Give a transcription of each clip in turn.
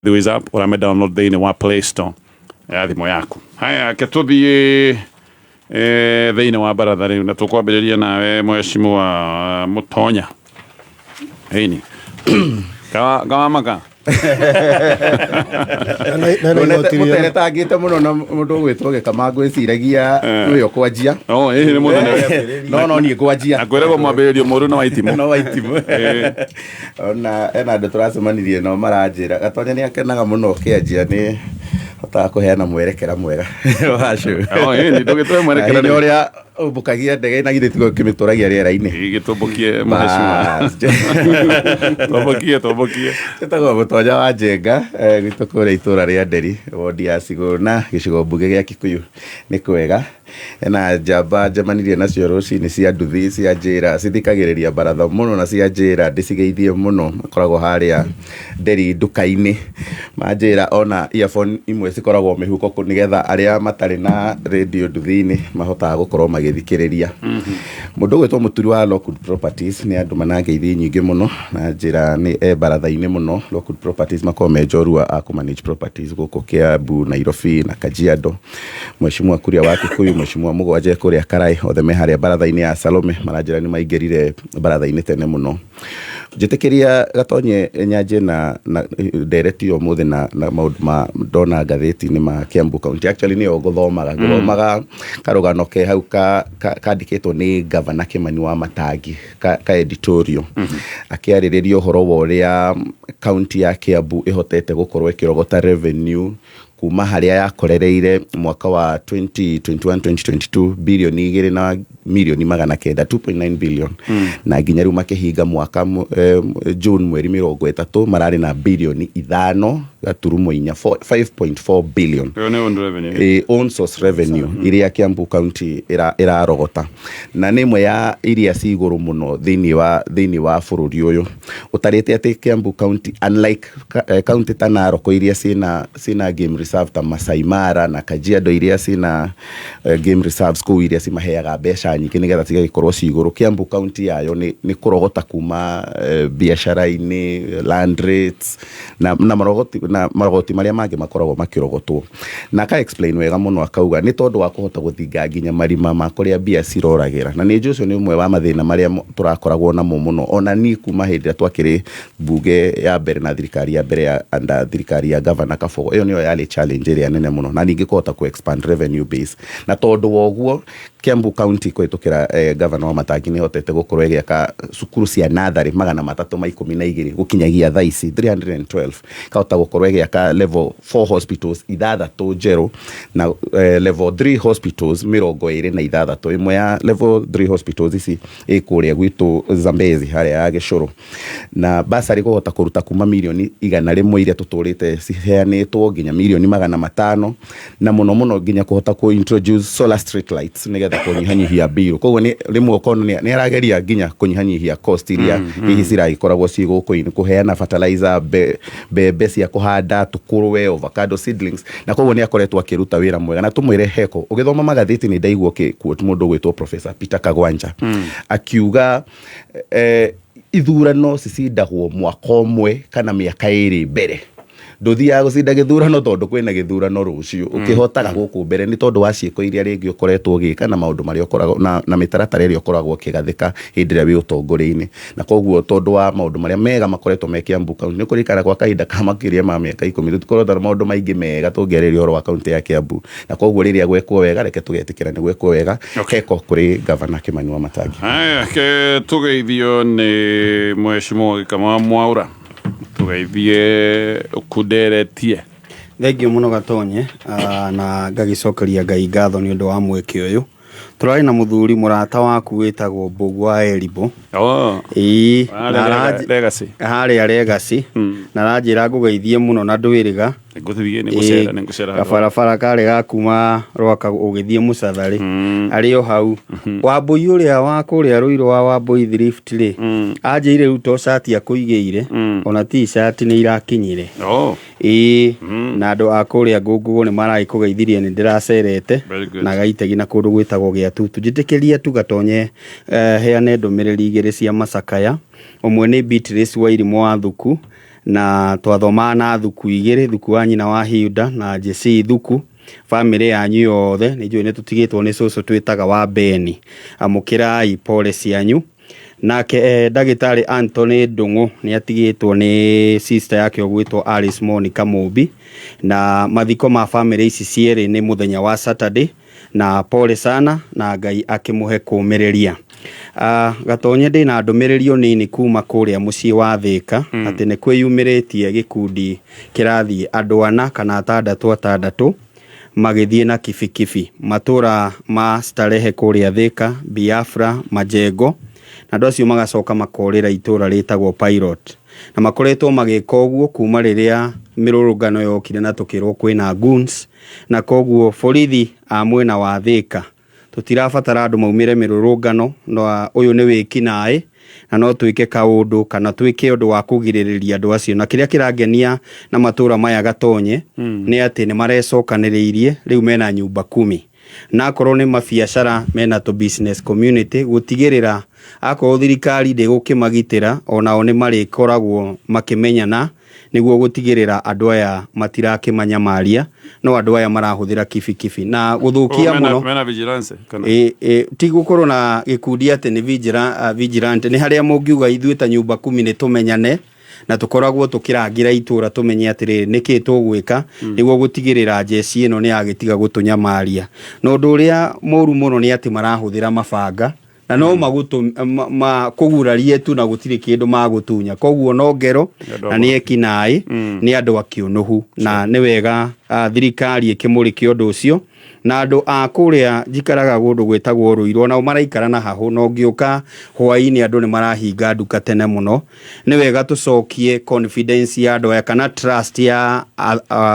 Ways app ũrame download thĩinĩ wa Play Store ya thimũ yaku. Haya, ke tũthiĩ thĩinĩ wa baratha rĩu na tũkwambĩrĩria nawe mheshimiwa Mũtonya. Ĩni. Kawamaka. Mũteretangĩte mũno na mũndũ ũgwĩtwo Gĩkama ngwĩciragia nĩwe ũkwanjia. Oh, ĩĩ nĩ mũthenya. No niĩ ngwanjia. Na kwĩragwo mwambĩrĩrio mũru na waitimũ. No waitimũ. Ona ena andũ tũracemanirie nao maranjĩra Gatonya nĩ akenaga mũno ũkĩanjia nĩ hotaga kũheana mwerekera mwega wa show. Oh, ĩĩ, ndũgĩtũhe mwerekera Na hinya ũrĩa ũmbũkagia ndege na githĩ tiguo kĩmĩtũragia rĩera-inĩ. Gĩtũmbũkie mheshimiwa. Bas. Tũmbũkie, tũmbũkie. Njĩtagwo Mũtonya wa Njenga, gwitũ kũrĩa itũra rĩa Nderi, wondi ya Cigũna, gĩcigo mbunge gĩa Kikuyu. Nĩ kwega. Hena njamba njemanirie nacio rũcinĩ cia nduthi cia njĩra cithikagĩrĩria baratha mũno na cia njĩra ndĩcigeithie mũno makoragwo harĩa Nderi nduka-inĩ. Manjĩra ona earphone imwe cikoragwo mĩhuko nĩgetha arĩa matarĩ na radio nduthi-inĩ mahotaga gũkorwo magĩthikĩrĩria. Mũndũ ũgwĩtwo Mũturi wa Lockwood Properties nĩ andũma na ngeithi nyingĩ mũno na njĩra nĩ e baratha-inĩ mũno. Lockwood Properties makoragwo me njorua a kũ manage properties gũkũ Kiambu, Nairobi na Kajiado. Mheshimiwa Kuria wa Kikuyu, Mheshimiwa Mũgwanja kũrĩa Karai, othe me harĩa baratha-inĩ ya Salome, maranjĩra nĩ maingĩrire baratha-inĩ tene mũno. Njĩtĩkĩria Gatonye nyanjie na ndereti ya ũmũthĩ na maũndũ ma ndona ngathĩti-inĩ ma Kiambu County. Actually nĩyo ngũthomaga, ngũthomaga karũgano ke hau kandĩkĩtwo nĩ Gavana Kĩmani wa Matangi ka editorial. Akĩarĩrĩria ũhoro wa ũrĩa county ya Kiambu ĩhotete gũkorwo ĩkĩrogota revenue kuma harĩa yakorereire mwaka wa 2021-2022 bilioni igĩrĩ na milioni magana kenda, 2.9 billion, na nginya rĩu makĩhinga mwaka June mweri 30 mararĩ na bilioni 5.4, 5.4 billion. Ĩyo nĩ own revenue. Own source revenue iria Kiambu County ĩrarogota na nĩ ĩmwe ya iria ci igũrũ mũno thĩinĩ wa bũrũri ũyũ, ũtarĩte atĩ Kiambu County, unlike county ta Narok iria ciĩna game reserve ta Masai Mara na Kajiado iria ciĩna game reserves kũu iria cimaheaga mbeca nyingĩ nĩgetha cigagĩkorwo ci igũrũ, Kiambu County yayo nĩ kũrogota kuma biacara-inĩ, land rates na marogoti marĩa mangĩ makoragwo makĩrogotwo. Na aka explain wega mũno akauga nĩ tondũ wa kũhota gũthinga nginya marima ma kũrĩa mbia ciroragĩra, na nĩ njũĩ ũcio nĩ ũmwe wa mathĩna marĩa tũrakoragwo namo mũno ona niĩ kuma hĩndĩ ĩrĩa twakĩrĩ mbunge ya mbere na thirikari ya mbere ya under thirikari ya Governor Kabogo. Ĩyo nĩyo yarĩ challenge ĩrĩa nene mũno, na ningĩ kũhota kũ expand revenue base. Na tondũ wa ũguo Kiambu County kũhĩtũkĩra Governor wa Matangi nĩ ĩhotete gũkorwo ĩgĩaka cukuru cia natharĩ 312 gũkinyagia thaa ici, 312, ĩkahota gũkorwo ĩgĩaka level 4 hospitals ithathatũ njerũ na level 3 hospitals 26. Ĩmwe ya level 3 hospitals ici ĩ kũrĩa gwitũ Zambezi harĩa ya Gĩcũrũ, na basarĩ kũhota kũruta kuma mirioni 100 iria tũtũrĩte ciheanĩtwo nginya mirioni 500, na mũno mũno nginya kũhota kũ introduce solar street lights nĩgetha kũnyihanyihia bill. Koguo nĩ rĩmwe ũkona nĩ arageria nginya kũnyihanyihia cost iria hihi ciragĩkoragwo ci gũkũ-inĩ, kũheana fertilizer, mbembe cia kũhanda, tũkũrwe, avocado seedlings, na koguo nĩ akoretwo akĩruta wĩra mwega na tũmwĩre heko. Ũgĩthoma magathĩti nĩ ndaigua ũkĩ quote mũndũ ũgwĩtwo Professor Peter Kagwanja akiuga ithurano cicindagwo mwaka ũmwe kana mĩaka 2 mbere. Ndũthiaga gũcinda gĩthurano tondũ kwĩna gĩthurano rũciũ, ũkĩhotaga gũkũ mbere nĩ tondũ wa ciĩko iria rĩngĩ ũkoretwo ũgĩka na maũndũ marĩa ũkoragwo na mĩtaratara ĩrĩa ũkoragwo ũkĩgathĩka hĩndĩ ĩrĩa wĩ ũtongoria-inĩ. Na koguo tondũ wa maũndũ marĩa mega makoretwo me Kiambu County, nĩ ũkũririkana kwa kahinda ka makĩria ma mĩaka 10 tũtikoretwo na maũndũ maingĩ mega tũngĩarĩrĩria ũhoro wa kaunti ya Kiambu. Na koguo rĩrĩa gwekwo wega, reke tũgetĩkĩra nĩ gwekwo wega. Heko kũrĩ Gavana Kĩmani wa Matangi. Haya, ke tũgeithio nĩ Mheshimiwa Gĩkama Mwaũra, tũgeithie ũkunderetie. Thengiũ mũno Gatonye, na ngagĩcokeria Ngai ngatho nĩ ũndũ wa mweke ũyũ. Tũrarĩ na mũthuri mũrata waku wĩtagwo Mbũgũ wa Erimbo. Oh. Ĩĩ, Harĩa na Legacy. Harĩa Legacy. Na aranjĩra ngũgeithie mũno na ndwĩrĩga. Nĩngũthiĩ, nĩngũcera, nĩngũcera handũ. Gabarabara karĩ ga kuma Rwaka ũgĩthiĩ Mũcatharĩ. Arĩ o hau. Wambũi ũrĩa wa kũrĩa Rũirũ wa Wambũi Thrift rĩ, anjĩire rĩu to cati akũigĩire, ona t-shirt nĩ irakinyire. Oh. Ĩĩ, na andũ a kũrĩa Ngũngũgũ nĩ maragĩkũgeithirie nĩ ndĩracerete Very good. na Gaitegi na kũndũ gwĩtagwo Gĩatutu. Njĩtĩkĩria tu Gatonye heane ndũmĩrĩri igĩrĩ cia macakaya. Ũmwe nĩ Beatrice Wairimũ wa Thuku. Na twathomaga na thuku igĩrĩ, thuku wa nyina wa Hilda na JC thuku. Bamĩrĩ yanyu yothe nĩ njũĩ nĩ tũtigĩtwo nĩ cũcũ twĩtaga wa Beni, amũkĩrai pole cianyu. Nake ndagĩtarĩ Anthony Ndung'u nĩ atigĩtwo nĩ sister yake ũgwĩtwo Alice Monica Mũmbi, na mathiko ma bamĩrĩ ici cierĩ nĩ mũthenya wa Saturday, na pole sana na Ngai akĩmũhe kũmĩrĩria. Gatonye ndĩna ndũmĩrĩri o nini kuma kũrĩa mũciĩ wa Thĩka, atĩ nĩ kwĩyumĩrĩtie gĩkundi kĩrathiĩ andũ ana kana atandatũ atandatũ magĩthiĩ na kibikibi matũra ma Starehe kũrĩa Thĩka, Biafra, Majengo, na andũ acio magacoka makorĩra itũra rĩtagwo Pilot, na makoretwo magĩka ũguo kuma rĩrĩa mĩrũrũngano yokire na tũkĩrwo kwĩna goons, na koguo borithi a mwena wa Thĩka tũtirabatara andũ maumĩre mĩrũrũngano, na ũyũ nĩ wĩkinaĩ na no twĩke kaũndũ kana twĩke ũndũ wa kũgirĩrĩria andũ acio. Na kĩrĩa kĩrangenia na matũra maya Gatonye nĩ atĩ nĩ marecokanĩrĩirie rĩu mena nyumba kumi, na akorwo nĩ mabiacara mena tũ business community gũtigĩrĩra akorwo thirikari ndĩgũkĩmagitĩra onao nĩ marĩkoragwo makĩmenyana nĩguo gũtigĩrĩra andũ aya matirakĩmanyamaria, no andũ aya marahũthĩra kibikibi na gũthũkia mũno. Mena vigilance kana? Ĩ, ti gũkorwo na gĩkundi atĩ nĩ vigilante, nĩ harĩa mũngiuga ithuĩ ta nyumba kumi nĩ tũmenyane na tũkoragwo tũkĩrangĩra itũra tũmenye atĩrĩrĩ nĩkĩ tũgwĩka nĩguo gũtigĩrĩra njeci ĩno nĩ yagĩtiga gũtũnyamaria. Na ũndũ ũrĩa mũru mũno nĩ atĩ marahũthĩra mabanga na no kũgurarie tu na gũtirĩ kĩndũ magũtunya, koguo no ngero na nĩ ekinaĩ, nĩ andũ akĩũnũhu, na nĩ wega thirikari ĩkĩmũrĩke ũndũ ũcio. Na andũ a kũrĩa njikaraga kũndũ gwĩtagwo Rũirũ nao maraikara na hahũ, na ũngĩũka hwaĩ-inĩ andũ nĩ marahinga nduka tene mũno. Nĩ wega tũcokie confidence ya andũ aya kana trust ya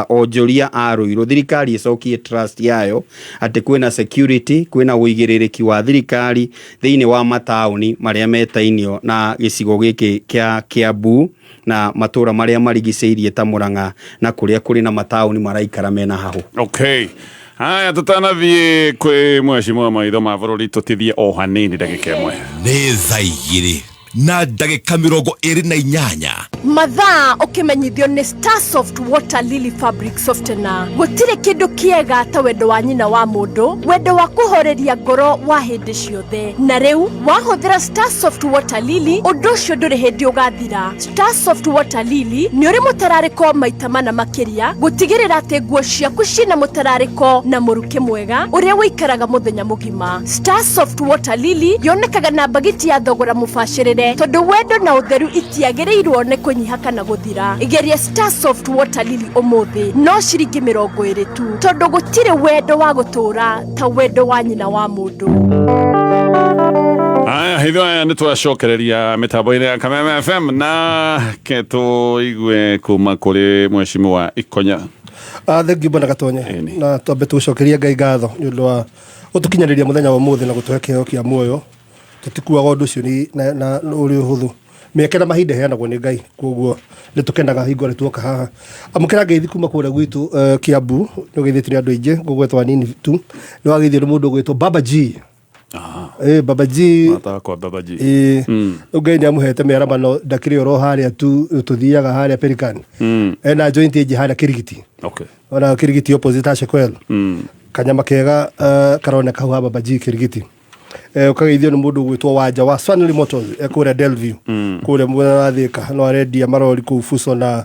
onjoria a Rũirũ, thirikari ĩcokie trust yayo atĩ kwĩna security, kwĩna ũigĩrĩrĩki wa thirikari thĩinĩ wa mataũni marĩa metainio na gĩcigo gĩkĩ kĩa Kiambu na matũra marĩa marigicĩirie ta Murang'a na kũrĩa kũrĩ na mataũni maraikara mena hahũ. Okay. Haya, tutanathiĩ kwĩ mheshimiwa maitho ma bũrũri, tũtithie o hanini ndagĩka ĩmwe. Nĩ thaa 2:28. Mathaa ũkĩmenyithio nĩ Starsoft Water Lily Fabric Softener. Gũtirĩ kĩndũ kĩega ta wendo wa nyina wa mũndũ, wendo wa kũhoreria ngoro wa hĩndĩ ciothe, na rĩu wahũthĩra Starsoft Water Lily ũndũ ũcio ndũrĩ hĩndĩ ũgathira. Starsoft Water Lily nĩ ũrĩ mũtararĩko maita mana makĩria gũtigĩrĩra atĩ nguo ciaku ciĩna mũtararĩko na mũrukĩ mwega ũrĩa ũikaraga mũthenya mũgima. Starsoft Water Lily yonekaga na mbagiti ya thogora mũbacĩrĩre, tondũ wendo na ũtheru itiagĩrĩirwo nĩ kũnyiha kana gũthira. Geria Starsoft Water Lily ũmũthĩ no ciringi 20 tu, tondũ gũtirĩ wendo wa gũtũũra ta wendo wa nyina wa mũndũ. Aya, hitho aya nĩ twacokereria mĩtambo-inĩ ya Kameme FM na ke tũigue kuma kũrĩ mheshimiwa Ikonya. Thank you bwana Gatonye. Ĩni. Na twambe tũcokeria Ngai ngatho nĩ ũndũ wa gũtũkinyĩrĩria mũthenya wa ũmũthĩ na gũtũhe kĩheo kĩa muoyo. Tũtikuaga ũndũ ũcio na ũrĩ ũhũthũ. Mĩeke na mahinda ĩheanagwo nĩ Ngai, koguo nĩ tũkenaga hingo ĩrĩa tuoka haha. Amũkĩra ngeithi kuma kũrĩa gwitũ Kiambu, nĩ ũgeithĩtio nĩ andũ aingĩ, ngũgwetwo hanini tu. Nĩ wageithio nĩ mũndũ ũgwĩtwo Baba G. Baba G. Mata kwa Baba G. Rĩu Ngai nĩ amũhete mĩaramano, ndakĩrĩ oro harĩa tu tũthiaga harĩa Pelican. Ena joint ĩngĩ harĩa Kĩrigiti. Ona Kĩrigiti opposite Ashekwel. Kanyama kega karoneka hau ha Baba G Kĩrigiti. Ũkageithio nĩ mũndũ ũgwĩtwo Wanja wa Swanley Motors kũrĩa Delview, kũrĩa mwena wa Thika, no arendia marori kũu Fuso na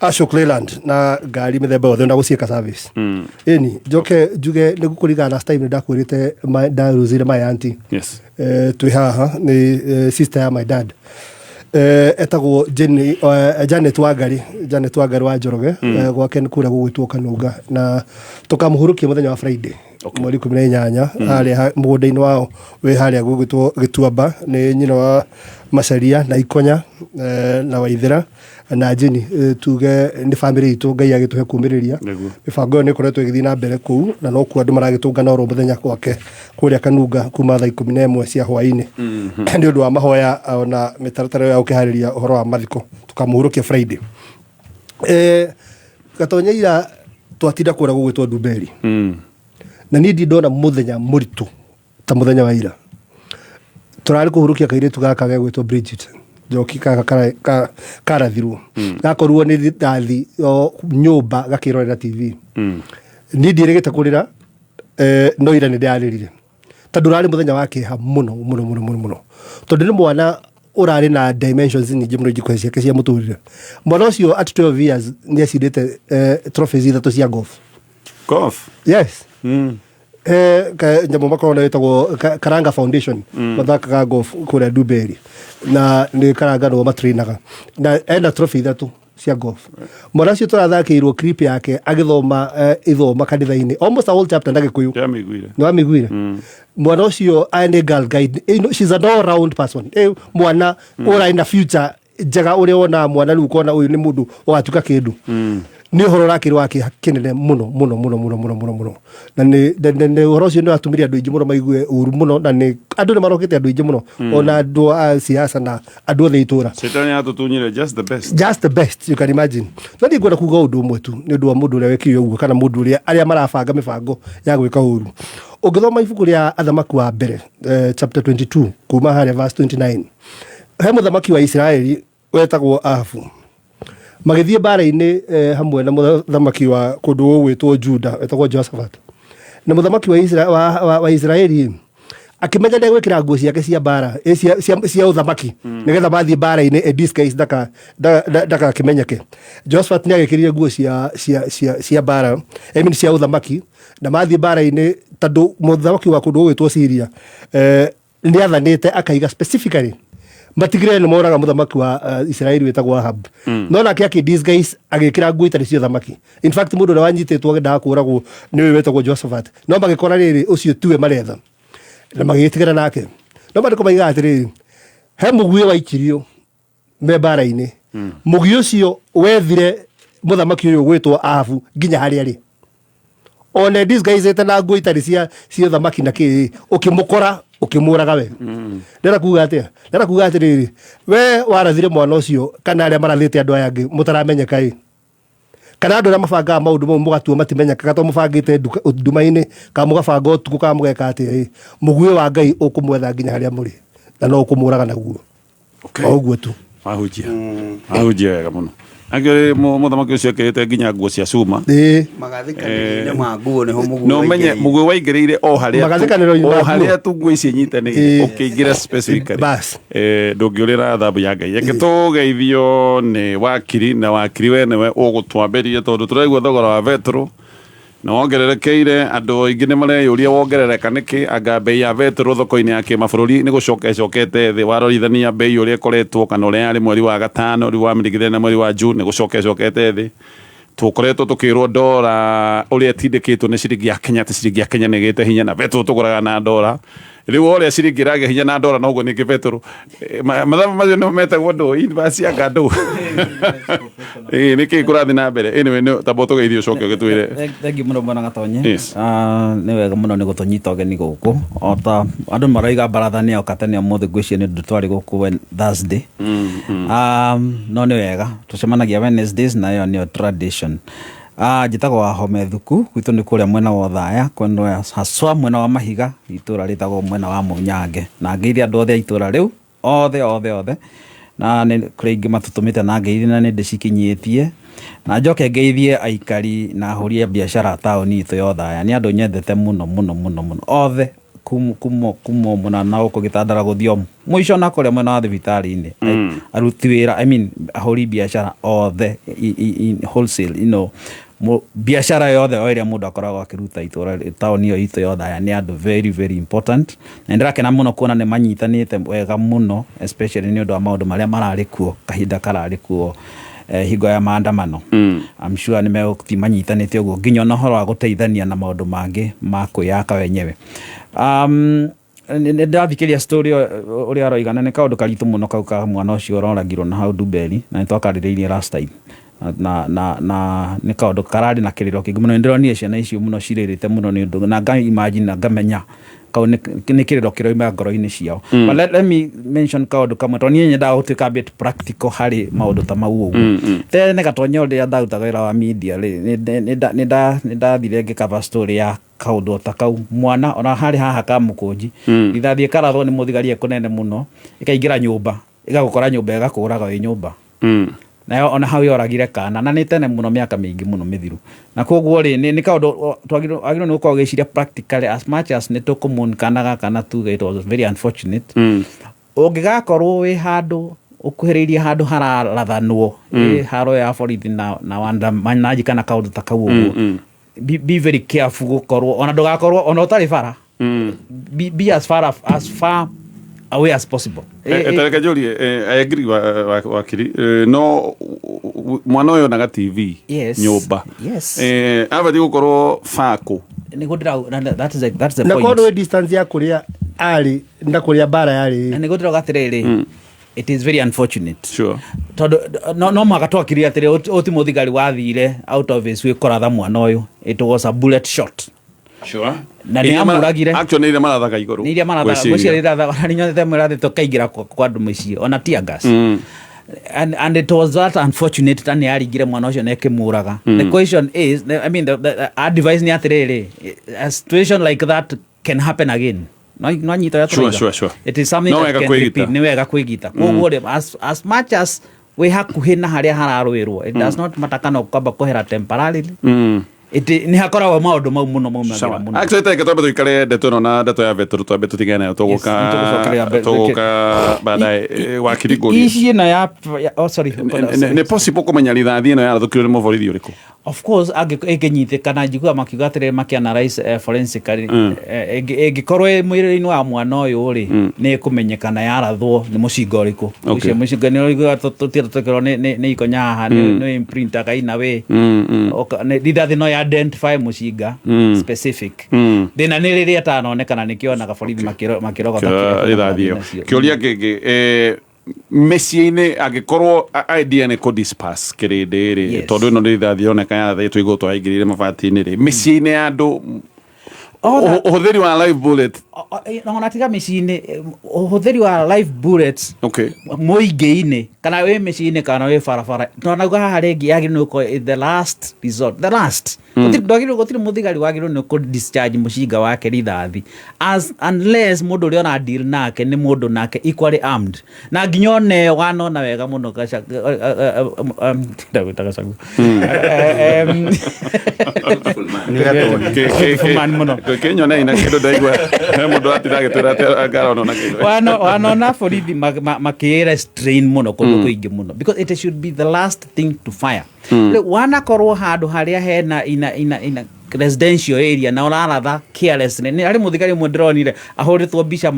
Ashok Leyland na ngari mĩthemba yothe na gũciĩka service. Ĩni njoke njuge nĩ kũringana last time nĩ ndakwĩrĩte ndaruzire my auntie. Twĩ haha nĩ sister ya my dad, etagwo Jenny, Janet Wangari, Janet Wangari wa Njoroge. Gwake nĩ kũrĩa gũgwĩtwo Kanunga, na tũkamũhurũkia mũthenya wa Friday, mweri 18, harĩa mũgũnda-inĩ wao wĩ harĩa gũgwĩtwo Gĩtuamba. Nĩ nyina wa Macaria na Ikonya na Waithĩra na Jeni. Tuge nĩ bamĩrĩ itũ, Ngai agĩtũhe kumĩrĩria. Mĩbango ĩyo nĩ ĩkoretwo ĩgĩthiĩ na mbere kũu, na no kuo andũ maragĩtũngana oro mũthenya gwake kũrĩa Kanunga kuma thaa 11 cia hwaĩ-inĩ nĩ ũndũ wa mahoya ona mĩtaratara ya gũkĩharĩria ũhoro wa mathiko. Tũkamũhurũkia Friday. Gatonye, ira twatinda kũrĩa gũgwĩtwo Ndumberi, na niĩ ndi ndona mũthenya mũritũ ta mũthenya wa ira. Tũrarĩ kũhurũkia kairĩtu gaka gegwĩtwo Bridget. Njoki karathirwo gakoruo nĩ rithathi o nyũmba gakĩrorera TV. Niĩ ndiĩrĩgĩte kũrĩra, no ira nĩ ndĩrarĩrire tondũ ũrarĩ mũthenya wa kĩeha mũno mũno mũno mũno mũno, tondũ nĩ mwana ũrarĩ na dimensions nyingĩ mũno ingĩkũhe ciake cia mũtũrĩre. Mwana ũcio at 12 years nĩ acindĩte trophies ithatũ cia golf. Golf? Yes. Nyamũ makoragwo nayo ĩtagwo Karanga Foundation, mathakaga golf kũrĩa Ndumeri, na nĩ Karanga nĩo matrainaga, na ena trophy ithatũ cia golf. Mwana ũcio tũrathakĩirwo clip yake agĩthoma ithoma kanitha-inĩ, almost a whole chapter na Gĩkũyũ. Ndĩramĩiguire. Nĩ wamĩiguire? Mwana ũcio aya nĩ girl guide. No, she's an all round person. Mwana ũrarĩ na future njega, ũrĩa wonaga mwana rĩu ũkona ũyũ nĩ mũndũ ũgatuĩka kĩndũ. Nĩ ũhoro ũrakĩrĩ wa kĩeha kĩnene mũno mũno mũno mũno mũno mũno mũno, na nĩ ũhoro ũcio nĩ watũmire andũ aingĩ mũno maigue ũru mũno, na nĩ andũ nĩ marokĩte, andũ aingĩ mũno, ona andũ a siasa na andũ othe itũra. Shetani atũtunyire just the best. Just the best you can imagine. No niĩ ngwenda kuga ũndũ ũmwe tu nĩ ũndũ wa mũndũ ũrĩa wekire ũguo kana mũndũ ũrĩa arĩa marabanga mĩbango ya gwĩka ũru. Ũngĩthoma ibuku rĩa Athamaki wa Mbere, chapter 22 kuma harĩa verse 29, he mũthamaki wa Isiraeli wetagwo Ahabu. Magĩthiĩ mbara-inĩ hamwe na mũthamaki wa kũndũ gũgwĩtwo Juda wetagwo Jehoshaphat. Na mũthamaki wa Isiraeli akĩmenya nĩ egwĩkĩra nguo ciake cia mbara, cia ũthamaki, nĩgetha mathiĩ mbara-inĩ in disguise ndakakĩmenyeke. Jehoshaphat nĩ agĩkĩrire nguo cia mbara, I mean cia ũthamaki, na mathiĩ mbara-inĩ, tondũ mũthamaki wa kũndũ gũgwĩtwo Syria nĩ athanĩte akaiga specifically matigĩrĩre nĩ moraga mũthamaki wa Isiraeli wĩtagwo Ahab. No nake akĩ disguise, agĩkĩra nguo itarĩ cia ũthamaki. In fact, mũndũ ũrĩa wanyitĩtwo agĩendaga kũragwo nĩ ũyũ wetagwo Jehoshaphat, no magĩkora rĩrĩ ũcio tiwe maretha na magĩgĩtigana nake. No maandĩko maigaga atĩrĩrĩ, he mũguĩ waikirio me mbara-inĩ. Mũguĩ ũcio wethire mũthamaki ũyũ gwĩtwo Ahabu nginya harĩa arĩ, ona disguisete na nguo itarĩ cia ũthamaki na kĩ, ũkĩmũkora ũkĩmũraga we. Ndĩrenda kuga atĩa? Ndĩrenda kuga atĩrĩrĩ, we warathire mwana ũcio kana arĩa marathĩte andũ aya angĩ mũtaramenyeka ĩ, kana andũ arĩa mabangaga maũndũ mau mũgatua matimenyekaga tondũ mũbangĩte nduma-inĩ, kana mũgabanga ũtukũ, kana mũgeka atĩa ĩ, mũguĩ wa Ngai ũkũmwetha nginya harĩa mũrĩ na no ũkũmũraga naguo. O ũguo tu. Wahunjia, wahunjia wega mũno. Angĩ mũthamaki ũcio ekĩrĩte nginya nguo cia cuma. Magathĩkanĩro-inĩ ma nguo nĩho mũguĩ No menye waingĩrĩire. mũguĩ waingĩrĩire o harĩa Magathĩkanĩro-inĩ o ma nguo. harĩa tu nguo ici inyitanĩire, ũkĩingĩra specifically. Bas. Ndũngĩũrĩra thambu ya Ngai. Reke tũgeithio nĩ wakiri, na wakiri we nĩwe ũgũtwambĩria, tondũ tũraigua thogora wa betũrũ na wongererekeire. Andũ aingĩ nĩ mareyũria wongerereka nĩkĩ, anga bei ya betũrũ thoko-inĩ ya kĩmabũrũri nĩ gũcoka ĩcokete thĩ. Warorithania bei ũrĩa ĩkoretwo kana ũrĩa yarĩ mweri wa gatano, rĩu wamĩringithania na mweri wa June, nĩ gũcoka ĩcokete thĩ. Tũkoretwo tũkĩrwo ndora ũrĩa ĩtindĩkĩtwo nĩ ciringi ya Kenya, atĩ ciringi ya Kenya nĩ ĩgĩte hinya na betũrũ tũgũraga na ndora. Rĩu o ũrĩa ciringi ĩragĩa hinya na ndora, noguo ningĩ betũrũ. Mathabu macio nĩmo metagwo ndũ inverse anga ndũ. Nĩkĩ kũrathiĩ na mbere? Anyway, nĩ tamba ũtũgeithie ũcoke ũgĩtwĩre. Thank you mũno, bwana Gatonye. Yes. Ah, nĩ wega mũno nĩ gũtũnyita ũgeni gũkũ. O ta andũ maroiga baratha nĩ yoka tene ũmũthĩ, ngwĩciria nĩ ũndũ twarĩ gũkũ Thursday. No nĩ wega tũcemanagia Wednesdays na ĩyo nĩyo tradition. Ah, njĩtagwo Wahome Thuku, gwitũ nĩ kũrĩa mwena wa Othaya, kwenda haswa mwena wa Mahiga, itũra rĩtagwo mwena wa Mũnyange. Na ngeithia andũ othe a itũra rĩu, othe othe othe, na nĩ kũrĩ aingĩ matũtũmĩte na ngeithi na nĩ ndĩcikinyĩtie. Na njoke ngeithie aikari na ahũri a biacara taũni itũ ya Othaya. Nĩ andũ nyendete mũno mũno mũno mũno othe, kuma o mũna na gũkũ gĩtandara gũthiĩ o mũico na kũrĩa mwena wa thibitarĩ-inĩ. Aruti wĩra, I mean ahũri biacara othe in wholesale, biacara yothe o ĩrĩa mũndũ akoragwo akĩruta itũra taũni ĩyo itũ ya Othaya nĩ andũ very very important. Na nĩndĩrakena mũno kuona nĩ manyitanĩte wega mũno, especially nĩ ũndũ wa maũndũ marĩa mararĩ kuo kahinda kararĩ kuo, hingo ya maandamano. I'm sure nĩ megũthiĩ manyitanĩte ũguo nginya ona ũhoro wa gũteithania na maũndũ mangĩ ma kwĩyaka wenyewe. Nĩ ndathikĩrĩria story ĩyo ũrĩa aroiga, na nĩ kaũndũ karitũ mũno kau ka mwana ũcio ũroragirwo na hau Ndumberi, na nĩ twakarĩrĩirie last time. Na nĩ kaũndũ kararĩ na kĩrĩro kĩingĩ mũno. Nĩ ndĩronire ciana icio mũno cirĩrĩte mũno nĩ ũndũ, na nga imagine na ngamenya kau nĩ kĩrĩro kĩroima ngoro-inĩ ciao. But let me mention kaũndũ kamwe, tondũ niĩ nyendaga gũtuĩka a bit practical harĩ maũndũ ta mau ũguo. Tene Gatonya ũrĩa ndarutaga wĩra wa media rĩ, nĩ ndathire ngĩcover story ya kaũndũ o ta kau, mwana ona harĩ haha Kamũkũnji, rithathi ĩkarathwo nĩ mũthigari ekũnene mũno, ĩkaingĩra nyũmba. Ĩgagũkora nyũmba, ĩgakũraga wĩ nyũmba. Nayo ona hau yoragire kana, na nĩ tene mũno, mĩaka mĩingĩ mũno mĩthiru. Na koguo rĩ, nĩ kaũndũ twagĩrĩirwo nĩ gũkorwo ũgĩciria practically, as much as nĩ tũkũmourn kana gaka na tuge it was very unfortunate. Ũngĩgakorwo wĩ handũ ũkuhĩrĩirie handũ hararathanwo, ĩ haro ya borithi na waandamanaji kana kaũndũ ta kau ũguo, be very careful gũkorwo ona ndũgakorwo ona ũtarĩ bara, be as far away as possible. Tareke njũrie, I agree, wakiri, no mwana ũyũ onaga TV nyũmba. Abatiĩ gũkorwo bako? Nĩguo ndĩra, that's the Na point. korwo nĩ distance ya kũrĩa arĩ na kũrĩa mbara yarĩ. Na nĩguo ndĩrauga atĩrĩrĩ, it is very unfortunate, tondũ no mũhaka twakire atĩrĩ, ũti mũthigari wathire out of his way kũratha mwana ũyũ. It was a bullet shot. Na nĩ amũragire. Actually, nĩ iria marathaga igũrũ. Nĩ iria marathaga. Gwĩciria. Gwĩciria irathaga, ona nĩ nyonete mũrathĩtwo kaingĩra kwa andũ mĩciĩ ona tear gas. And it was that unfortunate ta nĩ aringire mwana ũcio na ĩkĩmũraga. The question is, I mean, the advice nĩ atĩrĩrĩ, a situation like that can happen again. No nyita ũrĩa tũroiga? Sure. It is something No that wega can kwĩgita. repeat. Nĩ wega kwĩgita. Koguo rĩ, as much as wĩ hakuhĩ na harĩa hararũĩrwo, it does not matter kana ũkwamba kũhera temporarily. Nĩ hakoragwo maũndũ mau mũno maumagĩra mũno. Actually, tareke twambe tũikare ndeto ĩno na ndeto ya vetero, twambe tũtigane nayo. Tũgũka Nĩtũgũcokeria tũgũka baadaye. Wakiri, ngũrie. Ici ĩno ya, oh, sorry. Nĩ possible kũmenya rithathi ĩno yarathũkirio nĩ mũborithi ũrĩkũ? Of course, ĩngĩnyitĩkana, njiguaga makiuga atĩrĩrĩ, makĩanalyze forensically, ĩngĩkorwo ĩ mwĩrĩ-inĩ wa mwana ũyũ rĩ, nĩ ĩkũmenyekana yarathwo nĩ mũcinga ũrĩkũ. Ũcio mũcinga nĩ ũiguaga tũtira tũkĩrwo nĩ ikonya haha, nĩ imprintaga ina wĩ rithathi no ya identify mũcinga specific. Thĩna nĩ rĩrĩa ĩtanonekana, nĩkĩonaga borithi makĩrogota kĩrĩa Rithathi ĩyo. nacio. Kĩũria kĩngĩ, mĩciĩ-inĩ, angĩkorwo idea nĩ kũ disperse kĩrĩndĩ rĩ, tondũ ĩno nĩ rithathi yoneka yarathĩtwo igũrũ, twaingĩrire mabati-inĩ rĩ, mĩciĩ-inĩ ya andũ, ũhũthĩri wa live bullet? Ona tiga mĩciĩ-inĩ, ũhũthĩri wa live bullets mũingĩ-inĩ, kana wĩ mĩciĩ-inĩ kana wĩ barabara, tondũ haha rĩngĩ yagĩrĩirwo nĩ gũkorwo the last resort, the last. Ndwagĩrĩirwo, gũtirĩ mũthigari wagĩrĩirwo nĩ kũ discharge mũcinga wake rithathi as unless mũndũ ũrĩa ũra deal nake nĩ mũndũ nake equally armed, na nginya ona ĩyo wanona wega mũno ndagwĩta Gachagua. Beautiful man mũno. Kĩnyonei na kĩndũ ndaigua he mũndũ atinda agĩtwĩra atĩ angaronwo na kĩndũ. Wanona borithi makĩ restrain mũno kũndũ kũingĩ mũno, because it should be the last thing to fire. Rĩu wanakorwo handũ harĩa hena ina residential area na ũraratha carelessly, nĩ harĩ mũthigari ũmwe ndĩronire ahũrĩtwo mbica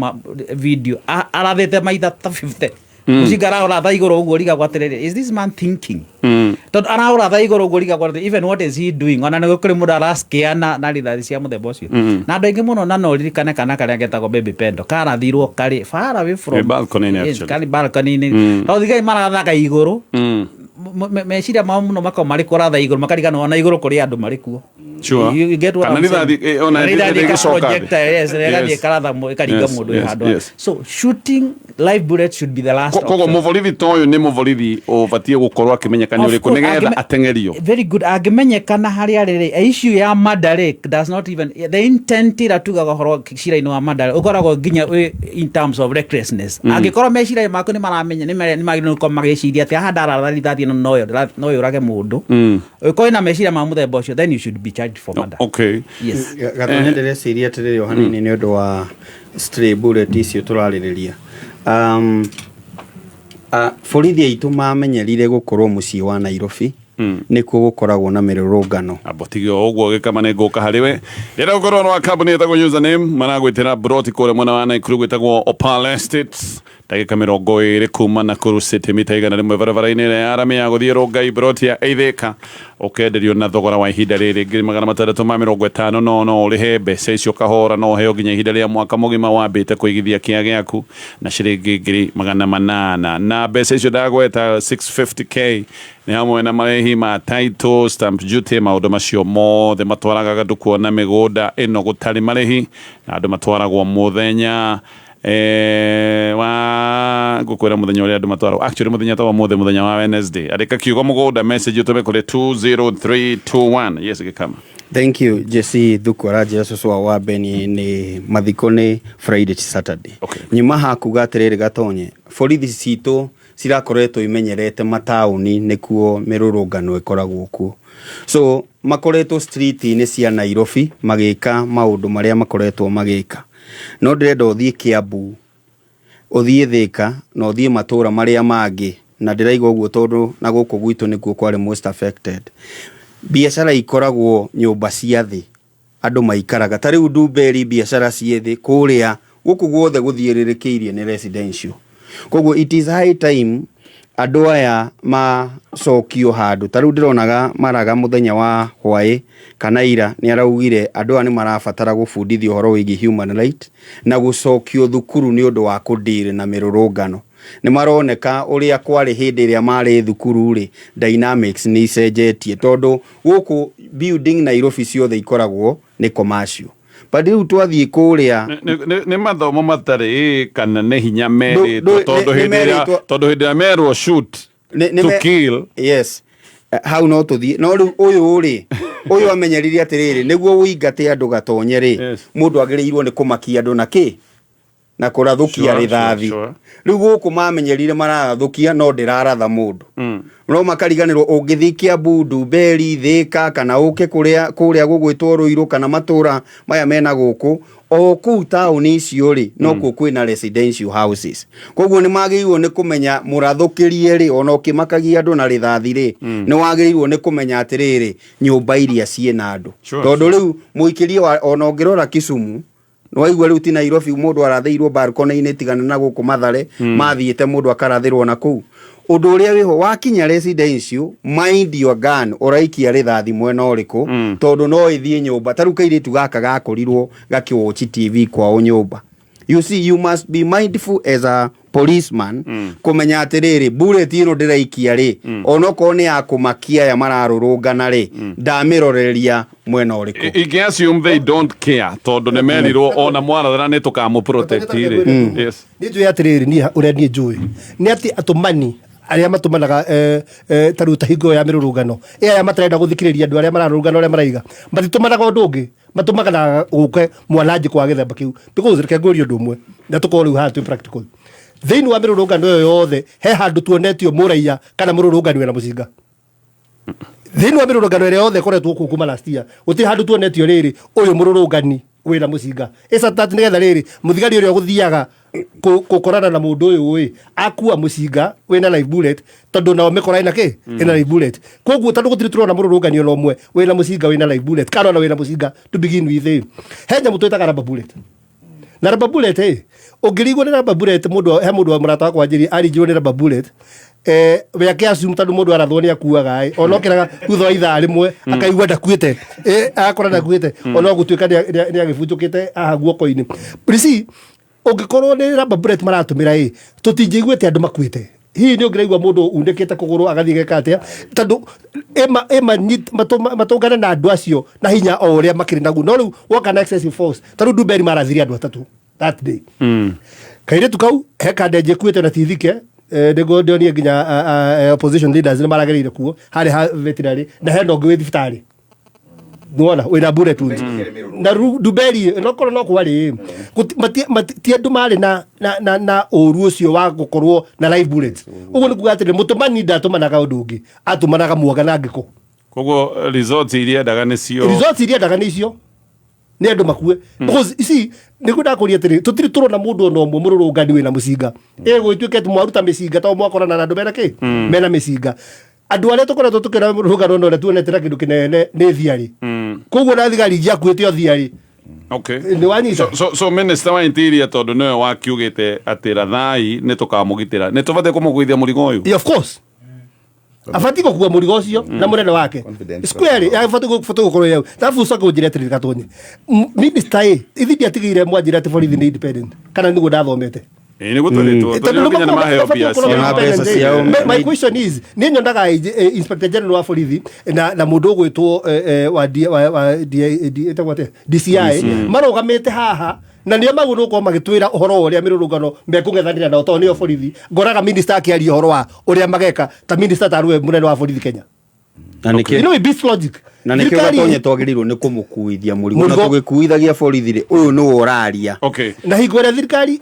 video arathĩte maitha ta 50 mũcinga, araũratha igũrũ ũguo, rigagwo atĩrĩrĩ, is this man thinking? Tondũ araũratha igũrũ ũguo, rigagwo atĩrĩrĩ, even what is he doing? Ona nĩ kũrĩ mũndũ araskia na rithathi cia mũthemba ũcio na andũ aingĩ mũno. Na no ũririkane kana karĩa getagwo Baby Pendo karathirwo karĩ far away from Ĩ balcony-inĩ, Yes, actually. karĩ balcony-inĩ, no thigari marathaga igũrũ. Meciria mao mũno makoragwo marĩ kũratha igũrũ, makariganwo ona igũrũ kũrĩ andũ marĩ kuo. You get what Kana I'm saying? rithathi, ona Na rithathi ĩgĩcoka thĩ. projectile, yes, ĩgathiĩ ĩkaratha ĩkaringa mũndũ wĩ handũ. So shooting live bullets should be the last Koguo option. mũborithi ta ũyũ nĩ mũborithi ũbatiĩ gũkorwo akĩmenyeka nĩ Of ũrĩkũ course, nĩgetha ateng'erio? Very good. Angĩmenyekana harĩa rĩ, issue ya murder rĩ, does not even the intent ĩrĩa tugaga ũhoro cira-inĩ wa murder ũkoragwo nginya wĩ in terms of recklessness. Angĩkorwo meciria maku nĩ maramenya, nĩ magĩrĩirwo gũkorwo magĩciria atĩ haha ndaratha rithathi ĩno no yũrage mũndũ, ũkorwo na meciria ma mũthemba ũcio, then you should be charged for murder. Yes. Gatonya, ndĩreciria atĩrĩrĩ o hanini nĩ ũndũ wa stray bullet icio tũrarĩrĩria. Borithi aitũ mamenyerire gũkorwo mũciĩ wa Nairobi nĩkuo gũkoragwo na mĩrũrũngano. Amba tige o ũguo, gĩkama nĩ ngũka harĩ we. Ndĩrenda gũkorwo rwa kambuni ĩtagwo Username, maragwĩtĩra broti kũrĩa mwena wa Naikuru gwĩtagwo Opal Estates, ndagĩka 20 kuma Nakuru City, mita 100 barabara-inĩ ĩrĩa ya rami ya gũthiĩ Rongai, broti ya Ithĩka, ũkenderio na thogora wa ihinda rĩrĩ 650,000. No ũrĩhe mbeca icio kahora, no ũheo nginya ihinda rĩa mwaka mũgima wambĩte kũigithia kĩa gĩaku na ciringi 800,000. Na mbeca icio ndagweta, 650K, nĩ hamwe na marĩhi ma title, stamp duty, maũndũ macio mothe. Matwaraga andũ kuona mĩgũnda ĩno gũtarĩ marĩhi, na andũ matwaragwo mũthenya wa ngũkwĩra mũthenya ũrĩa andũ matwaragwo, actually mũthenya ta wa mũthĩ, mũthenya wa Wednesday. Andĩka kiugo mũgũnda message ũtũme kũrĩ 20321. Yes, gĩkama. Thank you, Jesse Thuku aranjĩra cũcũ wa Wambeni nĩ mathiko nĩ Friday ti Saturday. Okay. Nyuma hakuga atĩrĩrĩ Gatonye, borithi citũ cirakoretwo imenyerete mataũni nĩkuo mĩrũrũngano ĩkoragwo kuo. So makoretwo street-inĩ cia Nairobi magĩka maũndũ marĩa makoretwo magĩka. No ndĩrenda ũthiĩ Kiambu, ũthiĩ Thĩka na ũthiĩ matũra marĩa mangĩ, na ndĩraiga ũguo tondũ na gũkũ gwitũ nĩkuo kwarĩ most affected. Biacara ikoragwo nyũmba cia thĩ, andũ maikaraga ta rĩu Ndumberi biacara ciĩ thĩ, kũrĩa gũkũ guothe gũthiũrũrũkĩirie nĩ residential. Koguo it is high time andũ aya macokio handũ. Ta rĩu ndĩronaga Maraga mũthenya wa hwaĩ kana ira nĩ araugire andũ aya nĩ marabatara gũbundithio ũhoro wĩgiĩ human right na gũcokio thukuru nĩ ũndũ wa kũdeal na mĩrũrũngano. Nĩ maroneka ũrĩa kwarĩ hĩndĩ ĩrĩa marĩ thukuru rĩ, dynamics nĩ icenjetie tondũ gũkũ building Nairobi ciothe ikoragwo nĩ commercial. But rĩu twathiĩ kũrĩa Nĩ mathomo matarĩ kana nĩ hinya merĩtwo, tondũ nĩ hĩndĩ ĩrĩa merĩtwo. Tondũ hĩndĩ ĩrĩa merwo shoot to kill. Yes. Hau no tũthiĩ no rĩu ũyũ rĩ, ũyũ amenyerire atĩrĩrĩ, nĩguo ũingate andũ Gatonye rĩ, mũndũ agĩrĩirwo nĩ kũmakia andũ na kĩ na kũrathũkia rĩthathi. Rĩu gũkũ mamenyerire marathũkia no ndĩraratha mũndũ, no makariganĩrwo ũngĩthiĩ Kiambu, Ndumberi, Thĩka kana ũke kũrĩa kũrĩa gũgwĩtwo Rũirũ kana matũra maya mena gũkũ o kũu taũni icio rĩ, no kuo kwĩna residential houses. Koguo nĩ magĩrĩirwo nĩ kũmenya mũrathũkĩrie rĩ, ona ũkĩmakagia andũ na rĩthathi rĩ, nĩ wagĩrĩirwo nĩ kũmenya atĩrĩrĩ, nyũmba iria ciĩna andũ, tondũ rĩu mũikĩrie wa ona ũngĩrora Kisumu nĩwaigua rĩu ti Nairobi mũndũ arathĩirwo balcony-inĩ, tigana na gũkũ Mathare mathiĩte mũndũ akarathĩrwo na kũu. Ũndũ ũrĩa wĩho wakinya residential, mind your gun, ũraikia rĩthathi mwena ũrĩkũ, tondũ no ĩthiĩ nyũmba. Ta rĩu kairĩtu gaka gakorirwo gakĩwatch TV kwao nyũmba. You see, you must be mindful as a policeman kũmenya atĩrĩrĩ, bullet ĩno ndĩraikia rĩ, onokorwo nĩ ya kũmakia aya mararũrũngana rĩ, ndamĩroreria mwena ũrĩkũ. Ingĩ assume they don't care tondũ nĩ merirwo ona mwarathana nĩ tũkamũ protect rĩ. Yes. Niĩ njũĩ atĩrĩrĩ, niĩ ũrĩa niĩ njũĩ nĩ atĩ atũmani arĩa matũmanaga ta rĩu ta hingo ya mĩrũrũngano ĩ aya matarenda gũthikĩrĩria andũ arĩa mararũrũngana ũrĩa maraiga, matitũmanaga ũndũ ũngĩ, matũmanaga gũke mwanangĩko wa gĩthemba kĩu, because reke ngũrie ũndũ ũmwe na tũkorwo rĩu haha twĩ practical. Thĩinĩ wa mĩrũrũngano ĩyo yothe he handũ tuonetio mũraiya kana mũrũrũngani wĩna mũcinga? Thĩinĩ wa mĩrũrũngano ĩrĩa yothe ĩkoretwo kũu kuma last year, gũtirĩ handũ tuonetio rĩrĩ ũyũ mũrũrũngani wĩna mũcinga. Ĩca nĩgetha rĩrĩ mũthigari ũrĩa ũgũthiaga gũkorana na mũndũ ũyũ ĩ akua mũcinga wĩna live bullet, tondũ nao mĩkora ĩna kĩ ĩna live bullet. Koguo tondũ gũtirĩ tũrona mũrũrũngani ona ũmwe wĩna mũcinga wĩna live bullet kana ona wĩna mũcinga to begin with ĩ, he nyamũ twĩtaga rubber bullet. Na rubber bullet ĩ ũngĩrigwo nĩ rubber bullet, mũndũ he mũndũ wa mũrata wakwa anjĩrire aringirwo nĩ rubber bullet, we ake assume tondũ mũndũ arathwo nĩ akuaga ĩ, ona okĩraga thutha wa ithaa rĩmwe akaigua ndakuĩte, agakora ndakuĩte, ona gũtuĩka nĩ agĩbunjũkĩte haha guoko-inĩ. You see, ũngĩkorwo nĩ rubber bullet maratũmĩra ĩ, tũtingĩiguĩte andũ makuĩte. Hihi nĩ ũngĩraigua mũndũ unĩkĩte kũgũrũ agathiĩ geka atĩa, tondũ matũngane na andũ acio na hinya o ũrĩa makĩrĩ naguo. No rĩu woka na excessive force, ta rĩu Ndumberi marathirie andũ atatũ that day. Kairĩtu kau he kandenje kuĩte na tithike, nĩguo ndionire nginya opposition leaders nĩ maragereire kuo harĩ ha veterinary, na hena ũngĩ wĩ thibitarĩ nĩwona wĩna bullet wounds. Na rĩu Ndumberi nokorwo no kwarĩ ti andũ marĩ na ũru ũcio wa gũkorwo na live bullets. Ũguo nĩ kuga atĩrĩ, mũtũmani ndatũmanaga ũndũ ũngĩ, atũmanaga mwaga na ngĩkũ. Koguo results iria endaga nĩcio Results iria endaga nĩ icio, nĩ andũ makue, because you see, nĩguo ndakũria atĩrĩ, tũtirĩ tũrona mũndũ ona ũmwe mũrũrũngani wĩna mũcinga. Ĩgũgĩtuĩke atĩ mwaruta mĩcinga tondũ mwakorana na andũ mena kĩ mena mĩcinga. Andũ arĩa tũkoretwo tũkĩona mũrũrũngano na ũrĩa tuonete na kĩndũ kĩnene nĩ thiarĩ. Koguo na thigari ingĩakuĩte o thiarĩ. Nĩ wanyita? So minister wa interior, tondũ nĩwe wakiugĩte atĩ rathai nĩ tũkamũgitĩra, nĩ tũbatiĩ kũmũgũithia mũrigo ũyũ? Yeah, of course abatiĩ gũkua mũrigo ũcio na mũnene wake. Confidential. Square abatiĩ gũkorwo yau tabu. Ũcoke ũnjĩre atĩrĩrĩ Gatonye, minister ĩ ithi ndiatigĩire mwanjĩre atĩ borithi nĩ independent kana nĩguo ndathomete? Ĩĩ, nĩguo twĩrĩtwo. Tondũ Tondũ nginya nĩ maheo nĩmakoragwo mbia makoragwo ciao. Na mbeca independent, ciao. My question is, nĩ nyonaga inspector general wa borithi na mũndũ ũgwĩtwo wa ĩtagwo atĩa? DCI marũgamĩte haha na nĩo magũrũ gũkorwo magĩtwĩra ũhoro wa ũrĩa mĩrũrũngano mekũng'ethanĩra nao, tondũ nĩo borithi. Ngoraga minister akĩaria ũhoro wa ũrĩa mageka ta minister tarĩ we mũnene wa borithi Kenya. Na nĩkĩo- You know, it beats logic. Na nĩkĩo Thirikari- Gatonye twagĩrĩirwo nĩ kũmũkuithia mũrigo na Mũrigo. tũgĩkuithagia borithi rĩ, ũyũ nĩwe ũraria. Okay. Na hingo ĩrĩa thirikari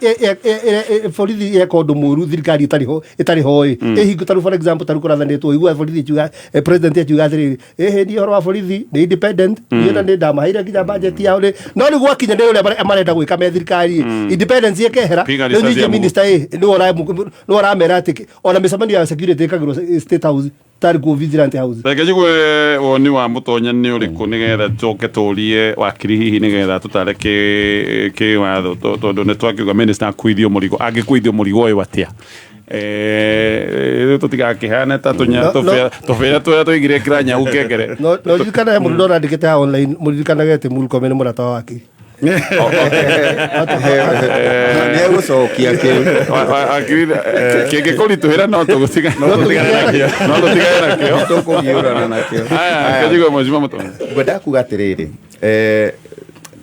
borithi yeka ũndũ mũru, thirikari ĩtarĩ ho, ĩtarĩ ho ĩ ĩhingo tarĩu, for example, tarĩu kũrathanĩtwo igua borithi ikiuga, president akiuga atĩrĩrĩ, ĩhĩ, niĩ ũhoro wa borithi nĩ independent, niĩ na nĩ ndamaheire nginya budget yao nĩ no rĩu gwakinya nĩ ũrĩa marenda gwĩka me thirikari ĩ, independence ĩkehera. Piga Rĩu risasi ningĩ ya mũgũnda. minister ĩ nĩwe ũramera atĩ ona mĩcemanio ya security ĩkagĩrwo State House tarĩ kuo Vigilante House. Reke njigue woni wa Mũtonya nĩ ũrĩkũ, nĩgetha tũke tũrie wakiri hihi nĩgetha tũtare kĩ watho, tondũ nĩ twakiuga minister akuithio mũrigo, angĩkuithio mũrigo ũyũ atĩa? Tũtigakĩhane ta tũnya tũbĩra tũrĩa tũigire kĩranyau kengere. No ririkana he mũndũ ndona andĩkĩte haha online, mũririkanage atĩ Murkomen nĩ mũrata wa wakiri. Nĩ egũcokia kĩu. Wakiri, kĩngĩkũritũhĩra no tũgũtiga, no tũtigane nakĩo. Tũkũgiũrana nakĩo. Aya, kĩnjigue mheshimiwa Mũtonya. Ngwendaga kuga atĩrĩrĩ,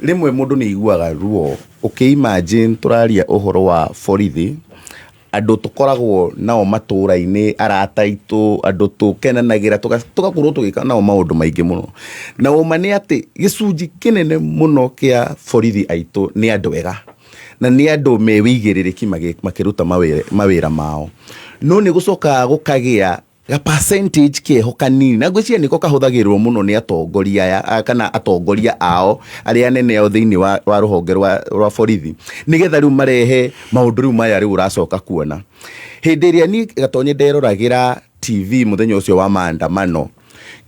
rĩmwe mũndũ nĩ aiguaga ruo ũkĩ-imagine tũraria ũhoro wa borithi, andũ tũkoragwo nao matũra-inĩ, arata aitũ, andũ tũkenanagĩra, tũgakorwo tũgĩka nao maũndũ maingĩ mũno, na ũma nĩ atĩ gĩcunjĩ kĩnene mũno kĩa borithi aitũ nĩ andũ ega na nĩ andũ me wĩigĩrĩrĩki makĩruta mawĩra mao, no nĩ gũcokaga gũkagĩa ga percentage keho kanini, na ngwĩciria nĩko kahũthagĩrwo mũno nĩ atongoria aya, kana atongoria ao arĩa anene ao thĩinĩ wa rũhonge rwa borithi, nĩgetha rĩu marehe maũndũ rĩu maya rĩu ũracoka kuona. Hĩndĩ ĩrĩa niĩ Gatonye nderoragĩra TV mũthenya ũcio wa maandamano,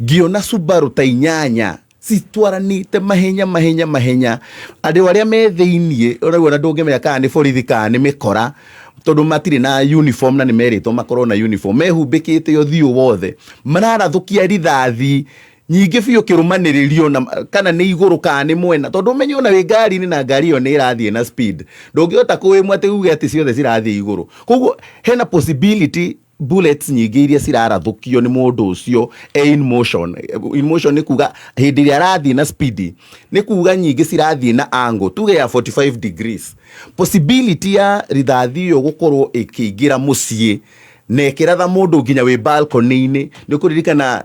ngĩona Subaru ta 8 citwaranĩte mahenya mahenya mahenya, andũ arĩa me thĩiniĩ ũraigua na ndũngĩmenya kana nĩ borithi kana nĩ mĩkora, tondũ matirĩ na uniform na nĩ merĩtwo makorwo na uniform, mehumbĩkĩte ũthiũ wothe, mararathũkia rithathi nyingĩ biũ kĩrũmanĩrĩrio na kana nĩ igũrũ kana nĩ mwena, tondũ ũmenye ona wĩ ngari-inĩ na ngari ĩyo nĩ ĩrathiĩ na speed, ndũngĩhota kũĩmwa atĩ uge atĩ ciothe cirathiĩ igũrũ. Koguo hena possibility bullets nyingĩ iria cirarathũkio nĩ mũndũ ũcio e in motion. In motion nĩ kuga hĩndĩ ĩrĩa arathiĩ na speed, nĩ kuga nyingĩ cirathiĩ na angle tuge ya 45 degrees. Possibility ya rithathi ĩyo gũkorwo ĩkĩingĩra mũciĩ na ĩkĩratha mũndũ nginya wĩ balcony-inĩ. Nĩ ũkũririkana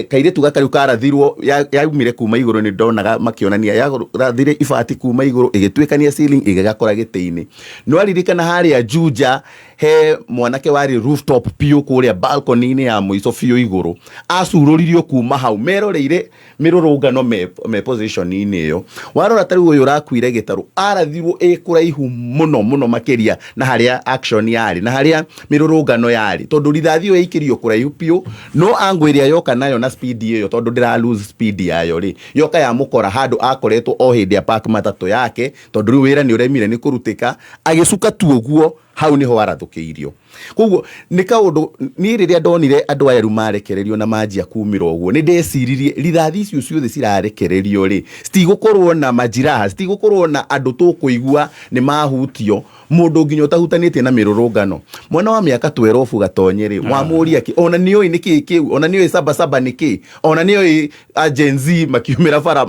kairĩtu gaka rĩu karathirwo, yaumire kuma igũrũ, nĩ ndonaga makĩonania yarathire ibati kuma igũrũ ĩgĩtuĩkania ceiling ĩgĩgakora gĩtĩ-inĩ. Nĩ waririkana harĩa Juja he mwanake warĩ rooftop biũ kũrĩa balcony-inĩ ya mũico biũ igũrũ, acurũririo kuma hau meroreire mĩrũrũngano me position-inĩ ĩyo. Warora ta rĩu ũyũ ũrakuire gĩtarũ arathirwo ĩ kũraihu mũno mũno makĩria na harĩa action yarĩ na harĩa mĩrũrũngano yarĩ, tondũ rithathi ĩyo yaikĩrio kũraihu biũ, no angle ĩrĩa yoka nayo na speed ĩyo, tondũ ndĩra lose speed yayo rĩ, yoka yamũkora handũ akoretwo o hĩndĩ ya park matatũ yake, tondũ rĩu wĩra nĩ ũremire nĩ kũrutĩka, agĩcuka tu ũguo hau nĩho arathũkĩirio. Koguo nĩ kaũndũ niĩ rĩrĩa ndonire andũ aya rĩu marekererio na manjia kumĩra ũguo, nĩ ndeciririe rithathi icio ciothe cirarekererio rĩ, citigũkorwo na majiraha, citigũkorwo na andũ tũkũigua nĩ mahutio, mũndũ nginya ũtahutanĩtie na mĩrũrũngano. Mwana wa mĩaka 12 Gatonye rĩ, wamũria kĩ, ona nĩoĩ nĩ kĩ kĩu, ona nĩoĩ sabasaba nĩ kĩ, ona nĩoĩ a Gen Z makiumĩra bara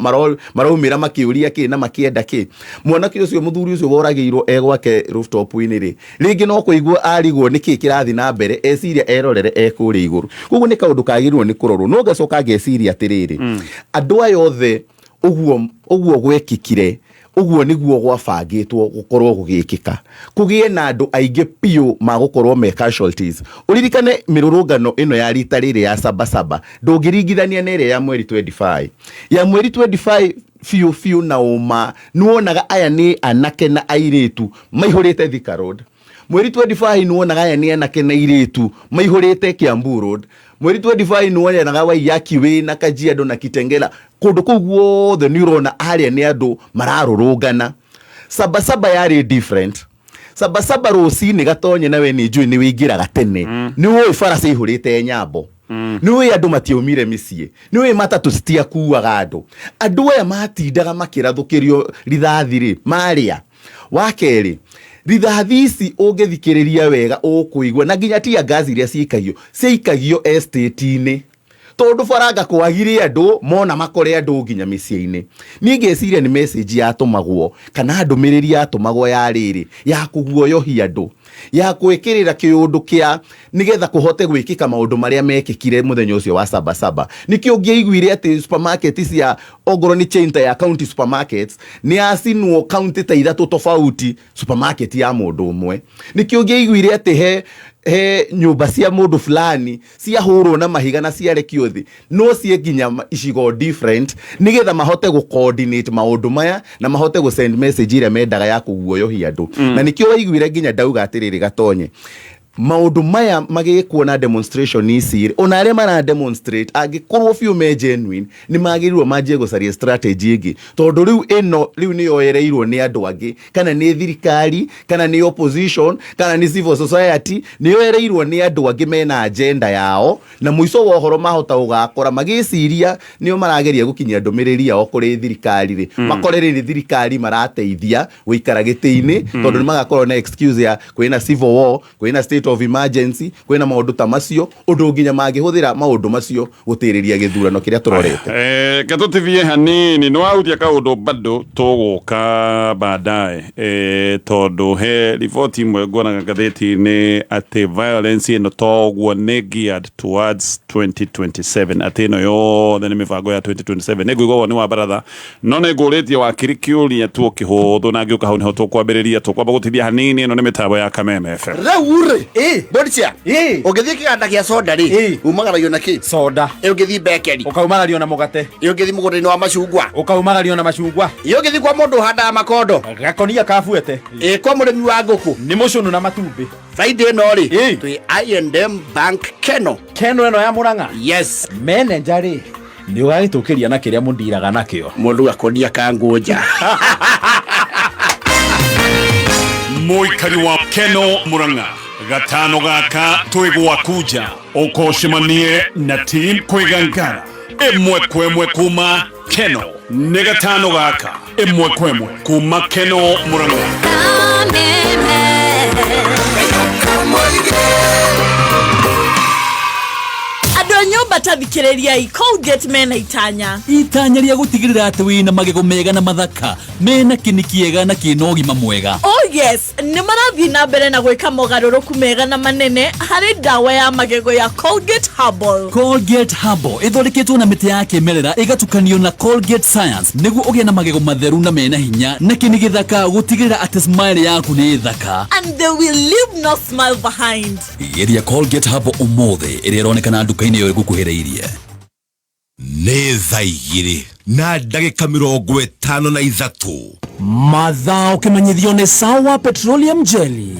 maraumĩra makĩũria kĩ na makĩenda kĩ. Mwanake ũcio, mũthuri ũcio woragĩirwo e gwake rooftop-inĩ rĩ, rĩngĩ no kũigua arigwo nĩ kĩ kĩrathiĩ na mbere, eciria erorere e kũrĩa igũrũ. Koguo nĩ kaũndũ kagĩrĩirwo nĩ kũrorwo. No ngacoka ngeciria atĩrĩrĩ, andũ aya othe ũguo gwekĩkire, ũguo nĩguo gwabangĩtwo gũkorwo gũgĩkĩka, kũgĩe na andũ aingĩ biũ magũkorwo me casualties. Ũririkane mĩrũrũngano ĩno ya rita rĩrĩ ya sabasaba ndũngĩringithania na ĩrĩa ya mweri 25. Ya mweri 25 biũ biũ na ũma nĩwonaga aya nĩ anake na airĩtu maihũrĩte Thika Road. Mweri 25 nĩwonaga aya nĩ anake na airĩtu maihũrĩte Kiambu Road. Mweri 25 nĩwonaga Waiyaki Way na Kajiado na Kitengela, kũndũ kũu guothe nĩ ũrona arĩa nĩ andũ mararũrũngana. Sabasaba yarĩ different. Sabasaba rũcinĩ Gatonye nawe nĩ njũĩ nĩ wĩingĩraga tene, nĩ ũĩ bara ciihũrĩte nyambo, nĩ ũĩ andũ matiaumire mĩciĩ, nĩ ũĩ matatũ citiakuaga andũ. Andũ aya matindaga makĩrathũkĩrio rithathi rĩ, marĩa wa kerĩ rithathi ici ũngĩthikĩrĩria wega ũkũigua na nginya tear gas iria ciikagio estate-inĩ, tondũ baranga kwagire andũ mona makore andũ nginya mĩciĩ-inĩ. Niĩ ngeciria nĩ message yatũmagwo kana ndũmĩrĩri yatũmagwo ya rĩrĩ ya kũguoyohia andũ. Ya gwĩkĩrĩra kĩũndũ kĩa nĩgetha kũhote gwĩkĩka maũndũ marĩa mekĩkire mũthenya ũcio wa Sabasaba. Nĩkĩo ũngĩaiguire atĩ supermarket cia ongorwo nĩ chain ta ya county supermarkets nĩ yacinwo county ta ithatũ tofauti, supermarket ya mũndũ ũmwe. Nĩkĩo ũngĩaiguire atĩ he nyũmba cia mũndũ fulani ciahũrwo na mahiga na ciarekio thĩ, no ciĩ nginya icigo different, nĩgetha mahote gũ coordinate maũndũ maya na mahote gũ send message ĩrĩa mendaga ya kũguoyohia andũ. Na nĩkĩo waiguire nginya ndauga atĩrĩrĩ, Gatonye, maũndũ maya magĩkwo na demonstration ici rĩ, ona arĩa mara demonstrate angĩkorwo biũ me genuine, nĩ magĩrĩirwo manjie gũcaria strategy ĩngĩ, tondũ rĩu ĩno rĩu nĩ yoereirwo nĩ andũ angĩ, kana nĩ thirikari, kana nĩ opposition, kana nĩ civil society, nĩ yoereirwo nĩ andũ angĩ mena agenda yao. Na mũico wa ũhoro mahota gũgakora magĩciria nĩo marageria gũkinyia ndũmĩrĩri yao kũrĩ thirikari rĩ, makore rĩrĩ thirikari marateithia gũikara gĩtĩ-inĩ, tondũ nĩ magakorwo na excuse ya kwĩna civil war, kwĩna state of emergency, kwĩna maũndũ ta macio, ũndũ nginya mangĩhũthĩra maũndũ macio gũtĩrĩria gĩthurano kĩrĩa tũrorete. Ke tũtithie hanini, nĩ wahutia kaũndũ bado tũgũka baadaye, tondũ he riboti imwe nguonaga ngathĩti-inĩ atĩ violence ĩno toguo nĩ geared towards 2027, atĩ ĩno yothe nĩ mĩbango ya 2027. Nĩ ngũigua woni wa baratha, no nĩ ngũrĩtie wakiri kĩũria tu kĩhũthũ, na ngĩũka hau nĩho tũkwambĩrĩria. Tũkwamba gũtithia hanini. Ĩno nĩ mĩtambo ya Kameme FM. Rĩu rĩ, Bodicia, Ĩ. ũngĩthiĩ kĩganda gĩa soda rĩ, umagaragio na kĩ? Soda. Ĩ ũngĩthiĩ bakery? Ũkaumagario na mũgate. Ĩ ũngĩthiĩ mũgũnda-inĩ wa macungwa? Ũkaumagario na macungwa. Ĩ ũngĩthiĩ kwa mũndũ ũhandaga makondo? Gakonia kabuete. Ĩ kwa mũrĩmi wa ngũkũ? Nĩ mũcũnũ na matumbĩ. Friday ĩno rĩ, Ĩ. twĩ I&M Bank Keno. Keno ĩno ya Mũrang'a? Yes. Manager rĩ, nĩ ũgagĩtũkĩria na kĩrĩa mũndiraga nakĩo. Mũndũ gakonia ka ngũnja. Mũikari wa Keno Murang'a, gatano gaka twĩ gwaku nja, ũkocemanie na team kwĩgangara ĩmwe kwa ĩmwe kuma Keno. Nĩ gatano gaka ĩmwe kwa ĩmwe kuma Keno Murang'a. Andũ a nyũmba, ta thikĩrĩriai, Colgate mena itanya. Itanya rĩa gũtigĩrĩra atĩ wĩna magego mega na mathaka mena kĩni kĩega na kĩna ũgima mwega. Oh yes, nĩ marathiĩ na mbere na gwĩka mogarũrũku mega na manene harĩ ndawa ya magego ya Colgate Herbal. Colgate Herbal ĩthondeketwo na mĩtĩ ya kĩmerera ĩgatukanio na Colgate Science nĩguo ũgĩe na magego matheru na mena hinya na kĩni gĩthaka, gũtigĩrĩra atĩ smile yaku nĩ thaka. And they will leave no smile behind. Geria Colgate Herbal ũmũthĩ, ĩrĩa ĩronekana nduka-inĩ ĩyo ĩgũkuhĩrĩirie. Nĩ 2:53. Mathaa ũkĩmenyithio nĩ Sawa Petroleum Jelly.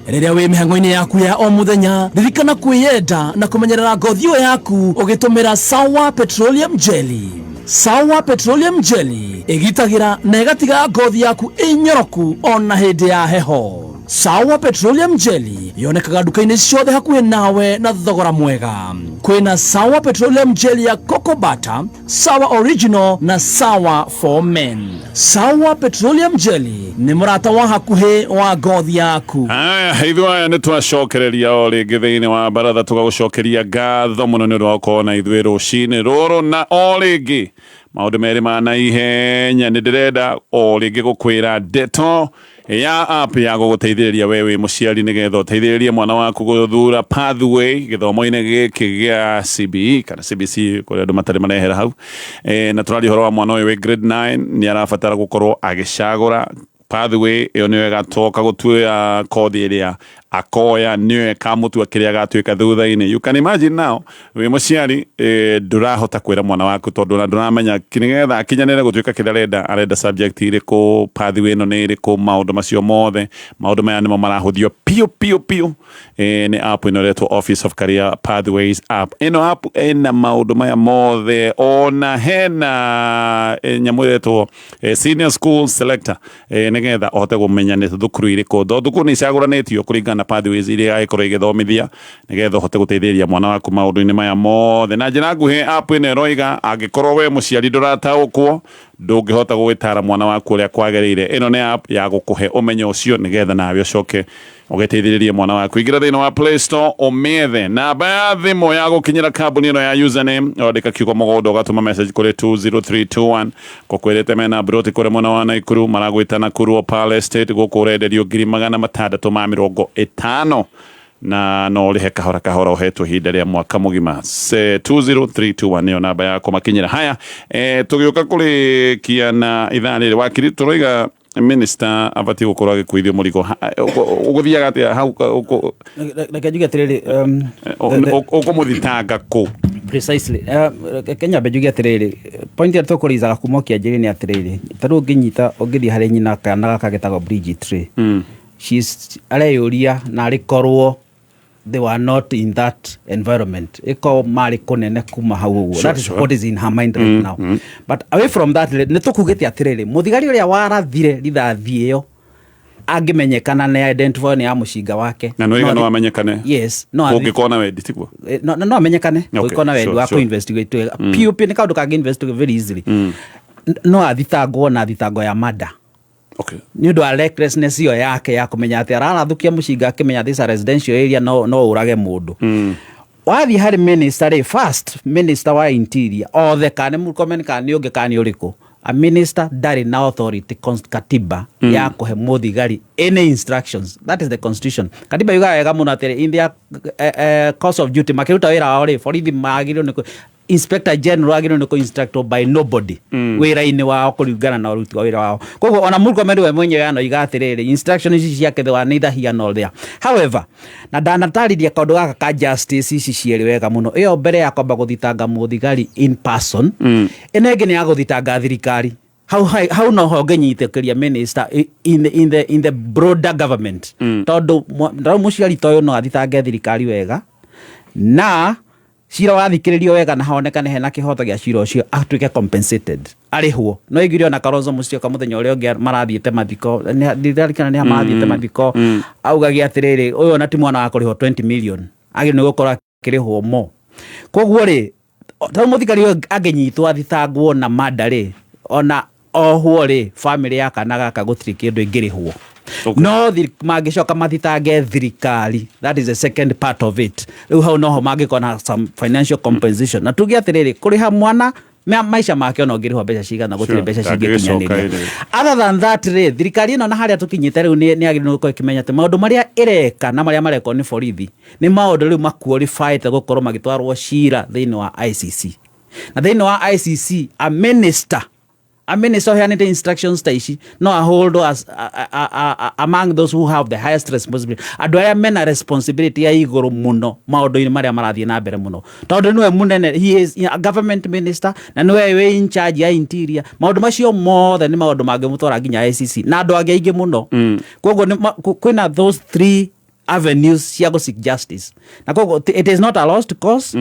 Rĩrĩa wĩ mĩhang'o-inĩ yaku ya o mũthenya, ririkana kwĩyenda na kũmenyerera ngothi ĩyo yaku ũgĩtũmĩra Sawa Petroleum Jelly. Sawa Petroleum Jelly ĩgitagĩra na ĩgatiga ngothi yaku ĩnyoroku ona hĩndĩ ya heho. Sawa Petroleum Jelly yonekaga nduka-inĩ ciothe hakuhĩ nawe na thogora mwega. Kwĩna Sawa Petroleum Jelly ya Coco Butter, Sawa Original na Sawa for Men. Sawa Petroleum Jelly nĩ mũrata wa hakuhĩ wa ngothi yaku. Aya, ithuĩ aya nĩ twacokereria o rĩngĩ thĩinĩ wa baratha, tũgagũcokeria ngatho mũno nĩ ũndũ wa gũkorwo na ithuĩ rũcinĩ rũrũ. Na o rĩngĩ maũndũ merĩ ma naihenya, nĩ ndĩrenda o rĩngĩ gũkwĩra ndeto ya app ya gũgũteithĩrĩria we wĩ mũciari, nĩgetha ũteithĩrĩrie mwana waku gũthura pathway gĩthomo-inĩ gĩkĩ gĩa CBE kana CBC, kũrĩa andũ matarĩ marehera hau. Na tũraria ũhoro wa mwana ũyũ wĩ grade 9, nĩ arabatara gũkorwo agĩcagũra pathway ĩyo, nĩyo ĩgatoka gũtuĩra kothi ĩrĩa akoya, nĩyo ĩkamũtua kĩrĩa agatuĩka thutha-inĩ. You can imagine now wĩ mũciari, ndũrahota kwĩra mwana waku, tondũ ona ndũramenya nĩgetha akinyanĩre gũtuĩka kĩrĩa arenda, arenda subject irĩkũ, pathway ĩno nĩ ĩrĩkũ, maũndũ macio mothe. Maũndũ maya nĩmo marahũthio piũ piũ piũ nĩ app ĩno ĩretwo Office of Career Pathways app. Ĩno app ĩna maũndũ maya mothe, ona hena nyamũ ĩretwo senior school selector, nĩgetha ũhote kũmenya nĩ thukuru irĩkũ, tondũ thukuru nĩ icagũranĩtio kũringana na pathways iria agĩkorwo igĩthomithia, nĩgetha ũhote gũteithĩrĩria mwana waku maũndũ-inĩ maya mothe. Na njĩra nguhĩ, app ĩno ĩroiga angĩkorwo we mũciari ndũrataũkwo, Ndũngĩhota gũgĩtara mwana waku ũrĩa kwagĩrĩire. Ĩno nĩ app ya gũkũhe ũmenyo ũcio nĩgetha nawe ũcoke ũgĩteithĩrĩrie mwana waku. Ingĩra thĩinĩ wa Play Store ũmĩethe. Namba ya thimũ ya gũkinyĩra kambuni ĩno ya username, wandĩka kiugo mũgũnda ũgatũma message kũrĩ 20321. Ngũkwĩrĩte mena broti kũrĩa mwena wa Naikuru, maragwĩta Nakuru Opal Estate. Gũkũ ũrenderio 650,000 na no ũrĩhe kahora kahora ũhetwo ihinda rĩa mwaka mũgima. 20321 nĩyo namba ya kũmakinyĩra. Haya, tũgĩũka kũrĩkia na ithaa rĩrĩ, wakiri, tũroiga minister abatiĩ gũkorwo agĩkuithio mũrigo. Ũgũthiaga atĩa hau? Reke njuge atĩrĩrĩ, Ũkũmũthitanga kũ? Precisely. Reke nyambe njuge atĩrĩrĩ, point ĩrĩa tũkũrĩizaga kuma kĩanjĩrĩria nĩ atĩrĩrĩ, ta rĩu ũngĩnyita ũngĩthiĩ harĩ nyina kana gaka getagwo Bridget rĩ, she's areyũria na arĩ korwo they were not in that environment, ĩkorwo marĩ kũnene kuma hau ũguo. That is what is in her mind right now. But away from that rĩ, nĩ tũkugĩte atĩrĩrĩ, mũthigari ũrĩa warathire rithathi ĩyo angĩmenyekana nĩ identify nĩ ya mũcinga wake. Na no igana wamenyekane. Yes, no Ũngĩkorwo na wendi, tiguo? No amenyekane. Ũngĩkorwo na wendi wa kũ-investigate wega piũ piũ, nĩ kaũndũ kangĩ investigate very easily. No athitangwo na thitango ya murder nĩ ũndũ wa recklessness ĩyo yake ya kũmenya atĩ ararathũkia mũcinga akĩmenya this a residential area, no ũrage mũndũ. Wathiĩ harĩ minister rĩ, first minister wa interior othe, kana nĩ Murkomen kana nĩ ũngĩ kana nĩ ũrĩkũ, a minister ndarĩ na authority katiba ya kũhe mũthigari any instructions. That is the constitution. Katiba yugaga wega mũno atĩrĩ, in their course of duty, makĩruta wĩra wao rĩ, borithi magĩrĩirwo nĩ inspector general agĩrĩirwo nĩ kũ-instructwo by nobody wĩra-inĩ wao kũringana na ũruti wa wĩra wao. Koguo ona Murkomen we mwenyewe anoiga atĩrĩrĩ, instruction ici ciake they were neither here nor there. However, na ndanatarĩria kaũndũ gaka ka justice ici cierĩ wega mũno. Ĩyo mbere ya kwamba gũthitanga mũthigari in person, ĩno ĩngĩ nĩ ya gũthitanga thirikari. Hau no ho ngĩnyitĩkĩria minister in the broader government, tondũ rĩu mũciari ta ũyũ no athitange thirikari wega na cira wathikĩrĩrio wega na honekane hena kĩhoto gĩa cira ũcio, atuĩke compensated, arĩhwo. No iguire ona Kalonzo Musyoka mũthenya ũrĩa ũngĩ marathiĩte mathiko, ndirarikana nĩ ha marathiĩte mathiko, augagia atĩrĩrĩ, ũyũ ona ti mwana wa kũrĩhwo 20 million, agĩrĩirwo nĩ gũkorwo akĩrĩhwo mo. Koguo rĩ, ta rĩu mũthigari ũyũ angĩnyitwo athitangwo na manda rĩ, ona ohwo rĩ, family ya kana gaka gũtirĩ kĩndũ ĩngĩrĩhwo. No mangĩcoka mathitange thirikari, that is the second part of it. Rĩu hau noho mangĩkorwo na some financial compensation. Na tuge atĩrĩrĩ, kũrĩha mwana maica make, ona ũngĩrĩhwo mbeca cigana, gũtirĩ mbeca Ndangĩgĩcoka cingĩkinyanĩria. ĩrĩ. Other than that rĩ, thirikari ĩno na harĩa tũkinyĩte rĩu nĩ yagĩrĩirwo gũkorwo ĩkĩmenya atĩ maũndũ marĩa ĩreka na marĩa marekwo nĩ borithi nĩ maũndũ rĩu maqualifyĩte gũkorwo magĩtwarwo cira thĩinĩ wa ICC. Na thĩinĩ wa ICC, a minister ũheanĩte instructions ta ici no a hold as a, among those who have the highest responsibility, andũ arĩa mena responsibility ya igũrũ mũno maũndũ-inĩ marĩa marathiĩ na mbere mũno, tondũ nĩwe mũnene, he is a government minister na nĩwe wĩ in charge ya interior. Maũndũ macio mothe nĩ maũndũ mangĩmũtwara nginya ICC na andũ angĩ aingĩ mũno. Koguo kwĩna those three avenues cia gũ seek justice, na koguo it is not a lost cause.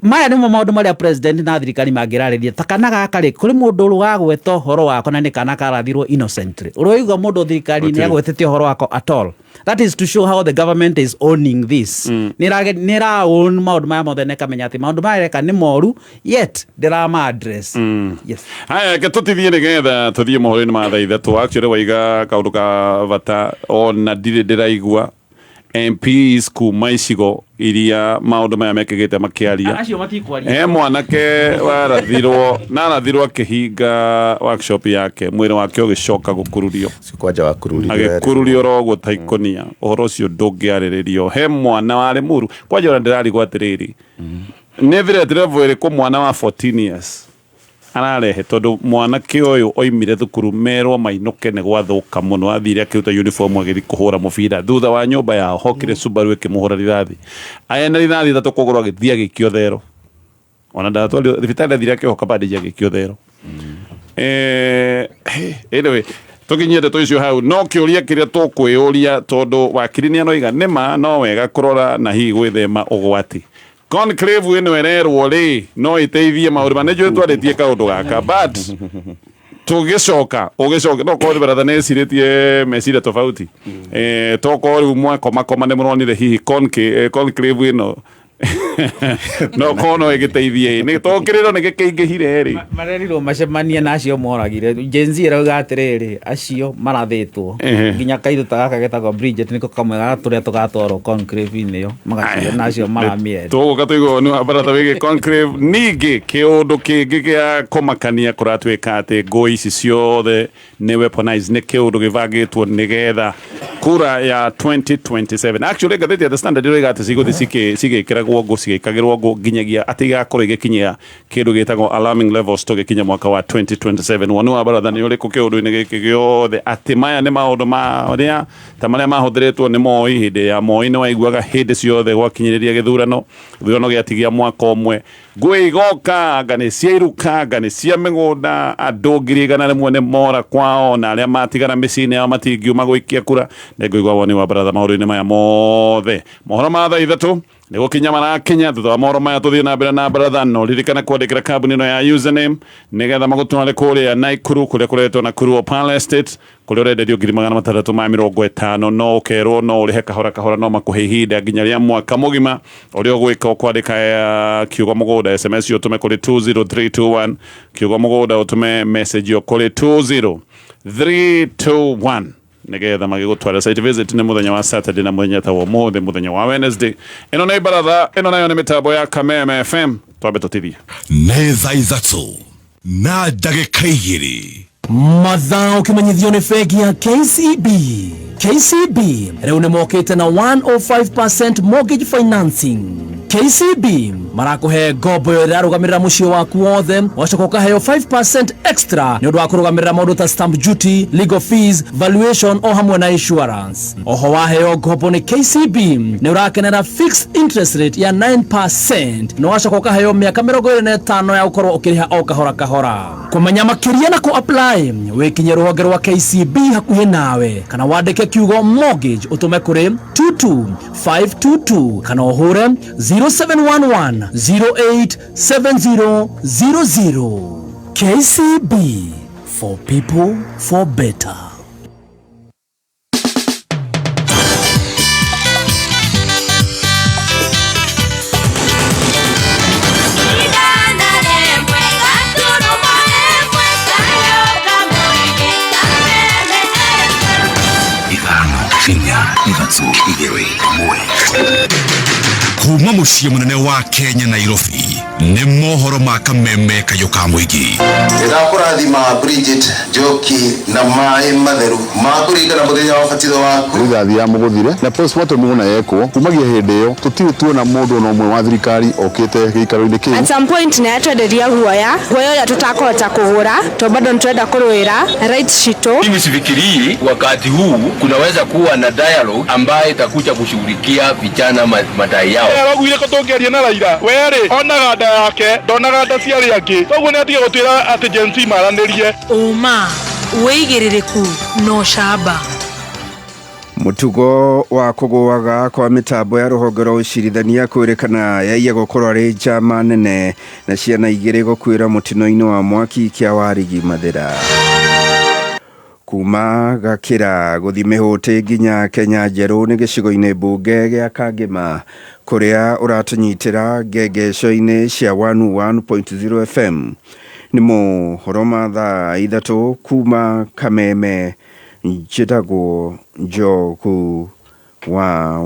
Maya nĩmo maũndũ marĩa president na thirikari mangĩrarĩria. Ta kana gaka rĩ, kũrĩ mũndũ ũragweta ũhoro wako na nĩ kana karathirwo innocently, ũroigua mũndũ thirikari nĩ Gũtirĩ. agwetete ũhoro wako at all? That is to show how the government is owning this. Nĩ ĩra own maũndũ maya mothe na ĩkamenya atĩ maũndũ maya ĩreka nĩ moru, yet ndĩrama address. Yes. Haya, reke tũtithie nĩgetha tũthiĩ mohoro-inĩ ma thaa 3. Actually waiga kaũndũ ka bata, ona ndirĩ ndĩraigua MPs kuma icigo iria maũndũ maya mekĩkĩte makĩaria. Acio matikwaria. He mwanake warathirwo na arathirwo akĩhinga workshop yake, mwĩrĩ wake ũgĩcoka gũkururio. Kwanja wakururio. Agĩkururio oro ũguo ta ikonia. Ũhoro ũcio ndũngĩarĩrĩrio. He mwana warĩ mũru kwanja, ona ndĩrarigwo atĩrĩrĩ, nĩ threat level ĩrĩkũ mwana wa 14 years ararehe? Tondũ mwanake ũyũ oimire thukuru merwo mainũke nĩ gwathũka mũno, athire akĩruta uniform agĩthiĩ kũhũra mũbira thutha wa nyũmba yao, hokire Subaru ĩkĩmũhũra rithathi ena rithathi 3 kũgũrũ, agĩthiĩ agĩikio thero, ona ndatwarirwo thibitarĩ, athire akĩohoka bandage agĩikio thero. Anyway, tũkinyie ndeto icio hau. No kĩũria kĩrĩa tũkwĩyũria, tondũ wakiri nĩ aroiga nĩma no wega kũrora na hihi gwĩthema ũgwati, conclave ĩno ĩrerwo rĩ, no ĩteithie maũndũ ma nĩ njũĩ twarĩtie kaũndũ gaka, but tũgĩcoka ũgĩcoka no korwo baratha nĩ ĩcirĩtie meciria tofauti, tokorwo rĩu mwakomakoma nĩ mũronire hihi conclave ĩno. No kono ĩgĩteithie nĩ to kĩrĩro nĩ gĩkĩingĩhire rĩ. Marerirwo macemanie na acio moragire. Gen Z ĩrauga atĩrĩrĩ, acio marathĩtwo nginya kairũ ta gaka getagwo Bridget nĩko kamwe ga tũrĩa tũgatwarwo conclave-inĩ ĩyo, magacio na acio maramĩenda. Tũgũka tũigua nĩ wa baratha wĩgiĩ conclave. Ningĩ kĩũndũ kĩngĩ gĩa kũmakania kũratuĩka atĩ ngũĩ ici ciothe nĩ weaponized, nĩ kĩũndũ gĩbangĩtwo nĩgetha kura ya 2027. Actually ngathĩti ya The Standard ĩroiga atĩ cigũthiĩ cigĩkĩragwo ngũ, cigĩkagĩrwo ngũ nginyagia atĩ igakorwo igĩkinyia kĩndũ gĩtagwo alarming levels tũgĩkinya mwaka wa 2027. Woni wa baratha nĩ ũrĩkũ kĩũndũ-inĩ gĩkĩ gĩothe, atĩ maya nĩ maũndũ marĩa ta marĩa mahũthĩrĩtwo nĩ Moi hĩndĩ ya Moi? Nĩ waiguaga hĩndĩ ciothe gwakinyĩrĩria gĩthurano, gĩthurano gĩatigia mwaka ũmwe, ngũĩ igoka, anga nĩ cia iruka, anga nĩ cia mĩgũnda, andũ 100,000 nĩ mora kwao, na arĩa matigara mĩciĩ-inĩ yao matingiuma gũikia kura. Nĩngũigua woni wa baratha maũndũ-inĩ maya mothe. Mohoro ma thaa 3 nĩ gũkinya marakinya. Thutha wa mohoro maya tũthiĩ na mbere na baratha. No ririkana kwandĩkĩra kambuni ĩno ya Username nĩgetha magũtware kũrĩa Naikuru, kũrĩa kũretwo Nakuru Opal Estate, kũrĩa ũrenderio 650,000, no ũkerwo no ũrĩhe kahora kahora, no makũhe ihinda nginya rĩa mwaka mũgima. Ũrĩa ũgwĩka, ũkwandĩka kiugo mũgũnda, SMS ũtũme kũrĩ 20321, kiugo mũgũnda ũtũme message kũrĩ 20321 nigetha magĩgũtwara. Site visit nĩ mũthenya wa Saturday na mũthenya ta wa ũmũthĩ, mũthenya wa Wednesday. Ĩno nĩ baratha, ĩno nayo nĩ mĩtambo ya Kameme FM. Twambe tũtithie. Nĩ thaa 2:02. Mathaa ũkĩmenyithio nĩ bengi ya KCB. KCB rĩu nĩ mokĩte na 105% mortgage financing. KCB marakũhe ngombo ĩyo ĩrarũgamĩrĩra mũciĩ waku wothe, wacoka ũkaheo 5% extra nĩ ũndũ wa kũrũgamĩrĩra maũndũ ta stamp duty, legal fees, valuation o hamwe na insurance. Oho waheo ngombo nĩ KCB nĩ ũrakenera fixed interest rate ya 9%, na wacoka ũkaheo mĩaka 25 ya gũkorwo ũkĩrĩha o kahora kahora. Kũmenya makĩria na kũ apply, wĩkinye rũhonge rwa KCB hakuhĩ nawe, kana wandĩke kiugo mortgage ũtũme kũrĩ 22522, kana ũhũre 0711 087000. KCB, for people, for better. 5, 4, 3, 2, 1. Kuma muciĩ mũnene wa Kenya, Nairobi, nĩ mohoro ma Kameme kayũ ka mũingĩ. Ndĩrakũrathima Bridget Njoki na maĩ matheru ma kũringana mũthenya wa ũbatitho waku. Rithathi ya mũgũthire na postmortem wona yekwo, kumagia hĩndĩ ĩyo tũtirĩ tuona mũndũ ona ũmwe wa thirikari okĩte gĩikaro-inĩ kĩu. At some point nĩ atwenderia guoya, guoya ũrĩa tũtakũhota kũgũra, to bado nĩtũrenda kũrũĩra rights citũ. Mimi sifikirii wakati huu kunaweza kuwa na dialogue ambaye itakuja kushughulikia vijana madai yao. Araugire ko tũngĩaria na Raila werĩ onaga nda yake, ndonaga nda cia arĩa angĩ, koguo nĩ atige gũtwĩra atĩ Gen Z maranĩrie. Ũma, wĩigĩrĩrĩku na ũcamba. Mũtugo wa kũgũaga kwa mĩtambo ya rũhonge rwa ũcirithania kwĩrĩkana yaiya gũkorwo arĩ njama nene, na ciana 2 gũkuĩra mũtino-inĩ wa mwaki kĩa Warigi Mathĩra. Kuma Gakĩra gũthiĩ Mĩhũtĩ nginya Kenya Njerũ nĩ gĩcigo-inĩ mbunge gĩa Kangĩma, kũrĩa ũratũnyitĩra ngengeco-inĩ cia 101.0 FM. Nĩ mohoro ma thaa 3 kuma Kameme. Njĩtagwo Njogu wa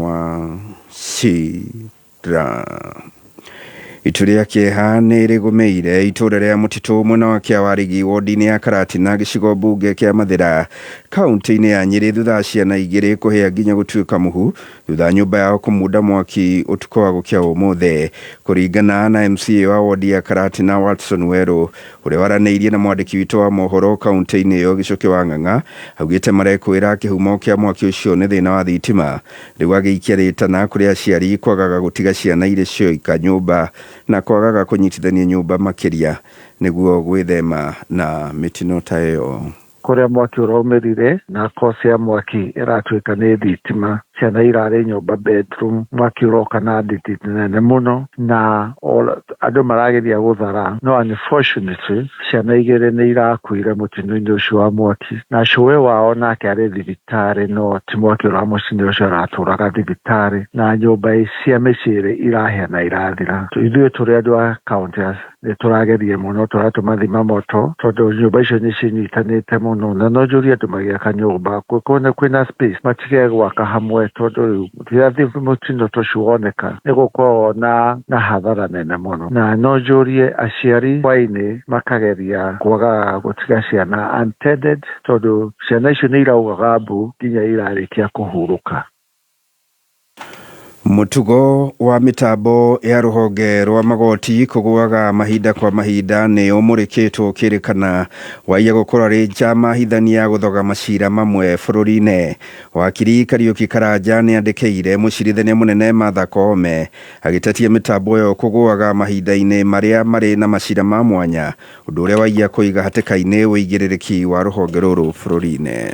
Wachira. Itu rĩa kĩeha nĩ rĩgũmĩire itũũra rĩa Mũtitũ mwena wa Kĩawarigi, wodi-inĩ ya Karatina, gĩcigo mbunge kĩa Mathĩra, kaunti-inĩ ya Nyĩrĩ, thutha wa ciana 2 kũhĩa nginya gũtuĩka mũhu thutha nyũmba yao kũmunda mwaki ũtukũ wa gũkĩa ũmũthĩ. Kũringana na MCA wa wodi ya Karatina Watson Werũ, ũrĩa waranĩirie na mwandĩki witũ wa mohoro kaunti-inĩ ĩyo Gĩcũkĩ wa Ng'ang'a, augĩte marekwĩra kĩhumo kĩa mwaki ũcio nĩ thĩna wa thitima. Rĩu agĩikia rĩtana kũrĩ aciari kwagaga gũtiga ciana irĩ cioika nyũmba na kwagaga kũnyitithania nyũmba makĩria nĩguo gwĩthema na mĩtino ta ĩyo. Kũrĩa mwaki ũraumĩrire na kosi ya mwaki ĩratuĩka nĩ thitima. Ciana irarĩ nyũmba bedroom, mwaki ũroka na nditi nene mũno na andũ marageria gũthara, no unfortunately ciana igĩrĩ nĩ irakuire mũtino-inĩ ũcio wa mwaki, na cũwe wao nake arĩ thibitarĩ, no ti mwaki ũramũcinire ũcio aratũraga thibitarĩ, na nyũmba cia mĩciĩ ĩrĩ irahĩa na irathira. Ithuĩ tũrĩ andũ a kaũntĩ nĩ tũrageria mũno, tũratũma thima moto tondũ nyũmba icio nĩ cinyitanĩte mũno, na no njũrie andũ magĩaka nyũmba kũna kwĩna space matige gwaka hamwe, tondũ rĩu rĩrĩa mũtino ta ũcio woneka nĩ gũkoragwo na hathara nene mũno. Na no njũrie aciari hwainĩ makageria kwagaga gũtiga ciana untended, tondũ ciana icio nĩ iraugaga mbu nginya irarĩkia kũhurũka. Mũtugo wa mĩtambo ya rũhonge rwa magoti kũgũaga mahinda kwa mahinda nĩ ũmũrĩkĩtwo ũkĩrĩkana waiya gũkorwo arĩ njama hithania ya gũthoga macira mamwe bũrũri-inĩ. Wakiri Kariũki Karanja nĩ andĩkĩire mũcirithania mũnene Martha Koome agĩtetia mĩtambo ĩyo kũgũaga mahinda-inĩ marĩa marĩ na macira ma mwanya, ũndũ ũrĩa waiya kũiga hatĩka-inĩ ũigĩrĩrĩki wa rũhonge rũrũ bũrũri-inĩ.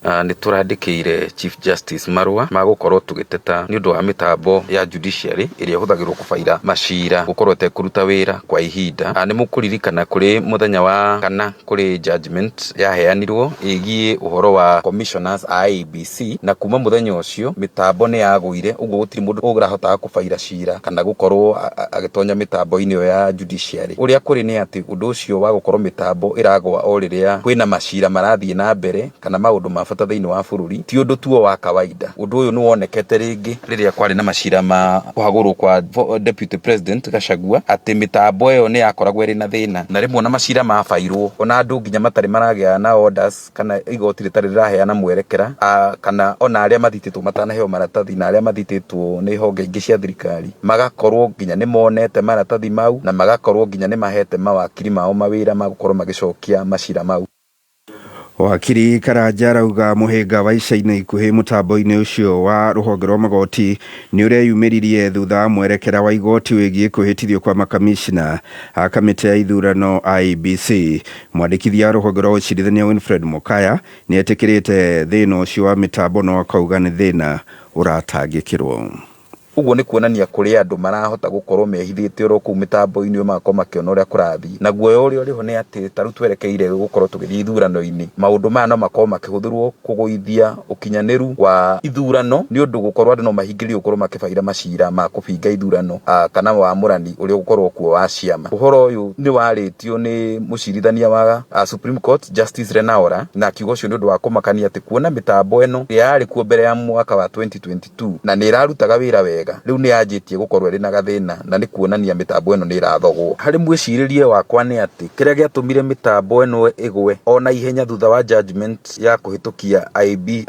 Nĩ tũrandĩkĩire Chief Justice marũa ma gũkorwo tũgĩteta nĩ ũndũ wa mĩtambo ya judiciary ĩrĩa ĩhũthagĩrwo kũbaira macira gũkorwo ĩtekũruta wĩra kwa ihinda. Nĩ mũkũririkana kũrĩ mũthenya wa kana kũrĩ judgment yaheanirwo ĩgiĩ ũhoro wa commissioners a IEBC, na kuma mũthenya ũcio mĩtambo nĩ yagũire, ũguo gũtirĩ mũndũ ũrahotaga kũbaira cira kana gũkorwo agĩtonya mĩtambo-inĩ ĩyo ya judiciary. Ũrĩa kũrĩ nĩ atĩ ũndũ ũcio wa gũkorwo mĩtambo ĩragũa o rĩrĩa kwĩna macira marathiĩ na mbere kana maũndũ ma bata thĩinĩ wa bũrũri ti ũndũ tuo wa kawaida. Ũndũ ũyũ nĩ wonekete rĩngĩ rĩrĩa kwarĩ na macira ma kũhagũrwo kwa Deputy President Gachagua, atĩ mĩtambo ĩyo nĩ yakoragwo ĩrĩ na thĩna, na rĩmwe ona macira mabairwo ona andũ nginya matarĩ maragĩa na orders kana igoti rĩtarĩ rĩraheana mwerekera, kana ona arĩa mathitĩtwo matanaheo maratathi na arĩa mathitĩtwo nĩ honge ingĩ cia thirikari magakorwo nginya nĩ monete maratathi mau na magakorwo nginya nĩ mahete mawakiri mao mawĩra ma gũkorwo magĩcokia macira mau. Wakiri Karanja arauga mũhĩnga wa ica-inĩ ikuhĩ mũtambo-inĩ ũcio wa rũhonge rwa magoti nĩ ũreyumĩririe thutha wa mwerekera wa igoti wĩgiĩ kwĩhĩtithio kwa makamishna a kamĩtĩ ya ithurano IEBC. Mwandĩkithia wa rũhonge rwa ũcirithania Winfred Mokaya nĩ etĩkĩrĩte thĩna ũcio wa mĩtambo no akauga nĩ thĩna ũratangĩkĩrwo. Ũguo nĩ kuonania kũrĩ andũ marahota gũkorwo mehithĩte oro kũu mĩtambo-inĩ ĩyo magakorwo makĩona ũrĩa kũrathiĩ. Na guoya ũrĩa ũrĩho nĩ atĩ ta rĩu twerekeire gũkorwo tũgĩthiĩ ithurano-inĩ, maũndũ maya no makorwo makĩhũthĩrwo kũgũithia ũkinyanĩru wa ithurano, nĩ ũndũ gũkorwo andũ no mahingĩrĩrio gũkorwo makĩbaira macira ma kũbinga ithurano, kana wamũrani ũrĩa ũgũkorwo kuo wa ciama. Ũhoro ũyũ nĩ warĩtio nĩ mũcirithania wa Supreme Court Justice Lenaola, na akiuga ũcio nĩ ũndũ wa kũmakania atĩ kuona mĩtambo ĩno ĩrĩa yarĩ kuo mbere ya mwaka wa 2022 na nĩ ĩrarutaga wĩra wega, rĩu nĩ yanjĩtie gũkorwo ĩrĩ na gathĩna, na nĩ kuonania mĩtambo ĩno nĩ ĩrathogwo. Harĩ mwĩcirĩrie wakwa nĩ atĩ kĩrĩa gĩatũmire mĩtambo ĩno ĩgwe ona ihenya thutha wa judgment ya kũhĩtũkia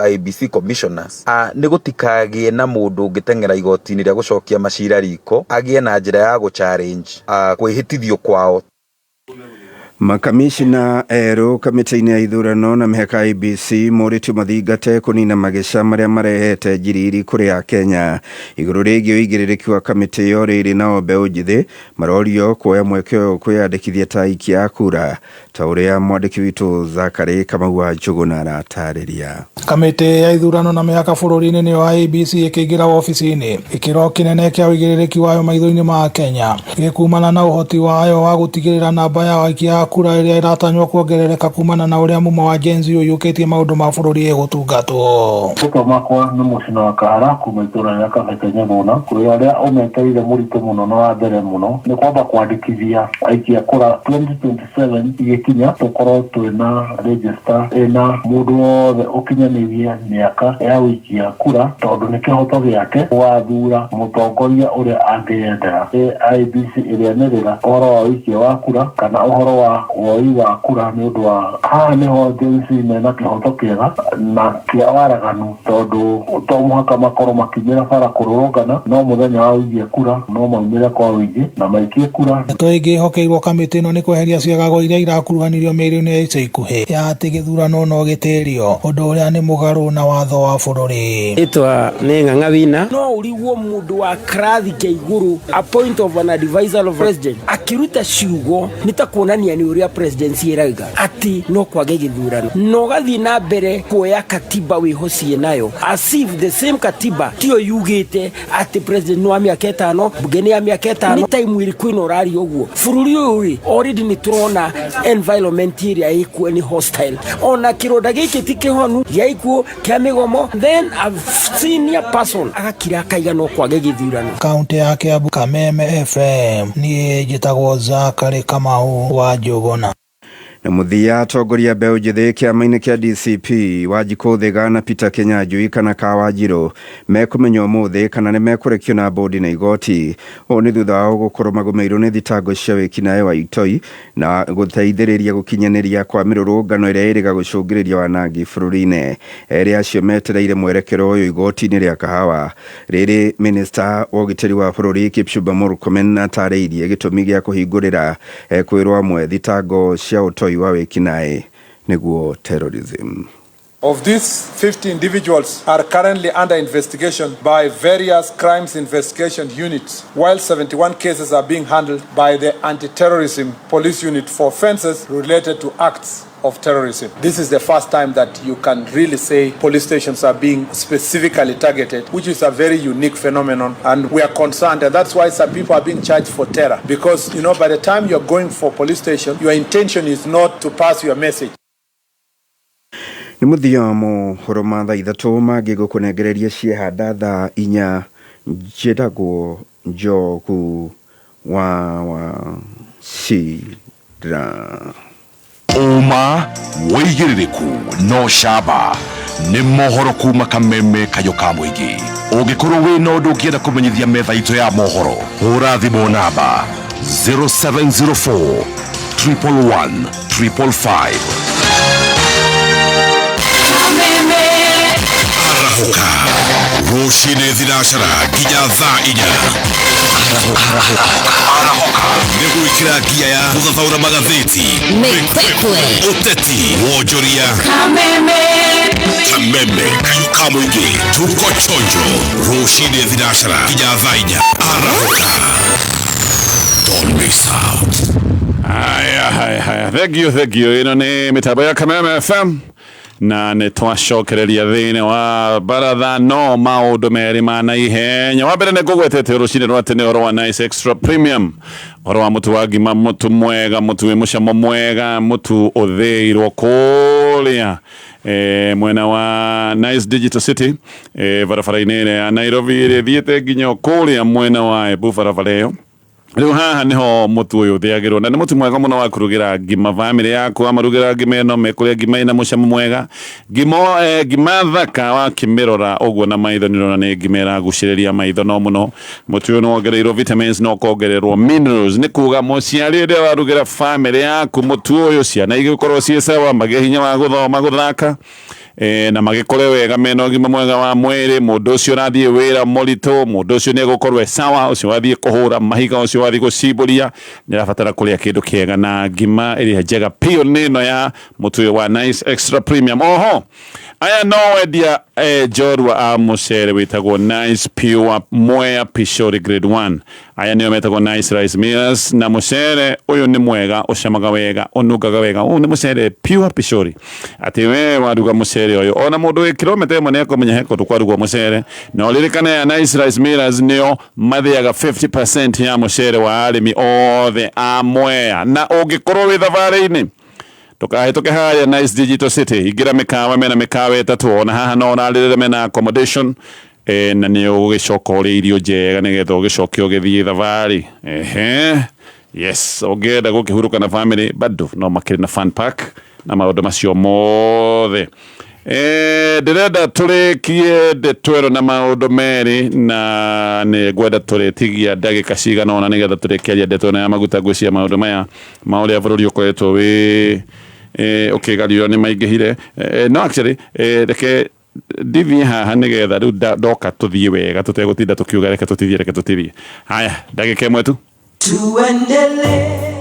IEBC commissioners, nĩ gũtikagĩe na mũndũ ũngĩteng'era igoti-inĩ rĩa gũcokia macira riko agĩe na njĩra ya gũ-challenge kwĩhĩtithio kwao. Makamishna erũ kamĩtĩ-inĩ ya ithurano na mĩhaka IEBC morĩtio mathingate kũnina mageca marĩa marehete njiriri kũrĩ Akenya. Igũrũ rĩgiĩ ũigĩrĩrĩki wa kamĩtĩ ĩyo rĩrĩ nao mbeũ njĩthĩ marorio kuoya mweke ũyũ kwĩyandĩkithia ta aikia a kura, ta ũrĩa mwandĩki witũ Zakary Kamau wa Njũgũna aratarĩria. Kamĩtĩ ya ithurano na mĩhaka bũrũri-inĩ nĩyo IEBC ĩkĩingĩra wabici-inĩ gĩkĩro kĩnene kĩa ũigĩrĩrĩki wayo maitho-inĩ ma Kenya gĩkumana na ũhoti wayo wa gũtigĩrĩra namba ya aikia a kura ĩrĩa ĩratanywo kuongerereka kumana na ũrĩa mumo wa Gen Z ũiyũkĩtie maũndũ ma bũrũri ĩgũtungatwo. Rĩtwa makwa nĩ Mũcina wa Kahara kuma itũra rĩa Kabete Nyegũna. Wĩra ũrĩa ũmetereire mũritũ mũno na wa mbere mũno nĩ kwamba kwandĩkithia aikia kura 2027 igĩkinya tũkorwo twĩna register ĩna mũndũ wothe ũkinyanĩirie mĩaka ya gũikia kura, tondũ nĩ kĩhoto gĩake gũgathura mũtongoria ũrĩa angĩyendera. IEBC ĩrĩanĩrĩra ũhoro wa ũikia wa kura kana ũhoro wa woi wa kura, nĩ ũndũ wa haha nĩho Gen Z mena kĩhoto kĩega na kĩa waraganu, tondũ to mũhaka makorwo makiumĩra bara kũrũrũngana, no mũthenya wa ũikia kura no maumĩre kwa ũingĩ na maikie kura. Ndeto ĩngĩ ĩhokeirwo kamĩtĩ ĩno nĩ kweheria ciagago iria irakuruhanirio mĩario-inĩ ya ica ikuhĩ ya atĩ gĩthurano no gĩtĩrio, ũndũ ũrĩa nĩ mũgarũ na watho wa bũrũri. Rĩtwa nĩ Ng'ang'a Wina. No ũrigwo mũndũ wa kĩrathi kĩa igũrũ, a point of an advisor of president, akĩruta ciugo nĩ ta kuonania nĩ Ũrĩa presidency ĩrauga atĩ no kwage gĩthurano na ũgathiĩ na mbere kuoya katiba wĩhocie nayo as if the same katiba tiyo yugĩte atĩ president nĩ wa mĩaka 5, bunge nĩ ya mĩaka 5. Nĩ time ĩrĩkũ ĩno ũraria ũguo? Bũrũri ũyũ rĩ, already nĩ tũrona environment ĩrĩa ĩkuo nĩ hostile, ona kĩronda gĩkĩ ti kĩhonu gĩa ikuũ kĩa mĩgomo. Then a senior person agakira akaiga no kwage gĩthurano. Kaunti ya Kiambu, Kameme FM, niĩ njĩtagwo Zakari Kamau wa Njũgũna. Na mũthia, atongoria mbeũ njĩthĩ kĩama-inĩ kĩa DCP Wanjikũ Thiga na Peter Kinyanjui kana Kawanjirũ mekũmenya ũmũthĩ kana nĩ mekũrekio na bũndi na igoti. Ũũ nĩ thutha wao gũkorwo magũmĩirwo nĩ thitango cia wĩkinaĩ wa itoi na gũteithĩrĩria gũkinyanĩria kwa mĩrũrũngano ĩrĩa ĩrĩga gũcũngĩrĩria wanangi bũrũri-inĩ. Erĩ acio metereire mwerekero ũyũ igoti-inĩ rĩa Kahawa. Rĩrĩ minista wa ũgitĩri wa bũrũri Kipchumba Murkomen atarĩirie gĩtũmi gĩa kũhingũrĩra kwĩrwo amwe thitango cia ũtoi wa wĩkinaĩ nĩguo terrorism. Of these, 50 individuals are currently under investigation by various crimes investigation units, while 71 cases are being handled by the anti-terrorism police unit for offenses related to acts of terrorism. This is the first time that you can really say police stations are being specifically targeted, which is a very unique phenomenon, and we are concerned, and that's why some people are being charged for terror, because by the time you're going for police station, your intention is not to pass your message. Nĩ mũthia wa mohoro ma thaa 3 mangĩ gũkũnengereria ciehanda thaa 4. Njĩtagwo Njogu wa Wachira. Ũma wĩigĩrĩrĩku no camba nĩ mohoro kuma Kameme kayũ ka mũingĩ. Ũngĩkorwo wĩna ũndũ ũngĩenda kũmenyithia metha itũ ya mohoro, hũra thimũ namba 0704 111 555. Arahũka rũcinĩ thinacara nginya thaa 4. Arahũka nĩ gwĩkĩra ngia ya gũthathaũra magathĩti, ũteti, wonjoria. Kameme kayũ ka mũingĩ, tuko chonjo rũcinĩ thinacara nginya thaa 4. Arahũka, don't miss out. Haya, haya, haya, thank you, thank you. Ĩno nĩ mĩtambo ya Kameme FM na nĩ twacokereria thĩinĩ wa baratha no maũndũ merĩ ma naihenya. Wa mbere nĩ ngũgwetete rũcinĩ rwa tene ũhoro wa Nice Extra Premium, ũhoro wa mũtu wa ngima, mũtu mwega, mũtu wĩ mũcamo mwega, mũtu ũthĩirwo kũrĩa mwena wa Nice Digital City, barabara-inĩ ĩrĩa ya Nairobi ĩrĩa ĩthiĩte nginya kũrĩa mwena wa Embu barabara ĩyo. Rĩu haha nĩho mũtu ũyũ ũthĩagĩrwo, na nĩ mũtu mwega mũno wa kũrugĩra ngima. Bamĩrĩ yaku wamarugĩra ngima ĩno mekũrĩa ngima ĩna mũcamo mwega, ngima ngima thaka wakĩmĩrora ũguo na maitho nĩ ũrona nĩ ngima ĩragucĩrĩria maitho no mũno. Mũtu ũyũ nĩ wongereirwo vitamins na ũkongererwo minerals, nĩ kuga mũciari rĩrĩa warugĩra bamĩrĩ yaku mũtu ũyũ, ciana igĩkorwo ciĩ sawa, magĩe hinya wa gũthoma, gũthaka, na magĩkore wega mena ũgima mwega wa mwĩrĩ. Mũndũ ũcio ũrathiĩ wĩra mũritũ, mũndũ ũcio nĩ egũkorwo e sawa, ũcio wathiĩ kũhũra mahiga, ũcio wathiĩ gũcimbũria nĩ arabatara kũrĩa kĩndũ kĩega na ngima ĩrĩa njega piũ nĩ ĩno ya mũtu ũyũ wa Nice Extra Premium. Oho aya no wendia njorua a mũcere wĩtagwo Nice Pure Mwea Pishori Grade 1. Aya nĩo metagwo Nice Rice Millers, na mũcere ũyũ nĩ mwega, ũcamaga wega, ũnungaga wega. Ũyũ nĩ mũcere pure pishori, atĩ we waruga mũcere ũyũ ona mũndũ wĩ kilomita 1 nĩ ekũmenya he kũndũ kwarugwo mũcere. Na ũririkane ya Nice Rice Millers nĩo mathĩaga 50% ya mũcere wa arĩmi othe a Mwea. Na ũngĩkorwo wĩ thabarĩ-inĩ, ndũkahĩtũke harĩa Nice Digital City, ingĩra mĩkawa, mena mĩkawa 3, ona haha no ũrarĩrĩre, mena accommodation, na nĩ ũgũgĩcoka ũrĩe irio njega nĩgetha ũgĩcoke ũgĩthiĩ thabarĩ. Ehe, yes, ũngĩenda gũkĩhurũka na family bado no makĩrĩ na fun park na maũndũ macio mothe. Ndĩrenda tũrĩkie ndeto ĩno na maũndũ merĩ, na nĩ ngwenda tũrĩtigia ndagĩka cigana ũna nĩgetha tũrĩkĩaria ndeto ĩno ya maguta. Ngwĩciria maũndũ maya ma ũrĩa bũrũri ũkoretwo wĩ ũkĩgariũra nĩ maingĩhire. No actually, reke ndithiĩ haha nĩgetha rĩu ndoka tũthiĩ wega tũtegũtinda tũkiuga reke tũtithie, reke tũtithie. Haya, ndagĩka 1 tu.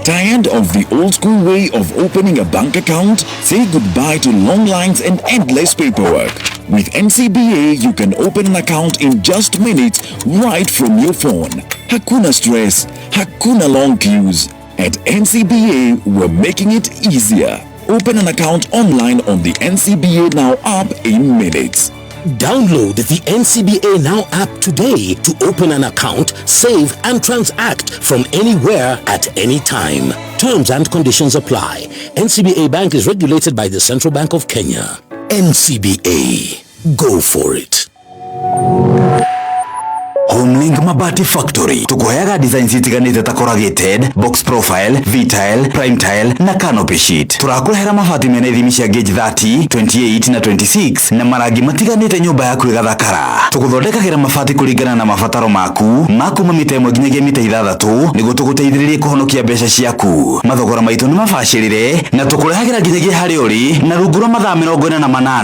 Tired of the old school way of opening a bank account? Say goodbye to long lines and endless paperwork. With NCBA, you can open an account in just minutes right from your phone. Hakuna stress, hakuna long queues. At NCBA, we're making it easier. Open an account online on the NCBA Now app in minutes. Download the NCBA Now app today to open an account, save, and transact from anywhere at any time. Terms and conditions apply. NCBA Bank is regulated by the Central Bank of Kenya. NCBA. Go for it. Homelink Mabati Factory tukuheaga designs itiganite ta corrugated, box profile, V-tile, prime tile na canopy sheet. Turakurehera mabati mena ithimi cia gauge 30, 28 na 26 na marangi matiganite nyumba yaku ĩgathakara. Tuguthondekagĩra mabati kũringana na mabataro maku ma kuma mita ĩmwe nginyagia mita ithathatũ nĩguo tũgũteithĩrĩrie kũhonokia mbeca ciaku. Mathogora maitũ nĩ mabacĩrĩre na tũkũrehagĩra nginyagia harĩa ũrĩ na rungu rwa mathaa 48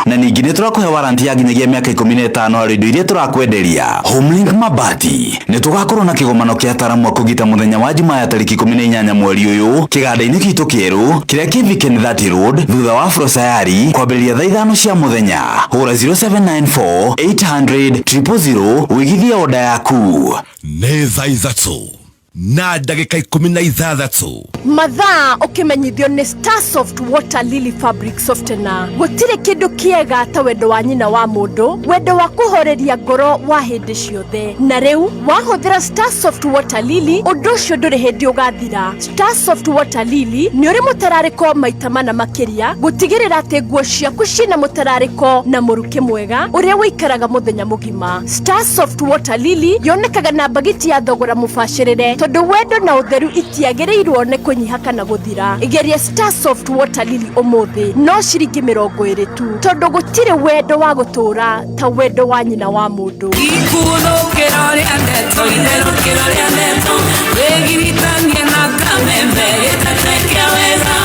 na ningĩ nĩ tũrakũhe warranty ya nginyagia mĩaka 15 harĩ indo iria tũrakwenderia. Homelink Mabati nĩ tũgakorwo na kĩgomano kĩa ataramu a kũgita mũthenya wa Jumaa ya tarĩki 18 mweri ũyũ kĩganda-inĩ gitũ kĩerũ kĩrĩa kĩ Viken 30 Road thutha wa Afro Sayari kwambĩrĩria thaa 5 cia mũthenya. Hũra 0794 800 000 wĩigithie oda yaku. Nĩ thaa 3:16. Mathaa ũkĩmenyithio nĩ Starsoft Water Lily Fabric Softener. Gũtirĩ kĩndũ kĩega ta wendo wa nyina wa mũndũ, wendo wa kũhoreria ngoro wa hĩndĩ ciothe. Na rĩu wahũthĩra Starsoft Water Lily, ũndũ ũcio ndũrĩ hĩndĩ ũgathira. Starsoft Water Lily nĩ ũrĩ mũtararĩko maita mana makĩria, gũtigĩrĩra atĩ nguo ciaku ciĩna mũtararĩko na mũrukĩ mwega ũrĩa ũikaraga mũthenya mũgima. Starsoft Water Lily yonekaga na mbagiti ya thogora mũbacĩrĩre, tondũ wendo na ũtheru itiagĩrĩirwo nĩ kũnyiha kana gũthira. Igeria Starsoft Water Lily ũmũthĩ no ciringi 20 tu, tondũ gũtirĩ wendo wa gũtũũra ta wendo wa nyina wa mũndũ. Ikuthũkĩro rĩa ndeto, itherũkĩro rĩa ndeto, wĩgiritanie na kameme gĩtete kĩa wega.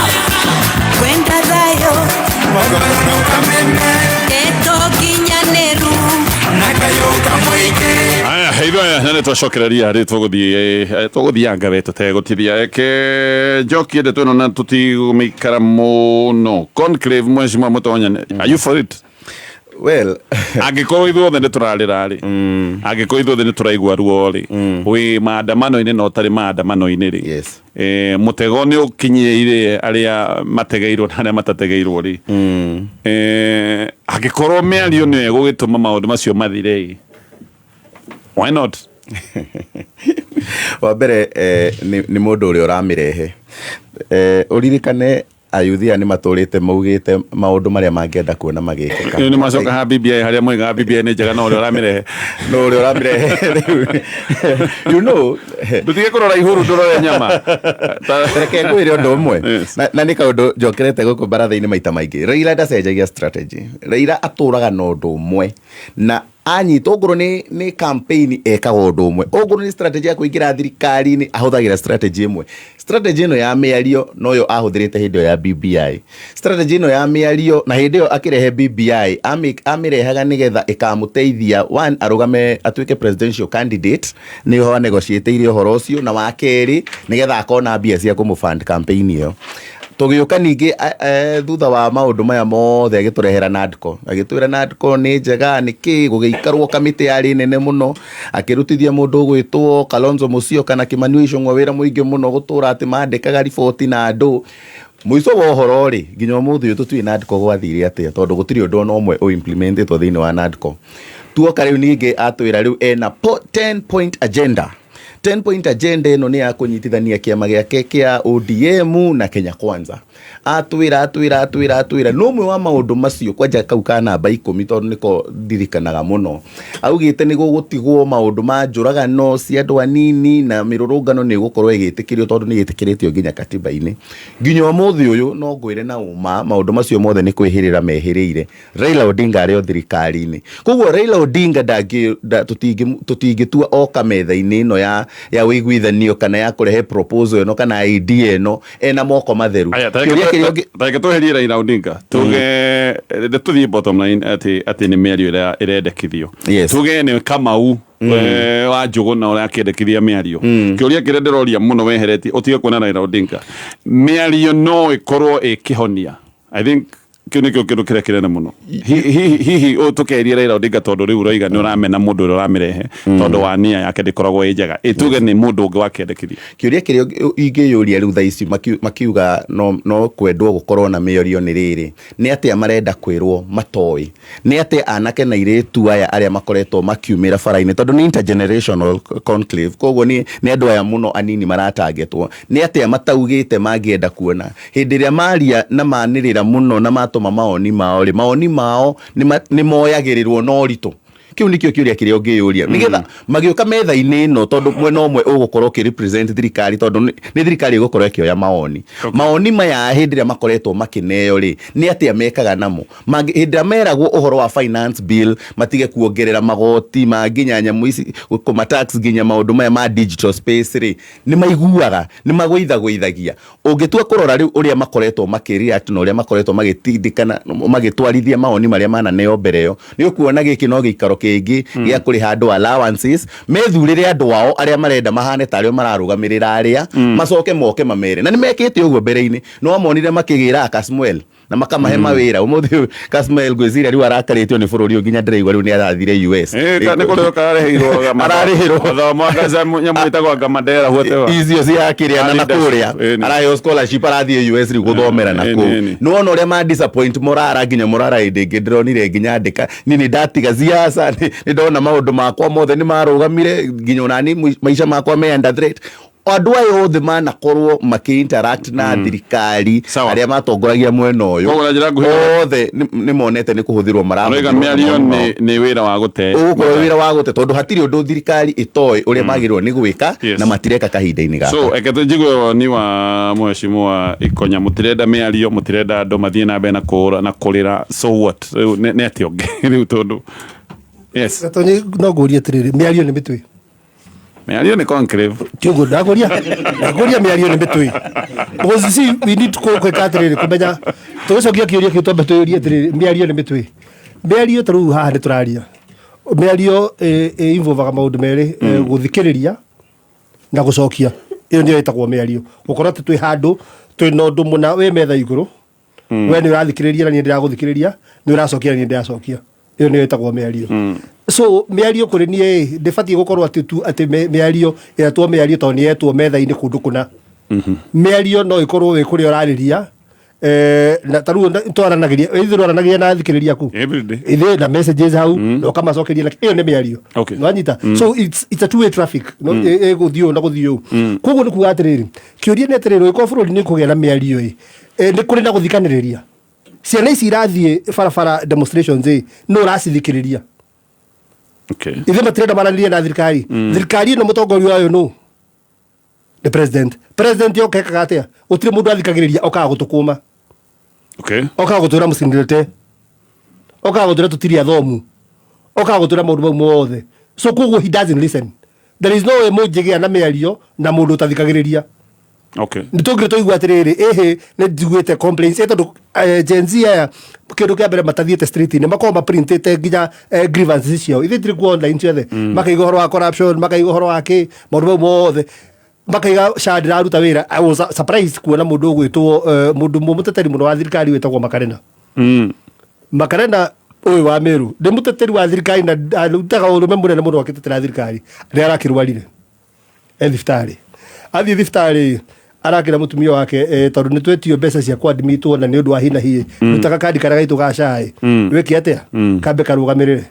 Kwenda thayũ, ndeto nginyanĩru na kayũ kamũingĩ. Aya ithuĩ aya nĩ twacokereria rĩ tũgũthiĩ tũgũthianga we tũtegũtithia eke njokie ndeto ĩno na tũtigũmĩikara mũno. Conclave mheshimiwa Mũtonya, are you for it? Well, angĩkorwo ithuothe nĩ tũrarĩra rĩ, angĩkorwo ithuothe nĩ tũraigua ruo rĩ, wĩ maandamano-inĩ na ũtarĩ maandamano-inĩ rĩ, yes, mũtego nĩ ũkinyĩire arĩa mategeirwo na arĩa matategeirwo rĩ, angĩkorwo mĩario nĩyo ĩgũgĩtũma maũndũ macio mathire rĩ, why not? Wa mbere nĩ mũndũ ũrĩa ũramĩrehe. Ũririkane ayuthi aya nĩ matũrĩte maugĩte maũndũ marĩa mangĩenda kuona magĩkĩka. Nĩ macoka ha BBI harĩa moigaga BBI nĩ njega no ũrĩa ũramĩrehe. No ũrĩa ũramĩrehe rĩu. You know, ndũtige kũrora ihuru ndũrore nyama. Reke ngwĩre ũndũ ũmwe. Na nĩ kaũndũ njokerete gũkũ baratha-inĩ maita maingĩ. Raila ndacenjagia strategy. Raila atũraga na ũndũ ũmwe. Na anyita ongorwo nĩ campaign ekaga ũndũ ũmwe, ongorwo nĩ strategy ya kũingĩra thirikari-inĩ ahũthagĩra strategy ĩmwe. Strategy ĩno ya mĩario noyo ahũthĩrĩte hĩndĩ ĩyo ya BBI. Strategy ĩno ya mĩario na hĩndĩ ĩyo akĩrehe BBI amĩrehaga nĩgetha ĩkamũteithia one arũgame atuĩke presidential candidate, nĩho anegotiateire ũhoro ũcio, na wa kerĩ nĩgetha akona mbia cia kũmũfund campaign ĩyo. Tũgĩũka ningĩ thutha wa maũndũ maya mothe agĩtũrehera NADCO, agĩtwĩra NADCO nĩ njega nĩkĩ, gũgĩikarwo kamĩtĩ yarĩ nene mũno, akĩrutithia mũndũ ũgwĩtwo Kalonzo Musyoka na Kimani Ichung'wa wĩra mũingĩ mũno gũtũra atĩ mandĩkaga riboti na andũ. Mũico wa ũhoro rĩ, nginya ũmũthĩ ũyũ tũtiũĩ NADCO gwathire atĩa, tondũ gũtirĩ ũndũ ona ũmwe ũimplementetwo thĩinĩ wa NADCO. Tuoka rĩu ningĩ atwĩra rĩu ena 10 point agenda. 10 point agenda ĩno nĩ ya kũnyitithania kĩama gĩake kĩa ODM na Kenya Kwanza. Atwĩra atwĩra atwĩra atwĩra no ũmwe wa maũndũ macio kwanja kau ka namba 10 tondũ nĩko ndirikanaga mũno. Augĩte nĩ gũgũtigwo maũndũ ma njũragano cia andũ anini na mĩrũrũngano nĩ ĩgũkorwo ĩgĩtĩkĩrio tondũ nĩ ĩgĩtĩkĩrĩtio nginya katiba-inĩ. Nginya ũmũthĩ ũyũ no ngwĩre na ũma maũndũ macio mothe nĩ kwĩhĩrĩra mehĩrĩire. Raila Odinga arĩ o thirikari-inĩ. Koguo Raila Odinga tũtingĩtua oka metha-inĩ ĩno ya ũiguithanio kana ya kũrehe proposal ĩno kana idea ĩno ena moko matheru. Tareke tweherie Raila Odinga tuge tũthiĩ bottom line atĩ nĩ mĩario ĩrĩa ĩrendekithio. Tuge nĩ Kamau wa Njũgũna ũrĩa akĩendekithia mĩario. Kĩũria kĩrĩa ndĩroria mũno weheretie ũtige kuona Raila Odinga, mĩario no ĩkorwo ĩkĩhonia. I think Kĩu nĩkĩo kĩndũ kĩrĩa kĩnene mũno. Hihi ũũ tũkeria Raila Odinga tondũ rĩu ũroiga nĩ ũramena mũndũ ũrĩa ũramĩrehe tondũ wa nia yake ndĩkoragwo ĩ njega, ĩ tuge nĩ mũndũ ũngĩ wakĩendekithia. Kĩũria kĩrĩa ingĩyũria rĩu thaa ici makiuga no kwendwo gũkorwo na mĩario nĩ rĩrĩ, nĩ atĩa marenda kwĩrwo matoĩ? Nĩ atĩa anake na airĩtu aya arĩa makoretwo makiumĩra bara-inĩ, tondũ nĩ intergenerational conclave, koguo nĩ andũ aya mũno anini maratangetwo, nĩ atĩa mataugĩte mangĩenda kuona? Hĩndĩ ĩrĩa maria na manĩrĩra mũno na matũma maoni mao rĩ, maoni mao nĩ moyagĩrĩrwo na ũritũ. Kĩu nĩkĩo kĩũria kĩrĩa ũngĩyũria nĩgetha magĩũka metha-inĩ ĩno, tondũ mwena ũmwe ũgũkorwo ũkĩ represent thirikari, tondũ nĩ thirikari ĩgũkorwo ĩkĩoya maoni. Maoni maya hĩndĩ ĩrĩa makoretwo makĩneo rĩ, nĩ atĩa mekaga namo? Hĩndĩ ĩrĩa meragwo ũhoro wa finance bill, matige kuongerera magoti ma nginya nyamũ ici, kũma tax nginya maũndũ maya ma digital space rĩ, nĩ maiguaga, nĩ magũithagũithagia. Ũngĩtua kũrora rĩu ũrĩa makoretwo makĩ-react na ũrĩa makoretwo magĩtindĩkana, magĩtwarithia maoni marĩa mananeo mbere ĩyo, nĩ ũkuona gĩkĩ no gĩikaro kĩngĩ gĩa kũrĩha andũ allowances, methurĩre andũ ao arĩa marenda mahane ta arĩa mararũgamĩrĩra arĩa, macoke moke mamere. Na nĩ mekĩte ũguo mbere-inĩ, nĩ wamonire makĩgĩra Kasmuel na makamahe mawĩra. Ũmũthĩ ũyũ Kasmuel ngwĩciria rĩu arakarĩtio nĩ bũrũri ũyũ, nginya ndĩraigua rĩu nĩ arathire US. Nĩ kũrĩhwo kararĩhĩirwo Ararĩhĩrwo. Mathomo anga nyamũ ĩtagwo anga Mandera, whatever. Icio cia kĩrĩa na Leadership. kũrĩa. Araheo scholarship, arathiĩ US rĩu gũthomera na kũu. Nĩ wona ũrĩa ma disappoint Morara, nginya Morara hĩndĩ ĩngĩ ndĩronire nginya andĩka niĩ nĩ ndatiga siasa, nĩ ndona maũndũ makwa mothe nĩ marũgamire, nginya onani maica makwa me under threat. Andũ aya othe manakorwo makĩ interact na thirikari arĩa matongoragia mwena ũyũ, Koguo na njĩra nguhĩ othe nĩ monete nĩ kũhũthĩrwo Ũroiga marahũthĩrwo na mĩario maoni mao. nĩ wĩra wa gũte. Ũgũkorwo wĩra wa gũte, tondũ hatirĩ ũndũ thirikari ĩtoĩ ũrĩa magĩrĩirwo nĩ gwĩka na matireka kahinda-inĩ gaka. So eke tũnjigue woni wa mheshimiwa Ikonya, mũtirenda mĩario, mũtirenda andũ mathiĩ na mbere na kũũra na kũrĩra, so what? Rĩu nĩ atĩa ũngĩ rĩu tondũ yes. Gatonyi, no ngũrie atĩrĩrĩ, mĩario nĩ mĩtwe? Mĩario nĩ conclave. Ti ũguo ndagũria, mĩario nĩ mĩtwe, because you see, we need to gwĩka atĩrĩrĩ, kũmenya tũgĩcokia kĩũria kĩu, twambe twĩyũrie atĩrĩrĩ, mĩario nĩ mĩtwe? Mĩario ta rĩu haha nĩ tũraria mĩario ĩ involvaga maũndũ merĩ, gũthikĩrĩria na gũcokia. Ĩyo nĩyo ĩtagwo mĩario, gũkorwo atĩ twĩ handũ twĩna ũndũ mũna wĩ metha igũrũ, we nĩ ũrathikĩrĩria na niĩ ndĩragũthikĩrĩria, nĩ ũracokia na niĩ ndĩracokia. Ĩyo nĩyo ĩtagwo mĩario. So mĩario kũrĩ niĩ ndĩbatiĩ gũkorwo atĩ tu atĩ mĩario ĩretwo mĩario tondũ nĩ yetwo metha-inĩ kũndũ kũna. Mĩario no ĩkorwo wĩ kũrĩa ũrarĩria, na ta rĩu twaranagĩria, ithuĩ twaranagĩria na athikĩrĩria aku Every day. Ithuĩ na messages hau na ũkamacokeria, na ĩyo nĩ mĩario. Nĩwanyita? So it's a two way traffic, no ĩgũthiĩ ũũ na gũthiĩ ũũ. Koguo nĩ kuga atĩrĩrĩ, kĩũria nĩ atĩrĩrĩ, ũngĩkorwo bũrũri nĩ kũgĩa na mĩario ĩ, nĩ kũrĩ na gũthikanĩrĩria? Ciana ici irathiĩ barabara demonstrations ĩ, no ũracithikĩrĩria? Ithuĩ matirenda maranĩrie na thirikari. Thirikari ĩno mũtongoria wayo nũ? The president. President yoka ekaga atĩa? Gũtirĩ mũndũ athikagĩrĩria, okaga gũtũkũma, okaga gũtwĩra mũcinĩrĩte, okaga gũtwĩra tũtirĩ athomu, okaga gũtwĩra maũndũ mau mothe. So koguo he doesn't listen. There is no way mũngĩgĩa na mĩario na mũndũ ũtathikagĩrĩria. Nĩ tũngĩrĩ tũigua atĩrĩrĩ, ĩhĩ, nĩ njiguĩte complaints tondũ Gen Z aya, kĩndũ kĩa mbere matathiĩte street-inĩ, makoragwo maprintĩte nginya grievances ciao, ithuĩ tirĩ kuo online ciothe. Makaiga ũhoro wa corruption, makaiga ũhoro wa kĩ, maũndũ mau mothe, makaiga SHA ndĩraruta wĩra. I was surprised kuona mũndũ ũgwĩtwo mũndũ mũteteri mũno wa thirikari wĩtagwo Makarena. Makarena ũyũ wa Meru nĩ mũteteri wa thirikari na arutaga ũrũme mũnene mũno akĩtetera thirikari. Nĩ arakĩrwarire e thibitarĩ, athiĩ thibitarĩ arakĩra mũtumia wake, tondũ nĩ twetio mbeca cia kwadmitwo na nĩ ũndũ wa hina hi, rutaga kandi karĩa gaitũ ga SHA ĩ. Wĩke atĩa? Kambe karũgamĩrĩre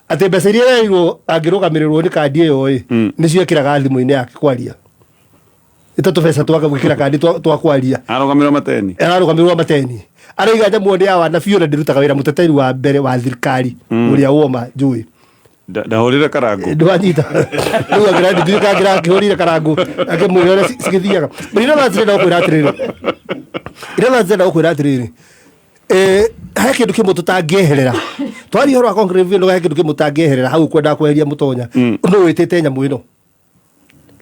atĩ mbeca iria erirwo angĩrũgamĩrĩrwo nĩ kandi ĩyo ĩ, nĩcio ekĩraga thimũ-inĩ yake kwaria, ĩta tũbeca twake gwĩkĩra kandi twa kwaria. Arũgamĩrĩrwo mateni. Ararũgamĩrĩrwo mateni, araiga nyamũ nĩ yawa na biũ na ndĩrutaga wĩra. Mũteteri wa mbere wa thirikari ũrĩa woma njũĩ. Ndahũrire karango. Ndwanyita rĩu angĩra ndituĩka angĩra akĩhũrire karango akĩmwĩra ũrĩa cigĩthiaga. But ira ndĩrenda gũkwĩra atĩrĩrĩ, ira ndĩrenda gũkwĩra atĩrĩrĩ, he kĩndũ kĩmwe tũtangĩeherera twaria ũhoro wa conclave ĩno, he kĩndũ kĩmwe tũtangĩeherera hau kwendaga kweheria mũtonya. Nũ wĩtĩte nyamũ ĩno?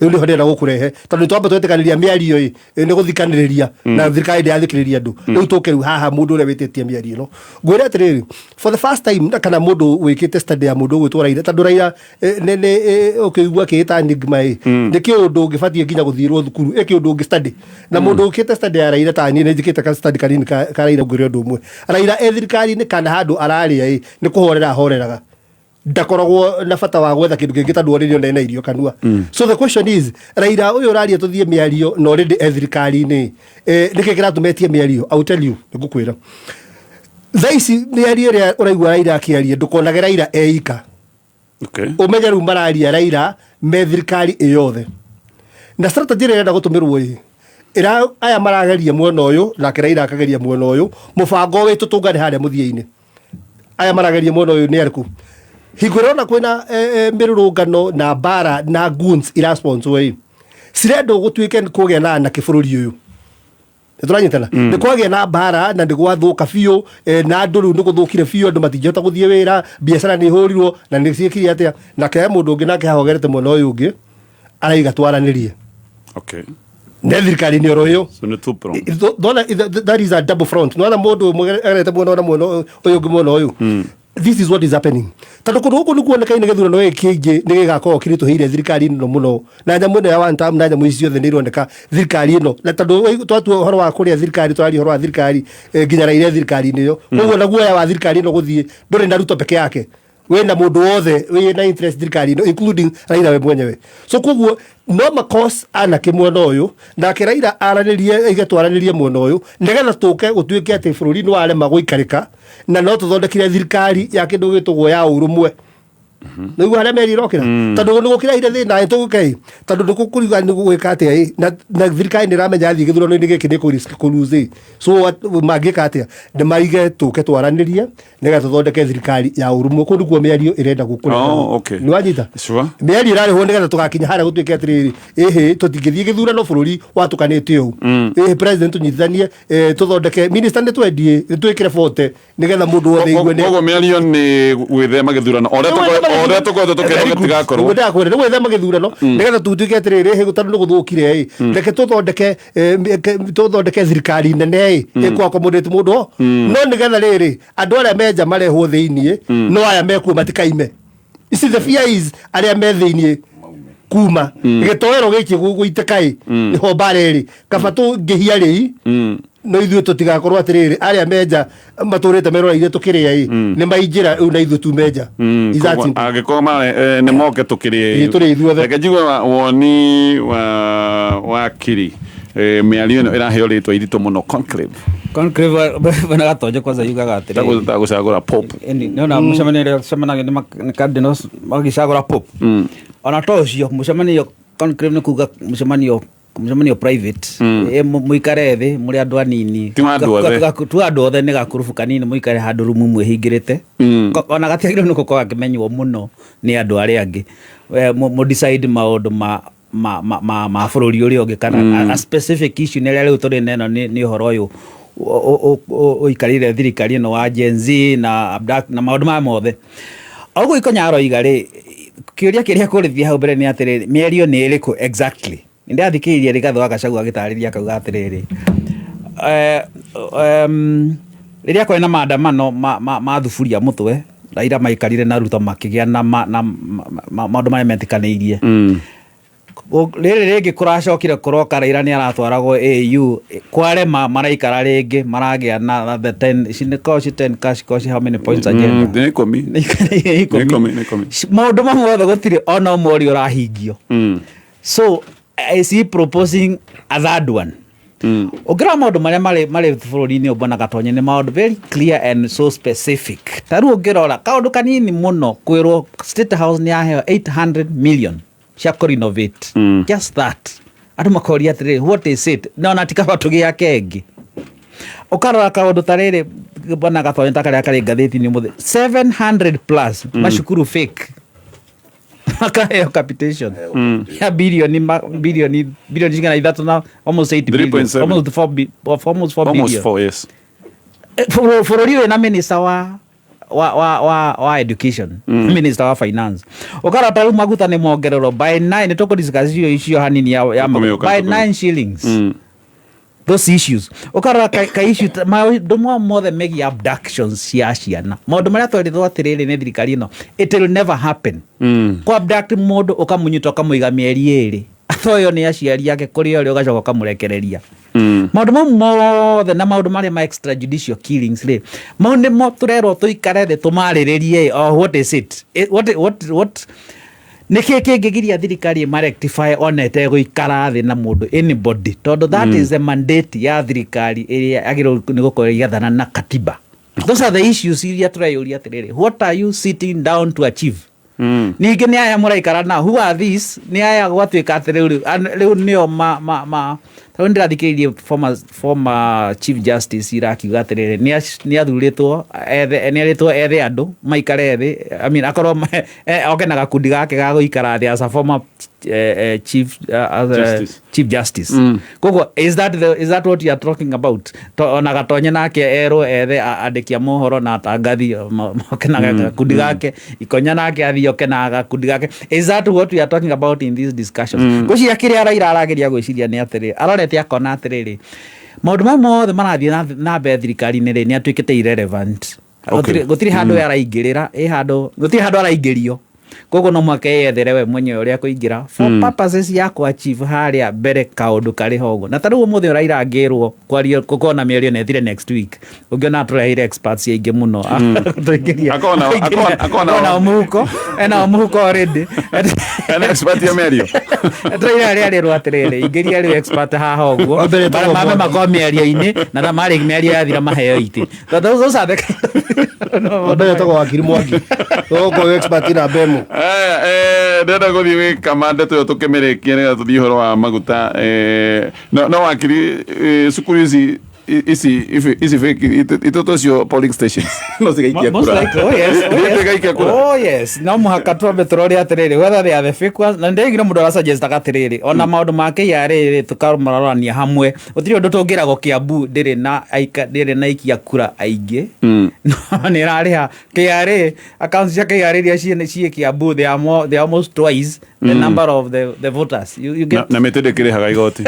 Rĩu nĩho ndĩrenda gũkũrehe, tondũ nĩtwamba twetĩkanĩria mĩario ĩ nĩ gũthikanĩrĩria na thirikari ndĩrathikĩrĩria andũ. Rĩu tũke rĩu haha mũndũ ũrĩa wĩtĩtie mĩario ĩno, ngwĩre atĩrĩrĩ, for the first time na kana mũndũ wĩkĩte study ya mũndũ ũgwĩtwo Raila, tondũ Raila nĩ ũkĩigua akĩĩta enigma ĩ, nĩ kĩũndũ ũngĩbatiĩ nginya gũthiĩrwo thukuru, ĩ kĩũndũ ũngĩ study na mũndũ ũkĩte study ya Raila. Ta niĩ nĩ njĩkĩte ka study kanini ka Raila. Ngwĩre ũndũ ũmwe, Raila e thirikari-inĩ kana handũ ararĩa ĩ, nĩ kũhorera ahoreraga, ndakoragwo na bata wa gwetha kĩndũ kĩngĩ tondũ already ona ena irio kanua. So the question is, Raila ũyũ ũraria tũthiĩ mĩario na already e thirikari-inĩ, nĩkĩ kĩratũma etie mĩario? I will tell you, nĩngũkwĩra thaa ici mĩario ĩrĩa ũraigua Raila akĩaria, ndũkonage Raila eika. Ũmenye rĩu mararia Raila me thirikari ĩyothe na strategy ĩrĩa ĩrenda gũtũmĩrwo ĩ ĩra aya marageria mwena ũyũ, nake Raila akageria mwena ũyũ. Mũbango wĩ tũtũngane harĩa mũthia-inĩ. Aya marageria mwena ũyũ nĩ arĩkũ? Hingo ĩrĩa ũrona kwĩna mĩrũrũngano na mbara na goons irasponsor ĩ, cirendwo gũtuĩke nĩ kũgĩa na anake bũrũri ũyũ. Nĩtũranyitana? Nĩ kwagĩa na mbara na nĩ gwathũka biũ, na andũ rĩu nĩ gũthũkire biũ, andũ matingĩhota gũthiĩ wĩra, biacara nĩ ihũrirwo na nĩ ciĩkire atĩa. Nake he mũndũ ũngĩ nake hahogerete mwena ũyũ ũngĩ araiga twaranĩrie ne thirikari nĩ oro ĩyo. So nĩ two prong. Thona, that is a double front. Nona mũndũ ũmwe agerete mwena ũyũ na mwena ũyũ ũngĩ mwena ũyũ. This is what is happening, tondũ kũndũ gũkũ nĩ kuonekaine gĩthurano gĩkĩ kĩngĩ nĩ gĩgakorwo kĩritũhĩire thirikari ĩno mũno, na nyamũ ĩno ya one term na nyamũ ici ciothe nĩ ironeka thirikari ĩno, na tondũ twatua ũhoro wa kũrĩa thirikari, tũraria ũhoro wa thirikari, nginya Raila thirikari-inĩ ĩyo. Koguo na guoya wa thirikari ĩno gũthiĩ ndũrĩ na Ruto peke yake, wĩna mũndũ wothe wĩna interest thirikari ĩno, including Raila we mwenyewe. So koguo no makos anake mwena ũyũ, nake Raila aranĩrie, aige twaranĩrie mwena ũyũ, nĩgetha tũke gũtuĩke atĩ bũrũri nĩ warema gũikarĩka na no tũthondekire thirikari ya kĩndũ gĩtũgwo ya ũrũmwe. Nĩguo harĩa meri ĩrokĩra, tondũ nĩ gũkĩrehire thĩna ĩ tũgũke ĩ, tondũ nĩ gũkũriga nĩ gũgwĩka atĩa ĩ, na thirikari nĩ ĩramenya athiĩ gĩthurano-inĩ gĩkĩ nĩ kũ kũ-lose ĩ. So mangĩka atĩa? Nĩ maige tũke twaranĩrie nĩgetha tũthondeke thirikari ya ũrũmwe. Kũu nĩkuo mĩario ĩrenda gũkũrehe. Oh, okay. Nĩ wanyita? Sure. Mĩario ĩrarĩhwo nĩgetha tũgakinya harĩa gũtuĩke atĩrĩrĩ, ĩhĩ, tũtingĩthiĩ gĩthurano bũrũri watũkanĩte ũũ. Ĩhĩ, president tũnyitithanie, tũthondeke minister, nĩ twendie, nĩ twĩkĩre bote nĩgetha mũndũ wothe aigue nĩ Koguo mĩario nĩ gwĩthema gĩthurano o ũrĩa tũkoretwo tũkĩrwo gĩtigakorwo. Ndĩrakwĩra nĩ gwĩthema gĩthurano nĩgetha tutuĩke atĩrĩrĩ, ĩhĩ, tondũ nĩ gũthũkire ĩ, reke tũthondeke thirikari nene ĩ ĩkũ accommodate mũndũ o no nĩgetha rĩrĩ andũ arĩa menja marehwo thĩiniĩ, no aya mekuo matikaime. Ici the fear is arĩa me thĩiniĩ kuma gĩtoero gĩkĩ gũitĩka ĩ, nĩho mbara ĩrĩ. Kaba tũngĩhia rĩi no ithuĩ tũtigakorwo atĩrĩrĩ, arĩa menja matũrĩte meroreire tũkĩrĩa ĩ, nĩ maingĩra rĩu na ithuĩ tumenja. Is that simple. Angĩkorwo mare nĩ moke tũkĩrĩe. Ĩ, tũrĩe ithuothe. Reke njigue woni wa wakiri. Mĩario ĩno ĩraheo rĩtwa iritũ mũno, conclave. Conclave, bwana Gatonje, kwanza yugaga atĩrĩrĩ, Tagũcagũra pope. Ĩni, nĩona mũcemanio ũrĩa ũcemanagia nĩ cardinals magĩcagũra pope. Ona to ũcio mũcemanio, conclave nĩ kuga mũcemanio private. Mũikare thĩ mũrĩ andũ anini. Ti wa andũ othe. Ti wa andũ othe, nĩ gakurubu kanini, mũikare handũ rumu mwĩhingĩrĩte. Ona gatiagĩrĩirwo nĩ gũkorwo gakĩmenywo mũno nĩ andũ arĩa angĩ. Mũ decide maũndũ ma bũrũri ũrĩa ũngĩ kana a specific issue. Nĩ rĩrĩa rĩu tũrĩ na ĩno nĩ ũhoro ũyũ ũikarĩire thirikari ĩno wa Gen Z na abduct na maũndũ maya mothe. O ũguo Ikonya aroiga rĩ, kĩũria kĩrĩa kũrĩthia hau mbere nĩ atĩrĩrĩ, mĩario nĩ ĩrĩkũ exactly? Nĩ ndathikĩrĩirie Rigathĩ wa Gachagua agĩtarĩria, akauga atĩrĩrĩ, rĩrĩa kwarĩ na maandamano ma thuburia mũtwe, Raila maikarire na Ruto makĩgĩa na maũndũ marĩa metĩkanĩirie. Rĩrĩ rĩngĩ kũracokire kũroka Raila nĩ aratwaragwo AU, kwarema, maraikara rĩngĩ, maragĩa na the 10, ici nĩ koci 10 cash koci, how many points agenda? Nĩ 10. Nĩ 10. 10, nĩ 10. Maũndũ mamwe mothe gũtirĩ ona ũmwe ũrĩa ũrahingio. So is he proposing a third one? Ũngĩrora maũndũ marĩa marĩ bũrũri-inĩ ũyũ, bwana Gatonye, nĩ maũndũ very clear and so specific. Ta rĩu ũngĩrora kaũndũ kanini mũno, kwĩrwo State House nĩ yaheo 800 million cia kũ-renovate, just that, andũ makoria atĩrĩrĩ, what is it? Na ona ti kaba tũgĩake ĩngĩ. Ũkarora kaũndũ ta rĩrĩ, bwana Gatonye, ta karĩa karĩ ngathĩti-inĩ ũmũthĩ, 700 plus macukuru fake makaheo capitation ya bilioni cigana ithatũ na almost 8 billion. 3.7. Almost 4 Almost billion. 4, yes. Bũrũri wĩna minister wa wa education, minister wa finance. Ũkarora ta rĩu maguta nĩ mongererwo by 9, nĩ tũkũ discuss icio hanini ya Tũkũmĩũka, by tũkũmĩũka. 9 shillings. Those issues ũkarora ka issue maũndũ mothe megiĩ abductions cia ciana, maũndũ marĩa twerĩtwo atĩrĩrĩ nĩ thirikari ĩno, it will never happen. Kũ abduct mũndũ, ũkamũnyita, ũkamũiga mĩeri 2 atoyo nĩ aciari ake kũrĩa ũrĩ, ũgacoka ũkamũrekereria. Maũndũ mau mothe na maũndũ marĩa ma extrajudicial killings rĩ, mau nĩmo tũrerwo tũikare thĩ tũmarĩrĩrie. Oh, what is it? What nĩ kĩ kĩngĩgiria thirikari ĩmarectify ona ĩtegũikara thĩ na mũndũ anybody? Tondũ that is the mandate ya thirikari ĩrĩa yagĩrĩirwo nĩ gũkorwo ĩgĩathana na katiba. Those are the issues iria tũreyũria atĩrĩrĩ, what are you sitting down to achieve? Ningĩ nĩ aya mũraikara na who are these? Nĩ aya gwatuĩka atĩ rĩu nĩo ma tarĩu ndĩrathikĩrĩirie former chief justice irakiuga atĩrĩrĩ, nĩ athurĩtwo ethe, nĩ erĩtwo ethe andũ maikare thĩ, I mean, akorwo oke na gakundi gake ga gũikara thĩ as a former chief as a Justice. chief justice. Koguo is that what you are talking about? Ona Gatonye nake erwo ethe andĩki a mohoro na atangathi moke na gakundi gake, Ikonya nake athiĩ oke na gakundi gake. Is that what we are talking about in these discussions? Ngwĩciria kĩrĩa Raila arageria gwĩciria nĩ atĩrĩ, arorete akona atĩrĩrĩ, maũndũ maya mothe marathiĩ na mbere thirikari-inĩ rĩ, nĩ atuĩkĩte irrelevant. Gũtirĩ handũ araingĩrĩra, ĩ handũ gũtirĩ handũ araingĩrio, koguo no mũhaka eyethere we mwenyewe ũrĩa kũingĩra for purposes ya kũ-achieve harĩa mbere kaũndũ karĩ ho ũguo. Na ta rĩu ũmũthĩ Raila angĩrwo kwaria gũkorwo na mĩario na ĩthire next week, ũngĩona tũreheire experts aingĩ mũno tũingĩria. Akona Akona mũhuko, ena mũhuko already. Ena expert ya mĩario. Tũraira arĩa arĩrwo atĩrĩrĩ, ingĩria rĩu expert haha ũguo. Wa mbere Bara etagwo mambe Mwangi. makorwo mĩario-inĩ na ta marĩ mĩario yathira maheo itĩ. Those are the Wa mbere etagwo wakiri Mwangi, ũgũkorwo expert namba 1. Aya, ndĩrenda gũthiĩ gwĩ kama ndeto ĩyo tũkĩmĩrĩkie nĩgetha tũthiĩ ũhoro wa maguta. No wakiri, cukuru ici fake itũtũ cio polling stations no cigaikia Most kura. likely, oh yes, oh Ithiĩte yes. igaikia kura. Oh yes, no mũhaka twambe tũrore atĩrĩrĩ whether they are the fake ones. Na ndĩraigire mũndũ arasuggestaga atĩrĩrĩ, ona maũndũ ma KRA rĩ, tũkamarorania hamwe, gũtirĩ ũndũ tũngĩragwo Kiambu ndĩrĩ na aikia kura aingĩ. No nĩ ĩrarĩha KRA accounts cia KRA iria ciĩ Kiambu, they are almost twice the number of the voters. You get Na mĩtĩ ndĩkĩrĩhaga igoti.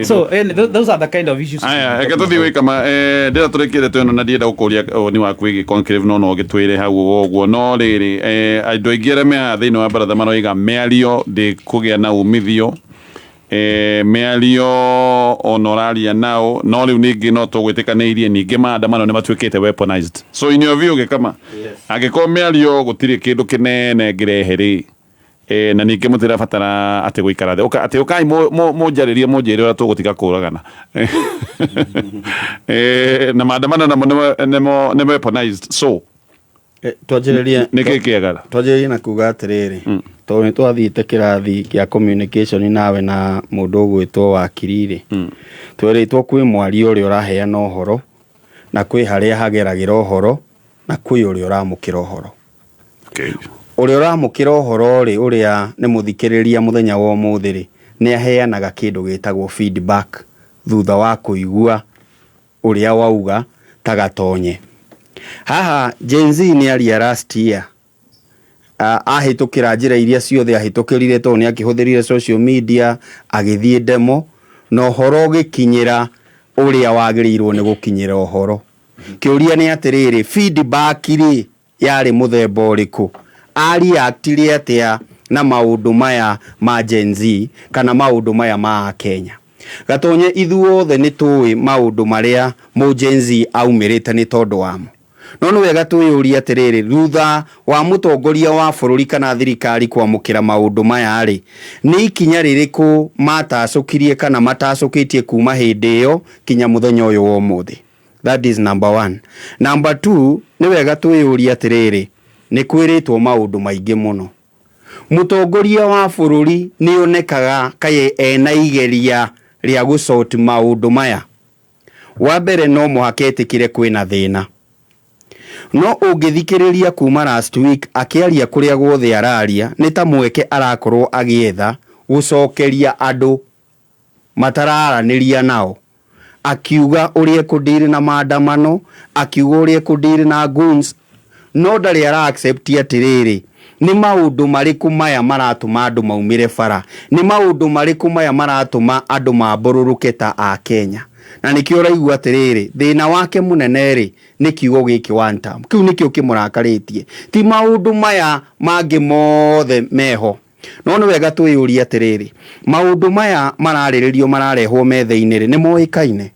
So and those are the kind of issues. Aya, reke tũthiĩ gwĩ kama, ndĩra tũrĩkie ndeto ĩno na ndienda gũkũria woni waku wĩgiĩ conclave, no ũgĩtwĩre hau ũguo. No rĩrĩ, andũ aingĩ arĩa me haha thĩinĩ wa baratha maroiga mĩario ndĩkũgĩa na umithio, mĩario ona ũraria nao, no rĩu ningĩ no tũgwĩtĩkanĩirie ningĩ maandamano nĩ matuĩkĩte weaponized. So in your view, gĩkama, angĩkorwo mĩario gũtirĩ kĩndũ kĩnene ngĩrehe rĩ, na ningĩ mũtirabatara atĩ gũikara thĩ atĩ ũkai mũnjarĩrie mũnjĩre ũrĩa tũgũtiga kũragana, na maandamano namo nĩ weaponized, so Twanjĩrĩrie nĩ kĩ kĩagara? Twanjĩrĩrie na kuga atĩrĩrĩ, tondũ nĩ twathiĩte kĩrathi kĩa communication nawe na mũndũ ũgwĩtwo wakiri rĩ, twerĩtwo kwĩ mwaria ũrĩa ũraheana ũhoro, na kwĩ harĩa hageragĩra ũhoro, na kwĩ ũrĩa ũramũkĩra ũhoro. Ũrĩa ũramũkĩra ũhoro rĩ, ũrĩa nĩ mũthikĩrĩria mũthenya wa ũmũthĩ rĩ, nĩ aheanaga kĩndũ gĩtagwo feedback thutha wa kũigua ũrĩa wauga. Ta Gatonye haha, Gen Z nĩ aria last year, ahĩtũkĩra njĩra iria ciothe ahĩtũkĩrire, tondũ nĩ akĩhũthĩrire social media agĩthiĩ demo na ũhoro ũgĩkinyĩra ũrĩa wagĩrĩirwo nĩ gũkinyĩra ũhoro. Kĩũria nĩ atĩrĩrĩ, feedback rĩ yarĩ mũthemba ũrĩkũ? Areactire atĩa na maũndũ maya ma Gen Z kana maũndũ maya ma Akenya? Gatonye, ithuothe nĩ tũĩ maũndũ marĩa mũ Gen Z aumĩrĩte nĩ tondũ wamo, no nĩ wega twĩyũrie atĩrĩrĩ, thutha wa mũtongoria wa bũrũri kana thirikari kwamũkĩra maũndũ maya rĩ, nĩ ikinya rĩrĩkũ matacũkirie kana matacũkĩtie kuma hĩndĩ ĩyo kinya mũthenya ũyũ wa ũmũthĩ? That is number one. Number two, nĩ wega twĩyũrie atĩrĩrĩ, nĩ kwĩrĩtwo maũndũ maingĩ mũno. Mũtongoria wa bũrũri nĩ onekaga kaĩ ena igeria rĩa gũsort maũndũ maya. Wa mbere, no mũhaka etĩkĩre kwĩna thĩna, no ũngĩthikĩrĩria kuma last week akĩaria kũrĩa guothe araria, nĩ ta mweke arakorwo agĩetha gũcokeria andũ matararanĩria nao, akiuga ũrĩa ekũdeal na maandamano, akiuga ũrĩa ekũdeal na goons. No ndarĩ ara accept atĩrĩrĩ, nĩ maũndũ marĩkũ maya maratũma andũ maumĩre bara, nĩ maũndũ marĩkũ maya maratũma andũ mambũrũrũke ta a Kenya. Na nĩkĩo ũraigua atĩrĩrĩ, thĩna wake mũnene rĩ nĩ kiugo gĩkĩ one term. Kĩu nĩkĩo kĩmũrakarĩtie, ti maũndũ maya mangĩ mothe meho. No nĩ wega twĩyũrie atĩrĩrĩ, maũndũ maya mararĩrĩrio mararehwo metha-inĩ rĩ, nĩ moĩkaine?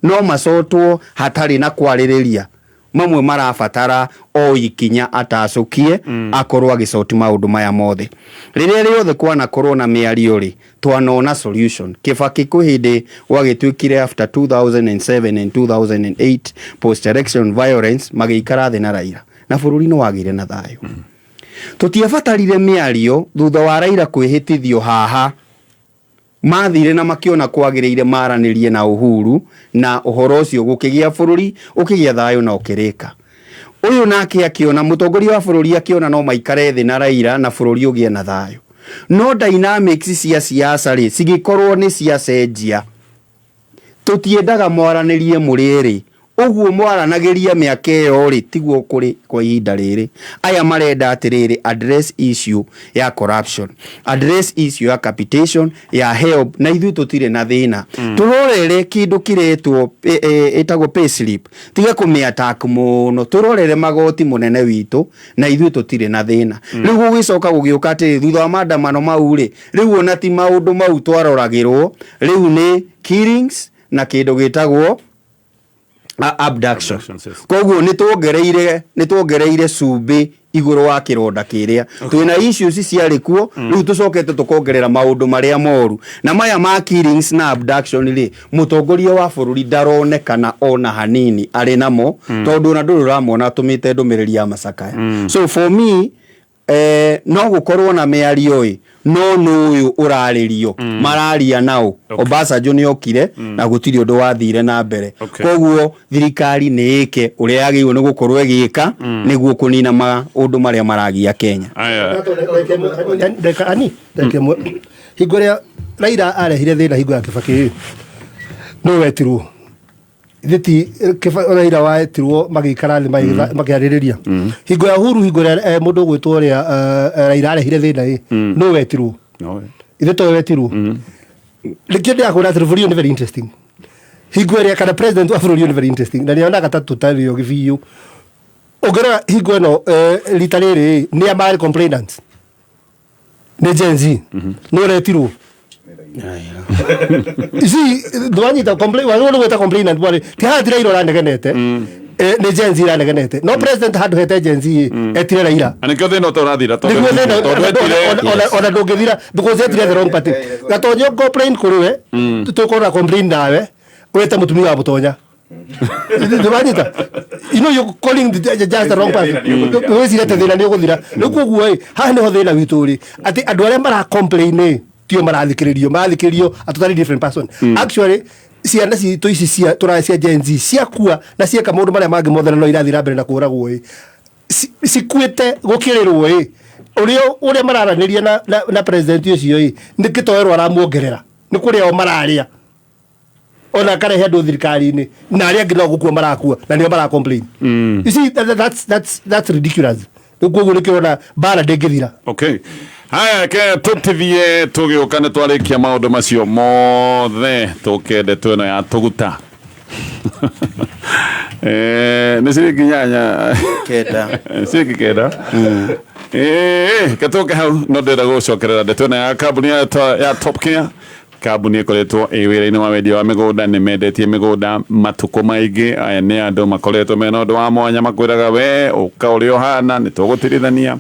No macotwo hatarĩ na kwarĩrĩria? Mamwe marabatara o ikinya atacũkie akorwo agĩcoti maũndũ maya mothe. Rĩrĩa rĩothe kwanakorwo na mĩario rĩ, twanona solution. Kibaki kwĩ hĩndĩ gwagĩtuĩkire after 2007 and 2008 post election violence, magĩikara thĩ na Raila na bũrũri nĩ wagĩire na thayũ. Tũtiabatarire mĩario thutha wa Raila kwĩhĩtithio haha. Mathire na makĩona kwagĩrĩire maranĩrie na Uhuru, na ũhoro ũcio gũkĩgĩa bũrũri ũkĩgĩa thayũ na ũkĩrĩka. Ũyũ nake akĩona, mũtongoria wa bũrũri akĩona no maikare thĩ na Raila na bũrũri ũgĩe na thayũ. No dynamics cia siasa rĩ cigĩkorwo nĩ ciacenjia. Tũtiendaga mwaranĩrie mũrĩ erĩ, ũguo mwaranagĩria mĩaka ĩyo rĩ tiguo kũrĩ kwa ihinda rĩrĩ. Aya marenda atĩrĩrĩ, address issue ya corruption, address issue ya capitation ya HELB, na ithuĩ tũtirĩ na thĩna. Tũrorere kĩndũ kĩretwo ĩtagwo payslip, tiga kũmĩ attack mũno, tũrorere magoti mũnene witũ, na ithuĩ tũtirĩ na thĩna. Rĩu gũgĩcoka gũgĩũka atĩrĩ, thutha wa maandamano mau rĩ, rĩu ona ti maũndũ mau twaroragĩrwo, rĩu nĩ killings na kĩndũ gĩtagwo abduction. Koguo nĩ tuongereire cumbĩ igũrũ wa kĩronda kĩrĩa twĩna issues ciarĩ kuo. Rĩu tũcokete tũkongerera maũndũ marĩa moru na maya ma killings na abduction rĩ, mũtongoria wa bũrũri ndaronekana ona hanini arĩ namo, tondũ ona ndũrĩ ũramwona atũmĩte ndũmĩrĩri ya macakaya. So for me, no gũkorwo na mĩario ĩ, no nũyũ ũrarĩrio, mararia nao. Obasanjo nĩ okire na gũtirĩ ũndũ wathire na mbere. Koguo thirikari nĩ ĩke ũrĩa yagĩrĩirwo nĩ gũkorwo ĩgĩka nĩguo kũnina maũndũ marĩa maragia Kenya. Aya. Ndeka ani ndeka ĩmwe. Hingo ĩrĩa Raila arehire thĩna hingo ya Kibaki, nũ wetirwo? Thiti Raila wetirwo magĩikara thĩ makĩarĩrĩria. Hingo ya Uhuru, hingo ĩrĩa mũndũ ũgwĩtwo ũrĩa Raila arehire thĩna ĩ, nũ wetirwo? No. Ithe to wetirwo. Nĩkĩo ndĩrakwĩra atĩ bũrũri ũyũ nĩ very interesting. Hingo ĩrĩa kana president wa bũrũri ũyũ nĩ very interesting, na nĩonaga ta tũtarĩ ogĩ biũ. Ũngĩrora hingo ĩno, rita rĩrĩ nĩ a marĩ complainants nĩ Gen Z. Nĩ ũretirwo ici ndwanyita complain wagĩrĩirwo nĩ gwĩta complainant bwana, ti haha ti Raila ũranegenete, nĩ Gen Z iranegenete. No president handũ hete Gen Z etire Raila. Na nĩkĩo thĩna ũtarathira, tondũ Nĩguo thĩna tondũ etire ona ndũngĩthira because etire the wrong party. Gatonyo complain kũrĩ we, tũkorwo na complain nawe wĩte mũtumia wa Mũtonya. Ndĩwanyita, you know you're calling just the wrong person. Wĩcire atĩ thĩna nĩ ũgũthira rĩu. Koguo ĩ, haha nĩho thĩna witũ ũrĩ, atĩ andũ arĩa mara complain ĩ tio marathikĩrĩrio a totally different person. Actually, ciana citũ ici cia tũraya cia Gen Z ciakua na cieka maũndũ marĩa mangĩ mothe, na no irathiĩ na mbere na kũragwo ĩ, cikuĩte gũkĩrĩrwo ĩ ũrĩa mararanĩria na president ũcio ĩ nĩ kĩtoero aramuongerera, nĩ kũrĩa o mararĩa ona akarehe andũ thirikari-inĩ, na arĩa angĩ no gũkua marakua na nĩo mara complain. You see, that's ridiculous. Rĩu koguo nĩkĩo ũrona mbara ndĩngĩthira. Okay, haya, ke tũtithie tũgĩũka nĩ twarĩkia maũndũ macio mothe, tũke ndeto ĩno ya tũguta. Nĩ ciringi 8. 9. Ciringi 9. Ke tũke hau, no ndĩrenda gũcokerera ndeto ĩno ya kambuni ya Top Care, kambuni ĩkoretwo ĩ wĩra-inĩ wa wendia wa mĩgũnda. Nĩ mendetie mĩgũnda matukũ maingĩ. Aya nĩ andũ makoretwo mena ũndũ wa mwanya, makwĩraga we ũka ũrĩa ũhana nĩ tũgũtirithania,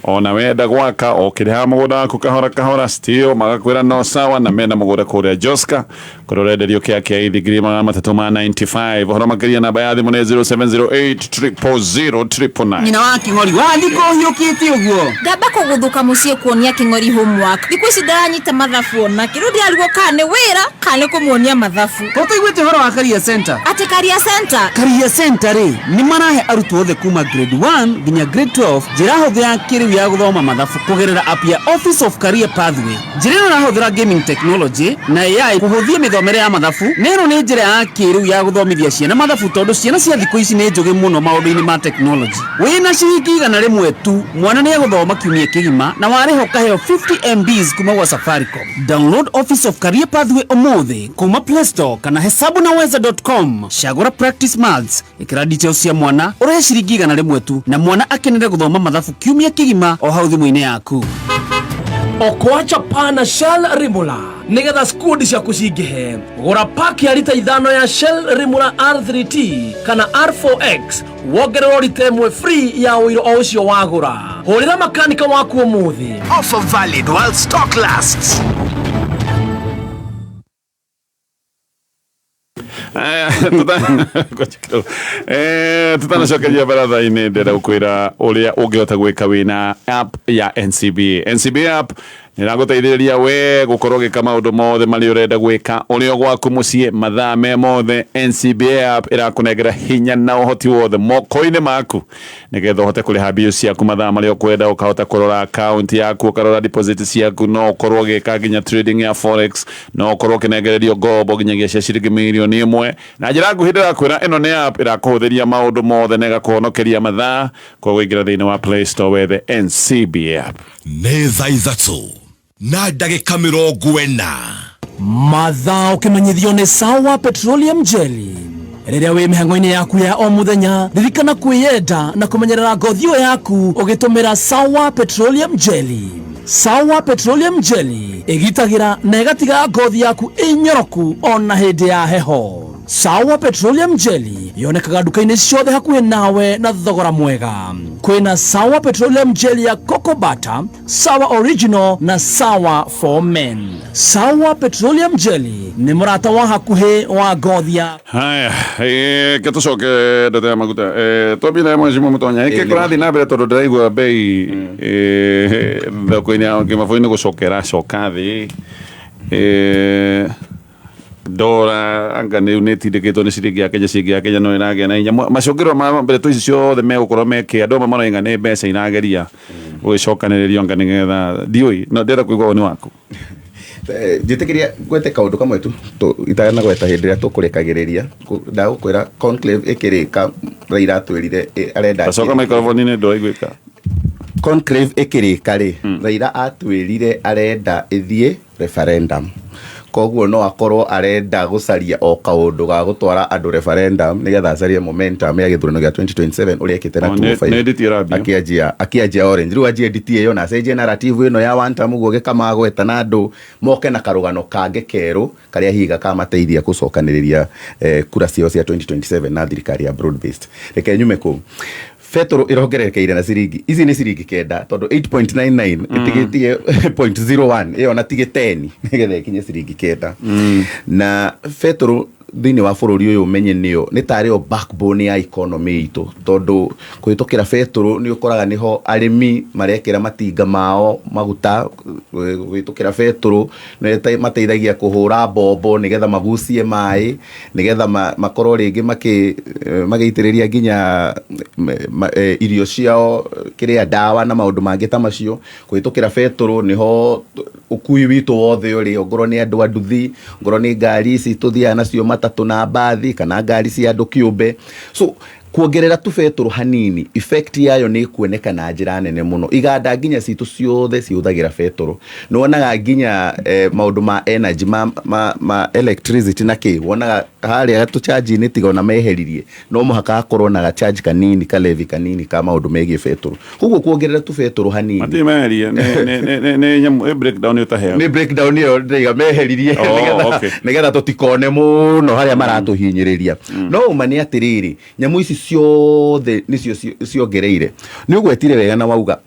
ona wenda gwaka ũkĩrĩhaga mũgũnda waku kahora kahora, still magakwĩra no sawa. Na mena mũgũnda kũrĩa Joska, kũrĩa ũrenderio kĩa kĩa ithi 395,000. Ũhoro makĩria, namba ya thimũ nĩ 0708 000 999. Nyina wa Kĩng'ori, wathiĩ kũhiũkĩte ũguo? Ngamba kũgũthũka mũciĩ kuonia Kĩng'ori homework. Thikũ ici ndaranyita mathabu ona kĩrũ, ndĩrarigwo Nĩguo kana nĩ wĩra kana nĩ kũmuonia mathabu. Tũtaiguĩte ũhoro wa Career Center. Atĩ Career Center? Career Center rĩ nĩ marahe arutwo othe kuma grade 1 nginya grade 12 njĩra hũthũ ya kĩrĩu ya gũthoma mathabu kũgerera app ya Office of Career Pathway. Njĩra ĩno ĩrahũthĩra gaming technology na AI kũhũthia mĩthomere ya mathabu na ĩno nĩ njĩra ya kĩrĩu ya gũthomithia ciana mathabu tondũ ciana cia thikũ ici nĩ njũgĩ mũno maũndũ-inĩ ma technology. Wĩna ciringi 100 tu mwana nĩ egũthoma kiumia kĩgima na warĩha ũkaheo 50 MBs kuma gwa Safaricom. Download Office of Career Pathway ũmũthĩ kuma Play Store kana hesabunaweza.com. Cagũra Practice Maths, ĩkĩra details cia mwana ũrĩhe ciringi 100 tu na mwana akenere gũthoma mathabu kiumia kĩgima o hau thimũ-inĩ yaku. Okoa chapa na Shell Rimula nigetha skundi ciaku cingĩhe. Gũra paki ya rita 5 ya Shell Rimula R3T kana R4X wongererwo rita 1 free ya ũiro o ũcio wagũra. Hũrĩra makanika waku ũmũthĩ. Offer valid while stock lasts. Tutanacokeria baratha-inĩ ndĩrenda gũkwĩra ũrĩa ũngĩhota gwĩka wĩna app ya NCBA. NCBA app nĩragũteithĩrĩria we gũkorwo ũgĩka maũndũ mothe marĩa ũrenda gwĩka ũrĩ o gwaku mũciĩ mathaa me mothe. NCBA app ĩrakũnengera hinya na ũhoti wothe moko-inĩ maku nĩgetha ũhote kũrĩha mbia ciaku mathaa marĩa ũkwenda, ũkahota kũrora account yaku, ũkarora deposit ciaku, no ũkorwo ũgĩka nginya trading ya forex, no ũkorwo ũkĩnengererio ngombo nginyagia cia ciringi mirioni 1. Na njĩra nguhĩ ndĩrakwĩra ĩno nĩ app ĩrakũhũthĩria maũndũ mothe na ĩgakũhonokeria mathaa. Koguo ingĩra thĩinĩ wa Play Store wethe NCBA app. Nĩ thaa 3 na ndagĩka 40. Mathaa ũkĩmenyithio nĩ Sawa Petroleum Jelly. Rĩrĩa wĩ mĩhang'o-inĩ yaku ya o mũthenya, ririkana kwĩyenda na kũmenyerera ngothi ĩyo yaku ũgĩtũmĩra Sawa Petroleum Jelly. Sawa Petroleum Jelly ĩgitagĩra na ĩgatiga ngothi yaku ĩnyoroku ona hĩndĩ ya heho. Sawa Petroleum Jelly yonekaga nduka-inĩ ciothe hakuhĩ nawe na thogora mwega. Kwĩna Sawa Petroleum Jelly ya Cocoa Butter, Sawa Original na Sawa for Men. Sawa Petroleum Jelly nĩ mũrata wa hakuhĩ wa ngothi ya. Haya, ke tũcoke ndeto ya maguta. Twambie na Mheshimiwa Mutonya. Ĩkĩ kũrathiĩ na mbere tondũ ndĩraigua bei thoko-inĩ ya kĩmabũrũri gũcokera coka thĩ. Dora anga nĩ nĩtindĩkĩtwo nĩ ciringi ya Kenya, ciringi ya Kenya no ĩragĩa na hinya. Macũngĩrĩro ma mbere ici ciothe megũkorwo mekĩ andũ amwe maroiga nĩ mbeca irageria gũgĩcokanĩrĩrio anga nĩgetha ndiũĩ, no ndĩrenda kũigua woni waku. Njĩtĩkĩria ngwete kaũndũ kamwe tu itanagweta hĩndĩ ĩrĩa tũkũrekagĩrĩria. Ndagũkwĩra conclave ĩkĩrĩka Raila atwĩrire arenda Acoka microphone-inĩ ndũraiguĩka. Conclave ĩkĩrĩka rĩ, Raila atwĩrire arenda ĩthiĩ referendum. Koguo no akorwo arenda gũcaria o kaũndũ ga gũtwara andũ referendum nĩgetha acarie momentum ya gĩthurano gĩa 2027 ũrĩa ekĩte na 2005. Nĩ nditi ĩrambia. Akĩanjia orange. Rĩu anjie nditi ĩyo na acenjie narrative ĩno ya one term ũguo gĩkamagweta na andũ moke na karũgano kangĩ kerũ karĩa hihi gakamateithia gũcokanĩrĩria kura ciao cia 2027 na thirikari ya broad based. Reke nyume kũu. Betũrũ ĩrongererekeire na ciringi ici nĩ ciringi 9 tondũ 8.99 ĩtigĩtie 0.01 ĩyo na tigĩ 10 nĩgetha ĩkinye ciringi 9. Na betũrũ thĩinĩ wa bũrũri ũyũ ũmenye nĩyo nĩ tarĩ o backbone ya economy itũ tondũ kũhĩtũkĩra betũrũ nĩ ũkoraga nĩho arĩmi marekĩra matinga mao maguta, kũhĩtũkĩra betũrũ nĩ mateithagia kũhũra mbombo nĩgetha magucie maĩ nĩgetha makorwo rĩngĩ magĩitĩrĩria nginya irio ciao kĩrĩa ndawa na maũndũ mangĩ ta macio. Kũhĩtũkĩra betũrũ nĩho ũkui witũ wothe ũrĩ, ongorwo nĩ andũ a nduthi, ongorwo nĩ ngari ici tũthiaga nacio matatũ na mbathi kana ngari cia andũ kĩũmbe. So kuongerera tu betũrũ hanini effect yayo nĩ ĩkuoneka na njĩra nene mũno. Iganda nginya citũ ciothe cihũthagĩra betũrũ. Nĩ wonaga nginya maũndũ ma energy ma electricity na kĩ, wonaga harĩa tũcharge-inĩ tiga ona meheririe no mũhaka hakorwo na gacharge kanini kalevi kanini ka maũndũ megiĩ betũrũ. Koguo kuongerera tu betũrũ hanini Matirĩ meherie, nĩ nyamũ, nĩ breakdown ũtaheagwo. Nĩ breakdown ĩyo ndĩraiga meheririe nĩgetha tũtikone mũno harĩa maratũhinyĩrĩria. No ũma nĩ atĩrĩrĩ, nyamũ ici ciothe nĩcio ciongereire. Nĩ ũgwetire wega na wauga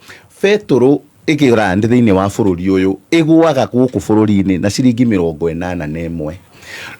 betũrũ ĩkĩrand thĩinĩ wa bũrũri ũyũ ĩgũaga gũkũ bũrũri-inĩ na ciringi 81.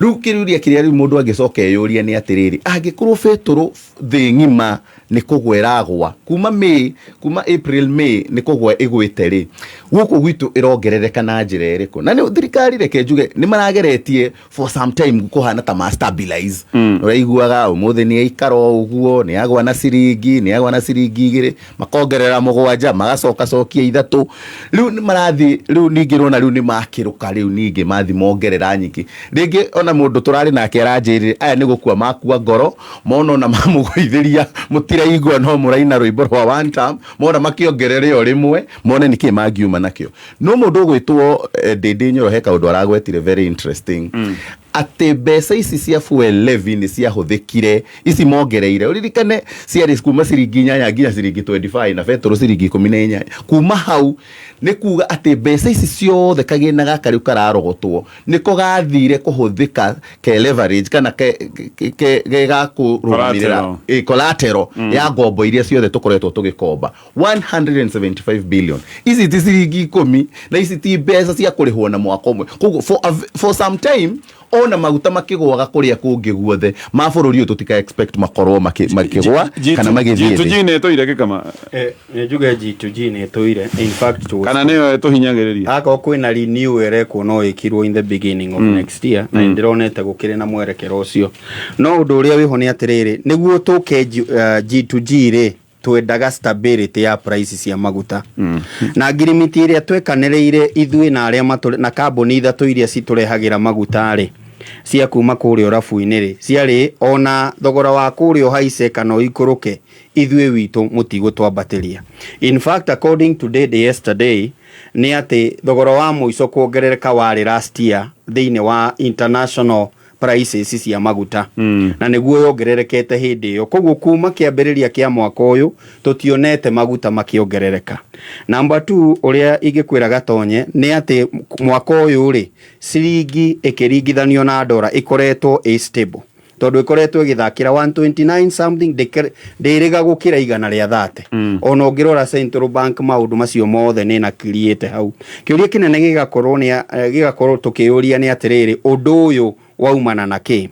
Rĩu kĩũria kĩrĩa rĩu mũndũ angĩcoka eyũrie nĩ atĩrĩrĩ, angĩkorwo betũrũ thĩ ng'ima Nĩ kũgwa ĩragwa kuma May, kuma April, May nĩ kũgwa ĩgwĩte rĩ, gũkũ gwitũ ĩrongerereka na njĩra ĩrĩkũ? Na nĩ thirikari, reke njuge, nĩ marageretie for some time kũhana ta ma stabilize. Ũraiguaga ũmũthĩ nĩ aikara o ũguo, nĩ agwa na ciringi, nĩ agwa na ciringi 2, makongerera 7, magacoka cokia 3. Rĩu nĩ marathiĩ, rĩu ningĩ rona rĩu nĩ makĩrũka, rĩu ningĩ mathi mongerera nyingĩ rĩngĩ. Ona mũndũ tũrarĩ nake aranjĩrire aya nĩ gũkua makua ngoro, mona ona mamũgũithĩria mũtiraigua, no mũraina rwĩmbo rwa one term, mona makĩongerere o rĩmwe, mone nĩkĩ mangiuma nakĩo. No mũndũ ũgwĩtwo Ndĩndĩ Nyoro he kaũndũ aragwetire very interesting, atĩ mbeca ici cia fuel levy nĩ ciahũthĩkire ici mongereire. Ũririkane ciarĩ kuma ciringi 8 nginya ciringi 25, na betũrũ ciringi 18. Kuma hau nĩ kuga atĩ mbeca ici ciothe, kagĩna gaka rĩu kararogotwo nĩko gathire kũhũthĩka ke leverage kana ke ga kũrũgamĩrĩra Collateral. Collateral ya ngombo iria ciothe tũkoretwo tũgĩkomba, 175 billion. Ici ti ciringi 10, na ici ti mbeca cia kũrĩhwo na mwaka ũmwe. Koguo for some time, ona maguta makĩgũaga kũrĩa kũngĩ guothe ma bũrũri ũyũ, tũtika expect makorwo makĩgũa kana magĩthiĩ G2G thĩ. Nĩ ĩtũire gĩkama. Nĩ njuge G2G nĩ ĩtũire, in fact Kana nĩyo ĩtũhinyagĩrĩria? Akorwo kwĩna renew ĩrekwo, no ĩkirwo in the beginning of next year, na nĩndĩronete gũkĩrĩ na mwerekero ũcio. No ũndũ ũrĩa wĩho nĩ atĩrĩrĩ, nĩguo tũke G2G rĩ, twendaga stability ya price cia maguta na ngirimiti ĩrĩa twekanĩrĩire ithuĩ na arĩa matũre, na kambuni ithatũ iria citũrehagĩra maguta rĩ, cia kuma kũrĩa ũrabu-inĩ rĩ, ciarĩ ona thogora wa kũrĩa ũhaice kana ũikũrũke, ithuĩ witũ mũtigũtwambatĩria. In fact, according to date yesterday, nĩ atĩ thogora wa mũico kuongerereka warĩ last year thĩinĩ wa international prices cia maguta, na nĩguo yongererekete hĩndĩ ĩyo. Koguo kuma kĩambĩrĩria kĩa mwaka ũyũ tũtionete maguta makĩongerereka. Number two, ũrĩa ingĩkwĩra Gatonye nĩ atĩ mwaka ũyũ rĩ, ciringi ĩkĩringithanio na ndora ĩkoretwo ĩ stable, tondũ ĩkoretwo ĩgĩthakĩra 129 something, ndĩrĩga gũkĩra 130. Ona ũngĩrora central bank, maũndũ macio mothe nĩ nakiriĩte hau. Kĩũria kĩnene gĩgakorwo nĩ gĩgakorwo tũkĩũria nĩ atĩrĩrĩ, ũndũ ũyũ waumana na kĩ?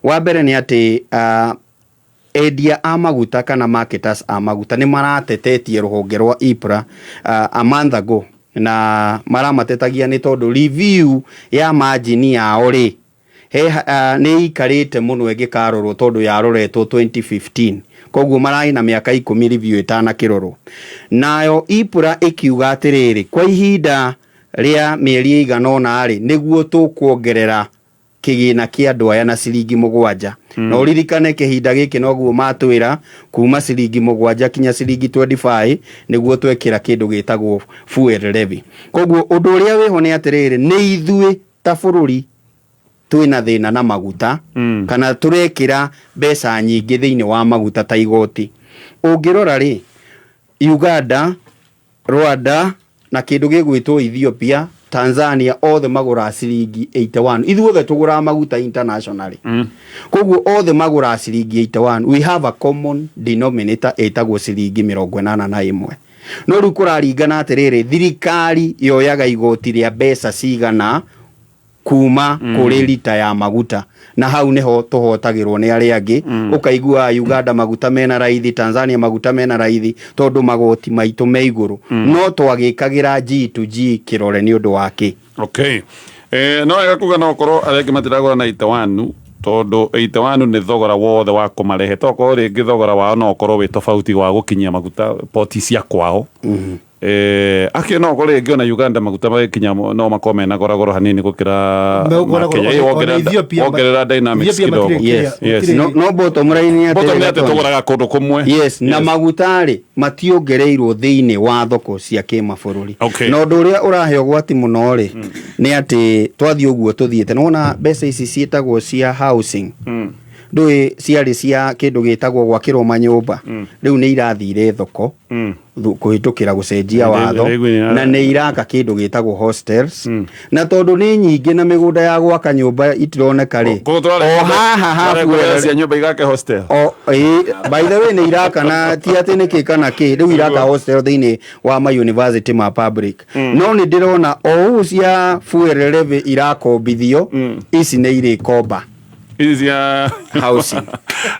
Wa mbere nĩ atĩ endia a maguta kana marketers a maguta nĩ maratetetie rũhonge rwa EPRA a month ago, na maramatetagia nĩ tondũ review ya margin yao rĩ, he nĩ ikarĩte mũno ĩngĩkarorwo, tondũ yaroretwo 2015, koguo mararĩ na mĩaka 10 review ĩtanakĩrorwo. Nayo EPRA ĩkiuga atĩrĩrĩ, kwa ihinda rĩa mĩeri ĩigana ũna rĩ, nĩguo tũkuongerera kĩgĩna kĩa andũ aya na ciringi 7. Na ũririkane kĩhinda gĩkĩ noguo matwĩra kuma ciringi 7 kinya ciringi 25 nĩguo twekĩra kĩndũ gĩtagwo fuel levy. Koguo ũndũ ũrĩa wĩho nĩ atĩrĩrĩ, nĩ ithuĩ ta bũrũri twĩna thĩna na maguta, kana tũrekĩra mbeca nyingĩ thĩinĩ wa maguta ta igoti. Ũngĩrora rĩ, Uganda, Rwanda na kĩndũ gĩgwĩtwo Ethiopia, Tanzania, othe magũraga ciringi 81. Ithuothe tũgũraga maguta internationally, koguo othe magũraga ciringi 81. We have a common denominator ĩtagwo ciringi 81. No rĩu kũraringana atĩrĩrĩ, thirikari yoyaga igoti rĩa mbeca cigana kuma kũrĩ rita ya maguta, na hau niho tũhotagĩrwo nĩ arĩa angĩ. Ũkaigua Uganda maguta mena raithi, Tanzania maguta mena raithi, tondũ magoti maitũ me igũrũ. No twagĩkagĩra G to G kĩrore nĩ ũndũ wa kĩ? Okay, no wega kuga no korwo arĩa angĩ matiragũra na 81, tondũ 81 nĩ thogora wothe wa kũmarehe, tokorwo rĩngĩ thogora wao no ũkorwo wĩ tofauti wa gũkinyia maguta poti cia kwao. Akĩ no ũkorwo rĩngĩ ona Uganda maguta magĩkinya no makorwo mena goragoro hanini gũkĩra Megũkorwo ma Kenya. ona Ethiopia Wongerera dynamics Ethiopia kidogo. matirĩ kĩrĩa, matirĩ- No bottom line nĩ Bottom nĩ atĩrĩ, atĩ Gatonye. tũgũraga kũndũ kũmwe. Yes, na maguta rĩ, mationgereirwo thĩinĩ wa thoko cia kĩmabũrũri. Na ũndũ ũrĩa ũrahe ũgwati mũno rĩ, nĩ atĩ twathiĩ ũguo tũthiĩte, nĩwona mbeca ici ciĩtagwo cia housing, ndũĩ ciarĩ cia kĩndũ gĩtagwo gwakĩrwo manyũmba, rĩu nĩ irathire thoko kũhĩtũkĩra gũcenjia watho, na nĩ iraka kĩndũ gĩtagwo hostels, na tondũ nĩ nyingĩ na mĩgũnda ya gwaka nyũmba itironeka rĩ, o haha hakuhĩ cia nyũmba igake hostel. O ĩ, by the way, nĩ iraka, na ti atĩ nĩ kĩ kana kĩ, rĩu iraka hostel thĩinĩ wa ma university ma public. No nĩ ndĩrona o ũũ cia fuel levy irakombithio, ici nĩ irĩkomba. Ici cia housing.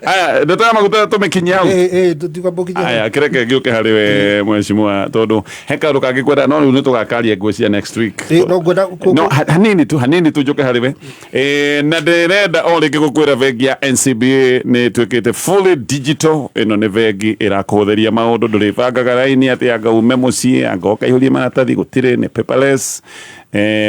Aya, ndeto ya maguta tũmĩkinyie hau. Ĩ, tũtikwamba Aya, kĩreke ngĩũke harĩ we mheshimiwa, tondũ he kaũndũ kangĩ kwenda, no rĩu nĩ tũgakaria ngwĩciria next week. No ngwenda No hanini tu njoke harĩ we. Na ndĩrenda o rĩngĩ gũkwĩra bengi ya NCBA nĩ ĩtuĩkĩte fully digital. Ĩno nĩ bengi ĩrakũhũthĩria maũndũ, ndũrĩbangaga raini atĩ anga ume mũciĩ anga ũkaihũrie maratathi, gũtirĩ, nĩ paperless.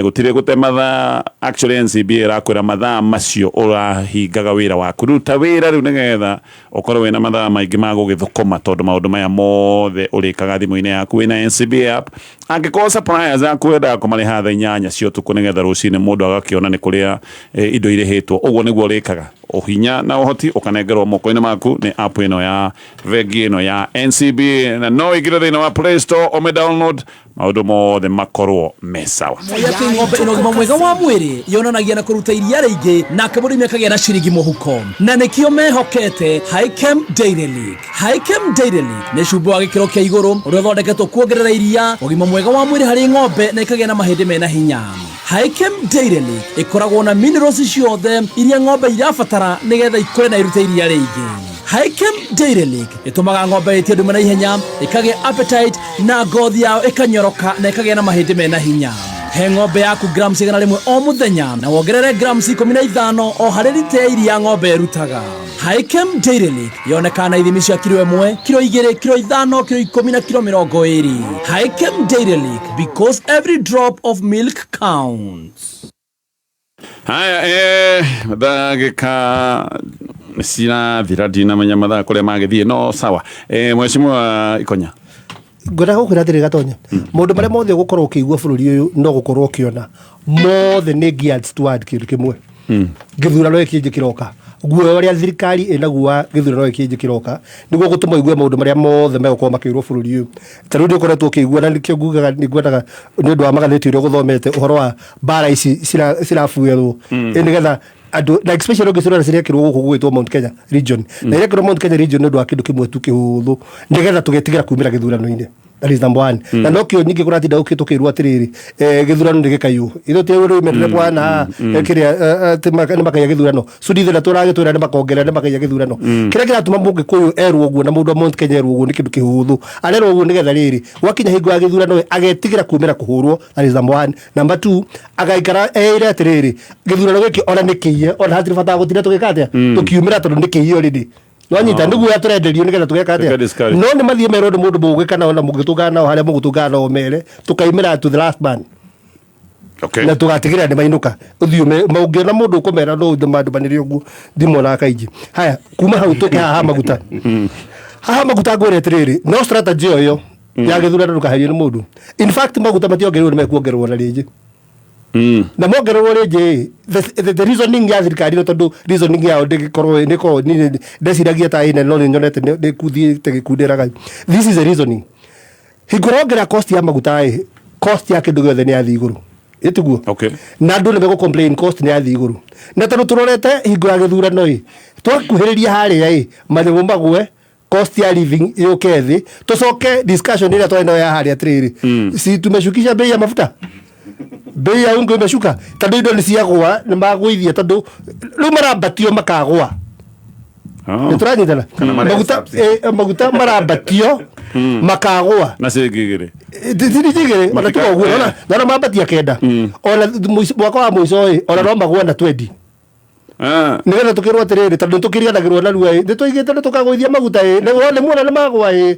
Gũtirĩ gũte mathaa. Actually, NCBA ĩrakwĩra mathaa macio ũrahingaga wĩra waku, ruta wĩra rĩu nĩgetha ũkorwo wĩna mathaa maingĩ ma gũgĩthũkũma, tondũ maũndũ maya mothe ũrĩkaga thimũ-inĩ yaku wĩna NCBA app. Angĩkorwo suppliers aku wendaga kũmarĩha thaa 8 cia ũtukũ nĩgetha rũcinĩ mũndũ agakĩona nĩ kũrĩa indo irĩhĩtwo, ũguo nĩguo ũrĩkaga. Ũhinya na ũhoti ũkanengerwo moko-inĩ maku nĩ app ĩno ya bengi ĩno ya NCBA, na no ũingĩre thĩinĩ wa Play Store ũmĩ download, maũndũ mothe makorwo me sawa. Atĩ ng'ombe ĩna ũgima mwega wa mwĩrĩ yonanagia na kũruta iria rĩingĩ, nake mũrĩmi akagĩa na ciringi mũhuko, na nĩkĩo mehokete Hikem Dairy League. Hikem Dairy League nĩ cumbĩ wa gĩkĩro kĩa igũrũ ũrĩa ũthondeketwo kuongerera iria, ũgima mwega wa mwĩrĩ harĩ ng'ombe, na ĩkagĩa na mahĩndĩ mena hinya. Hikem Dairy League ĩkoragwo na minerals ciothe iria ng'ombe irabatara nĩgetha ikũre na irute iria rĩingĩ. Hikem Dairy League ĩtũmaga ng'ombe ĩtie ndume na ihenya, ĩkagĩa appetite, na ngothi yao ĩkanyoroka, na ĩkagĩa na mahĩndĩ mena hinya. He ng'ombe yaku grams 100 o mũthenya, na wongerere grams 15 o harĩ rita ya iria ng'ombe ĩrutaga. Hikem Dairy League yonekana na ithimi cia kiro 1, kiro 2, kiro 5, kiro 10 na kiro 20. Hikem Dairy League, because every drop of milk counts. Haya, ndagĩka cirathira, ndinamenya mathaa kũrĩa magĩthiĩ, no sawa. Mheshimiwa Ikonya. Ngwenda gũkwĩra atĩrĩ Gatonya, maũndũ marĩa mothe ũgũkorwo ũkĩigua bũrũri ũyũ no gũkorwo ũkĩona mothe nĩ geared toward kĩndũ kĩmwe, gĩthurano gĩkĩ kĩroka. Guoya ũrĩa thirikari ĩnaguo wa gĩthurano gĩkĩ kĩroka nĩguo gũtũma ũigue maũndũ marĩa mothe megũkorwo makĩrwo bũrũri ũyũ. Ta rĩu nĩ ũkoretwo ũkĩigua, na nĩkĩo ngugaga nĩ ngwendaga nĩ ũndũ wa magathĩti ũrĩa ũgũthomete ũhoro wa mbara ici cirabuĩrwo, nĩgetha andũ, na especially ũngĩcirora cirekĩrwo gũkũ gũgwĩtwo Mount Kenya region, na irekĩrwo Mount Kenya region nĩ ũndũ wa kĩndũ kĩmwe tu kĩhũthũ, nĩgetha tũgetigĩra kumĩra gĩthurano-inĩ. That is number one. Na nokĩo nyingĩ kũratinda tũkĩrwo atĩrĩrĩ, gĩthurano nĩ gĩkaiywo, ithuĩ ti rĩu mendere bwana, kĩrĩa atĩ nĩ makaiya gĩthurano. Sudi thĩna tũragĩtwĩra nĩ makongerera, nĩ makaiya gĩthurano. Kĩrĩa kĩratũma mũgĩkũyũ erwo ũguo na mũndũ wa Mount Kenya erwo ũguo nĩ kĩndũ kĩhũthũ. Arerwo ũguo nĩgetha rĩrĩ gwakinya hingo ya gĩthurano ĩ, agetigĩra kumĩra kũhũrwo. That is number one. Number two, agaikara eire atĩrĩrĩ, gĩthurano gĩkĩ ona nĩ kĩiye, ona hatirĩ bata wa gũtinda tũgĩka atĩa, tũkiumĩra, tondũ nĩ kĩiye already. Wanyita? Nĩguo tũrenderio nĩgetha tũgeka atĩa? Tũka discourage. No nĩ mathiĩ merwo nĩ mũndũ mũgĩ kana ona mũgĩtũngana nao harĩa mũgũtũngana nao, mere tũkaimĩra to the last man na tũgatigĩrĩra nĩ mainũka ũthiũ. Ũngĩona mũndũ ũkũmera no mandũmanĩre ũguo, ndimonaga kaingĩ. Haya, kuma hau tũke haha maguta. Haha maguta, ngwĩre atĩrĩrĩ, no strategy ĩyo ĩyo ya gĩthurano, ndũkaherio nĩ mũndũ. In fact, maguta mationgererwo, nĩ mekuongererwo na rĩngĩ, na mongererwo rĩngĩ ĩ, the reasoning ya thirikari ĩno, tondũ reasoning yao ndĩgĩkorwo nĩkorwo ndeciragia ta ĩne, no nĩnyonete nĩkuthiĩte gĩkundĩraga. This is the reasoning: hingo rongerera cost ya maguta ĩ, cost ya kĩndũ gĩothe nĩ yathiĩ igũrũ, ĩtiguo? Na andũ nĩ megũ complain cost nĩ yathiĩ igũrũ, na tondũ tũrorete hingo ya gĩthurano ĩ, twakuhĩrĩria harĩa ĩ, manyamũ magwe, cost ya living yũke thĩ, tũcoke discussion ĩrĩa twarĩ nayo ya harĩa atĩrĩrĩ, si tumeshukisha bei ya mafuta, bei ya unga imeshuka, tondũ indo nĩ ciagũa, nĩ magũithia, tondũ rĩu marambatio makagũa. Nĩ tũranyitana? Kana marĩa Maguta subsidy. Maguta marambatio makagũa. Na ciringi 2. Ciringi 2 ona tiga ũguo, ona mambatia 9, ona mwaka wa mũico ĩ, ona no magũe na 20, nĩgetha tũkĩrwo atĩrĩrĩ, tondũ nĩtũkĩrianagĩrwo narua ĩ, nĩtũigĩte nĩtũkagũithia maguta ĩ, nĩ muona nĩ magũa ĩ,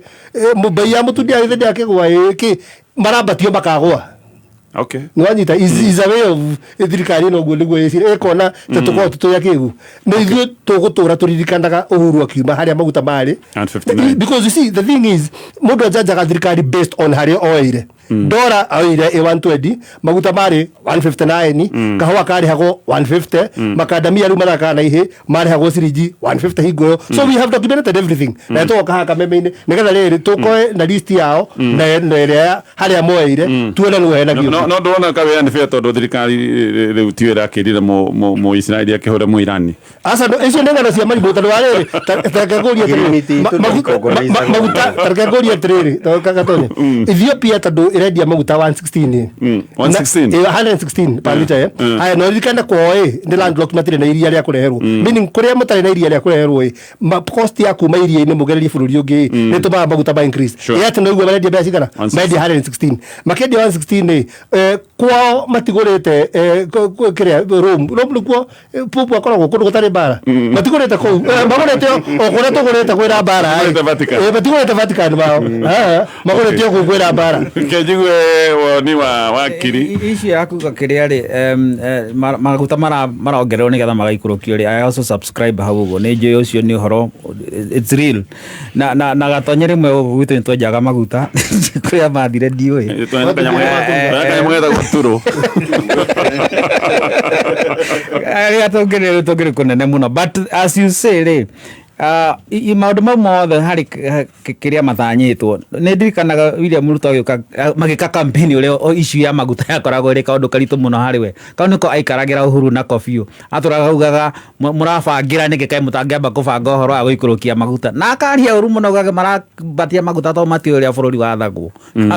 bei ya mũtu ndĩagĩthĩ ndĩakĩgũa ĩ, kĩ marambatio makagũa. Nĩwanyita? Is a way of thirikari ĩno ũguo nĩguo ĩcira, ĩkona ta tũkorwo tũtũrĩa kĩgu nĩ ithuĩ tũgũtũra tũririkanaga Uhuru akiuma harĩa maguta marĩ. And 59. Because you see, the thing is, mũndũ ajanjaga thirikari based on harĩa oeire. Ndora oire ĩ 120, maguta marĩ 159, kahũa karĩhagwo 150, makandamia rĩu marakaga na ihĩ marĩhagwo ciringi 150 hingo ĩyo. So we have documented everything, na tũgoka haha kameme-inĩ nĩgetha rĩrĩ tũkoe na list yao na ĩrĩa harĩa moeire, tuone nĩ ũhenagio. No ndũrona kawĩra nĩ fair, tondũ thirikari rĩu tiyo ĩrakĩrire Mũisiraeli akĩhũre Mũirani? Aca, icio nĩ ng'ano cia marimũ, tondũ wa rĩrĩ, ta reke ngũrie atĩrĩrĩ, maguta, ta reke ngũrie atĩrĩrĩ, Gatonye, Ethiopia, tondũ ĩrendia maguta 116 116? Na- 116 per liter eh. Haya no ririkane kwao ĩ nĩ landlocked, matirĩ na iria rĩa kũreherwo, meaning kũrĩa mũtarĩ na iria rĩa kũreherwo ĩ, cost ya kuma iria-inĩ mũgererie bũrũri ũngĩ ĩ, nĩ ĩtũmaga maguta ma increase. Ĩ atĩ noguo marendia mbeca cigana? 116. Marendia 116. Makĩendia 116 ĩ, kwao matigũrĩte kĩrĩa Rome. Rome nĩkuo Pope akoragwo, kũndũ gũtarĩ mbara. Matigũrĩte kũu. Magũrĩte o kũrĩa tũgũrĩte kwĩna mbara ĩ. Magũrĩte Vatican. Matigũrĩte Vatican mao. Magũrĩte o kũu kwĩna mbara. Kenjigue woni wa wakiri. Icio ya kuga kĩrĩa rĩ, maguta marongererwo nĩgetha magaikũrũkio rĩ, I also subscribe hau ũguo. Nĩ njũĩ ũcio nĩ ũhoro, it's real. Na Gatonye, rĩmwe gũkũ gwitũ nĩ twenjaga maguta, kũrĩa mathire ndiũĩ. Kanyamũ getagwo turo. Rĩrĩa tũngĩrĩ kũnene mũno, but as you say rĩ, maũndũ mau mothe harĩ kĩrĩa matanyĩtwo. Nĩ ndirikanaga William Ruto agĩũka, magĩka campaign, ũrĩa issue ya maguta yakoragwo ĩrĩ kaũndũ karitũ mũno harĩ we. Kau nĩko aikaragĩra Uhuru nako biũ, atũraga augaga, "Mũrabangĩra nĩkĩ? Kaĩ mũtangĩamba kũbanga ũhoro wa gũikũrũkia maguta?" Na akaria ũru mũno, augaga marambatia maguta tondũ matiũĩ ũrĩa bũrũri wathagwo.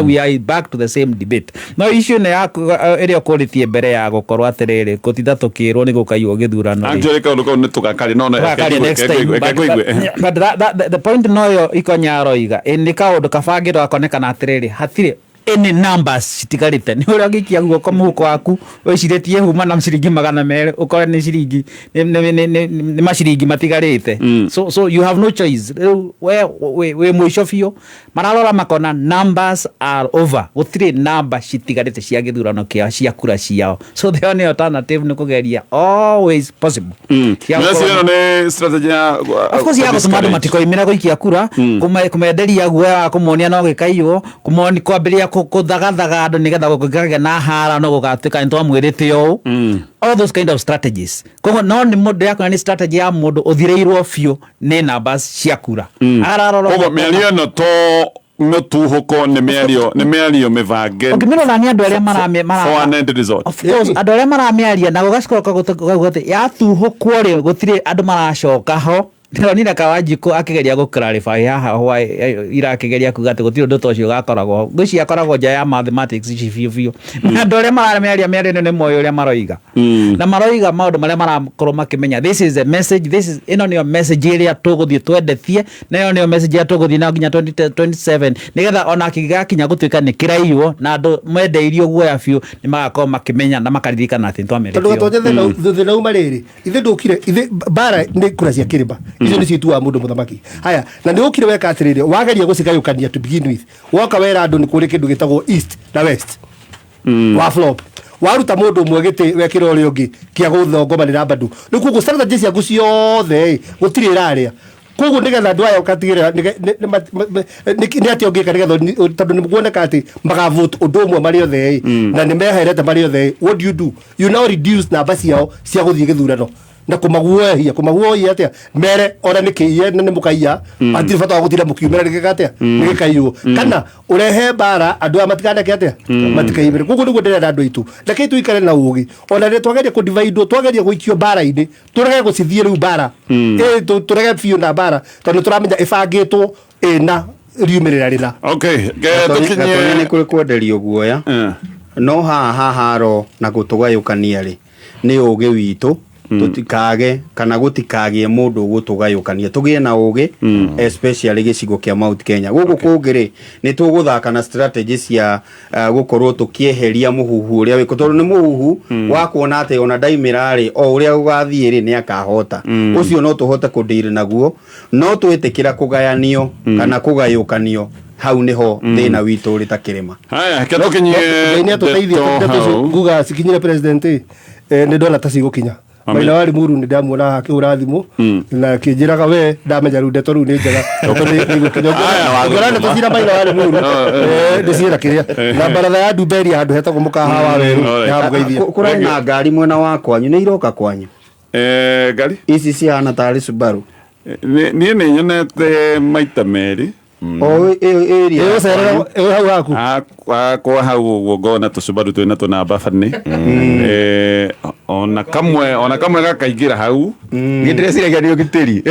We are back to the same debate. No issue nĩ yaku ĩrĩa ũkũrĩtie mbere ya gũkorwo atĩrĩrĩ, gũtinda tũkĩrwo nĩ gũkaiywo gĩthurano rĩ. Actually kaũndũ kau nĩ tũgakaria, no Tũgakaria next time. But the point noyo Ikonya aroiga, nĩ kaũndũ kabangĩtwo gakonekana atĩrĩrĩ, hatirĩ any numbers citigarĩte. Nĩ ũrĩa ũngĩikia guoko mũhuko waku wĩcirĩtie huma na ciringi 200, ũkore nĩ ciringi nĩ maciringi matigarĩte. So you have no choice. Rĩu we wĩ mũico biũ, mararora makona numbers are over, gũtirĩ namba citigarĩte cia gĩthurano kĩao, cia kura ciao. So the only alternative nĩ kũgeria always possible. Cia Ĩno nĩ strategy ya Of course, ya gũtũma andũ matikoimĩre gũikia kura, kũmenderia guoya wa kũmonia no gĩkaiywo, kũmoni kwambĩrĩria kũthagathaga andũ nĩgetha gũkagĩa na hara, no gũgatuĩka nĩ twamwĩrĩte ũũ, all those kind of strategies. Koguo no nĩ mũndũ yakona nĩ strategy ya mũndũ ũthirĩirwo biũ nĩ numbers cia kura, ararora. Koguo mĩario ĩno to mũtuhũko, nĩ mĩario mĩbange Ũngĩmĩrora nĩ andũ arĩa for an end result. Of course, andũ arĩa maramĩaria na gũgacoka gũkauga atĩ yatuhũkwo rĩ, gũtirĩ andũ maracoka ho. Ndĩronire Kawanjikũ akĩgeria gũ clarify haha why irakĩgeria kuga atĩ gũtirĩ ũndũ ta ũcio ũgakoragwo. Ngwĩciria akoragwo nja ya mathematics ici biũ biũ. Na andũ arĩa maramĩaria mĩario ĩno nĩ moĩ ũrĩa maroiga, na maroiga maũndũ marĩa marakorwo makĩmenya. This is a message, this is, ĩno nĩyo message ĩrĩa tũgũthiĩ twendetie, na ĩyo nĩyo message ĩrĩa tũgũthiĩ nayo nginya 2027, nĩgetha ona kĩgakinya gũtuĩka nĩ kĩraiywo na andũ mendeirio guoya biũ, nĩ magakorwo makĩmenya na makaririkana atĩ Tondũ nĩtwamerĩtio. Gatonye, thĩna uma rĩrĩ, ithe ndũkire, ithe mbara nĩ kura cia kĩrĩma, icio nĩcio ituaga mũndũ mũthamaki. Haya, na nĩ ũkire weka atĩrĩrĩ, wageria gũcigayũkania to begin with, woka wera andũ nĩ kũrĩ kĩndũ gĩtagwo east na west, wa flop, waruta mũndũ ũmwe gĩtĩ wekĩra ũrĩa ũngĩ kĩa gũthongomanĩra bado. Rĩu koguo strategy ciaku ciothe ĩ, gũtirĩ ĩrarĩa. Koguo nĩgetha andũ aya ũgatigĩrĩra nĩ atĩa ũngĩka nĩgetha tondũ nĩ kuoneka atĩ magavote ũndũ ũmwe marĩ othe ĩ, na nĩ meherete marĩ othe ĩ, what do you do? You now reduce namba ciao cia gũthiĩ gĩthurano na kũmaguoyahia. Kũmaguoyahia atĩa? Mere ona nĩ kĩiye na nĩ mũkaiya, hatirĩ bata wa gũtinda mũkiumĩra nĩgĩka atĩa, nĩgĩkaiywo, kana ũrehe mbara andũ aya matikaneke atĩa, matikaimĩre. Koguo nĩguo ndĩrenda andũ aitũ, reke tũikare na ũgĩ. Ona rĩrĩa twageria kũdivaidwo, twageria gũikio mbara-inĩ, tũrege gũcithiĩ rĩu mbara. Tũrege biũ na mbara, tondũ tũramenya ĩbangĩtwo ĩna riumĩrĩra rĩna. Okay. Gatonye Tũkinye nĩ kũrĩ kwenderio guoya, no haha haro na gũtũgayũkania rĩ, nĩ ũgĩ witũ tũtikage kana gũtikagĩe mũndũ ũgũtũgayũkania. Tũgĩe na ũgĩ, especially gĩcigo kĩa Mount Kenya gũkũ kũngĩ rĩ, nĩ tũgũthaka na strategy cia gũkorwo tũkĩeheria mũhuhu ũrĩa wĩkũ, tondũ nĩ mũhuhu wa kuona atĩ ona ndaimĩra rĩ, o ũrĩa gũgathiĩ rĩ, nĩ akahota. Ũcio no tũhote kũdeal naguo, no twĩtĩkĩra kũgayanio kana kũgayũkanio, hau nĩho thĩna witũ ũrĩ ta kĩrĩma. Haya, ke tũkinyie Ngai nĩ atũteithie. Ndeto Ndeto icio hau. nguga cikinyire president ĩ, nĩ ndona ta cigũkinya. Amen. Maina wa Limuru nĩ ndamuona haha akĩhũra thimũ na akĩnjĩraga we ndamenya rĩu ndeto rĩu nĩ njega, ndeto nĩ igũkinya. Ũngĩona ndeto cina Maina wa Limuru, nĩ ciĩna kĩrĩa na baratha ya Ndumberia, handũ hetagwo mũkaha wa werũ, nĩ hamũgeithia. Kũrarĩ na ngari mwena wa kwanyu, nĩ iroka kwanyu? Ngari ici cihana tarĩ Subaru. Niĩ nĩ nyonete maita merĩ. O ĩyo area ya kwanyu. Ĩyo hau haku. Hakwa hau ũguo ngona tũcubaru twĩna tũnamba bani. Ona kamwe gakaingĩra hau. Niĩ ndĩreciragia nĩ ũgitĩri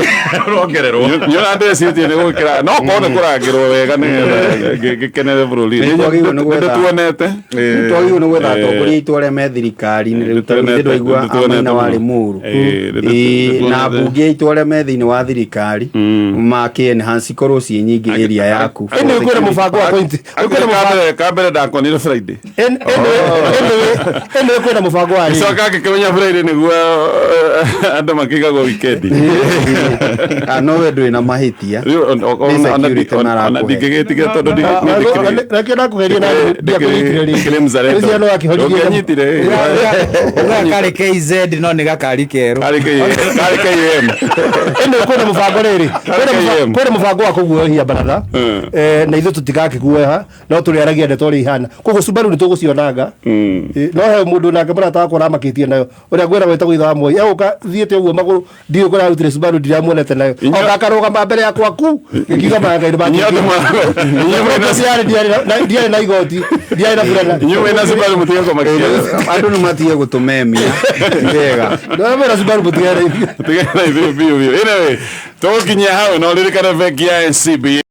rongererwo. Nĩ ndĩrecirĩtie nĩ gwĩkĩra, no korwo nĩ kũrangĩrwo wega nĩgetha gĩkenere bũrũri. Nĩ twagĩrĩirwo nĩ gwetha- Nĩtuonete. Nĩ twagĩrĩirwo nĩ gwetha atongoria aitũ arĩa me thirikari-inĩ rĩu, tondũ ithuĩ ndwaigua Nĩtuonete Maina warĩ mũno. mũru. Nĩtuonete. Na mbunge aitũ arĩa me thĩinĩ wa thirikari makĩ enhance ikorwo ciĩ nyingĩ area yaku. Anyway, kwĩna mũbango wa point, kwĩna mũbango. Kambere ndakonire Friday. Anyway, kwĩna mũbango wa rĩrĩ. Gĩcoka ngĩkĩmenya Friday nĩguo andũ makĩigagwo weekend. Ah, no we ndũrĩ na mahĩtia. Nĩ security Ona marakũhe. ndingĩgĩtiga tondũ Reke ndakũgeria na ndiakũnyitire rĩngĩ. ndikĩrĩ mzalendo. Rĩu ciana wakĩhonirie. Ndũngĩanyitire, Ugaga karĩ KZ no nĩ gakari kerũ. Karĩ KM. Anyway, kwĩna mũbango rĩrĩ. Kwĩna mũbango wa kũguoyohia baratha. Na ithuĩ tũtigakĩguoyoha, no tũrĩaragia ndeto ũrĩa ihana. Koguo Subaru nĩ tũgũcionanga. No he mũndũ nake mũrata wakwa ũramakĩtie nayo, ũrĩa ngwĩra wĩtagwo ithe wa Moi, egũka thiĩte ũguo magũrũ, ndiũĩ kũrĩa arutire Subaru, ndiramuonete nayo, oka akarũgama mbere yakwa ku gĩkiuga manga nĩ ndiarĩ na igoti, ndiarĩ na burana. Inyuĩ mwĩna Subaru mũtige kũmakia. Andũ nĩ matige gũtũmemia wega. Mwĩna Subaru mũtige na ithuĩ. Mũtige na ithuĩ biũ biũ. Anyway, tũgũkinyia hau, no ririkane bengi ya NCBA.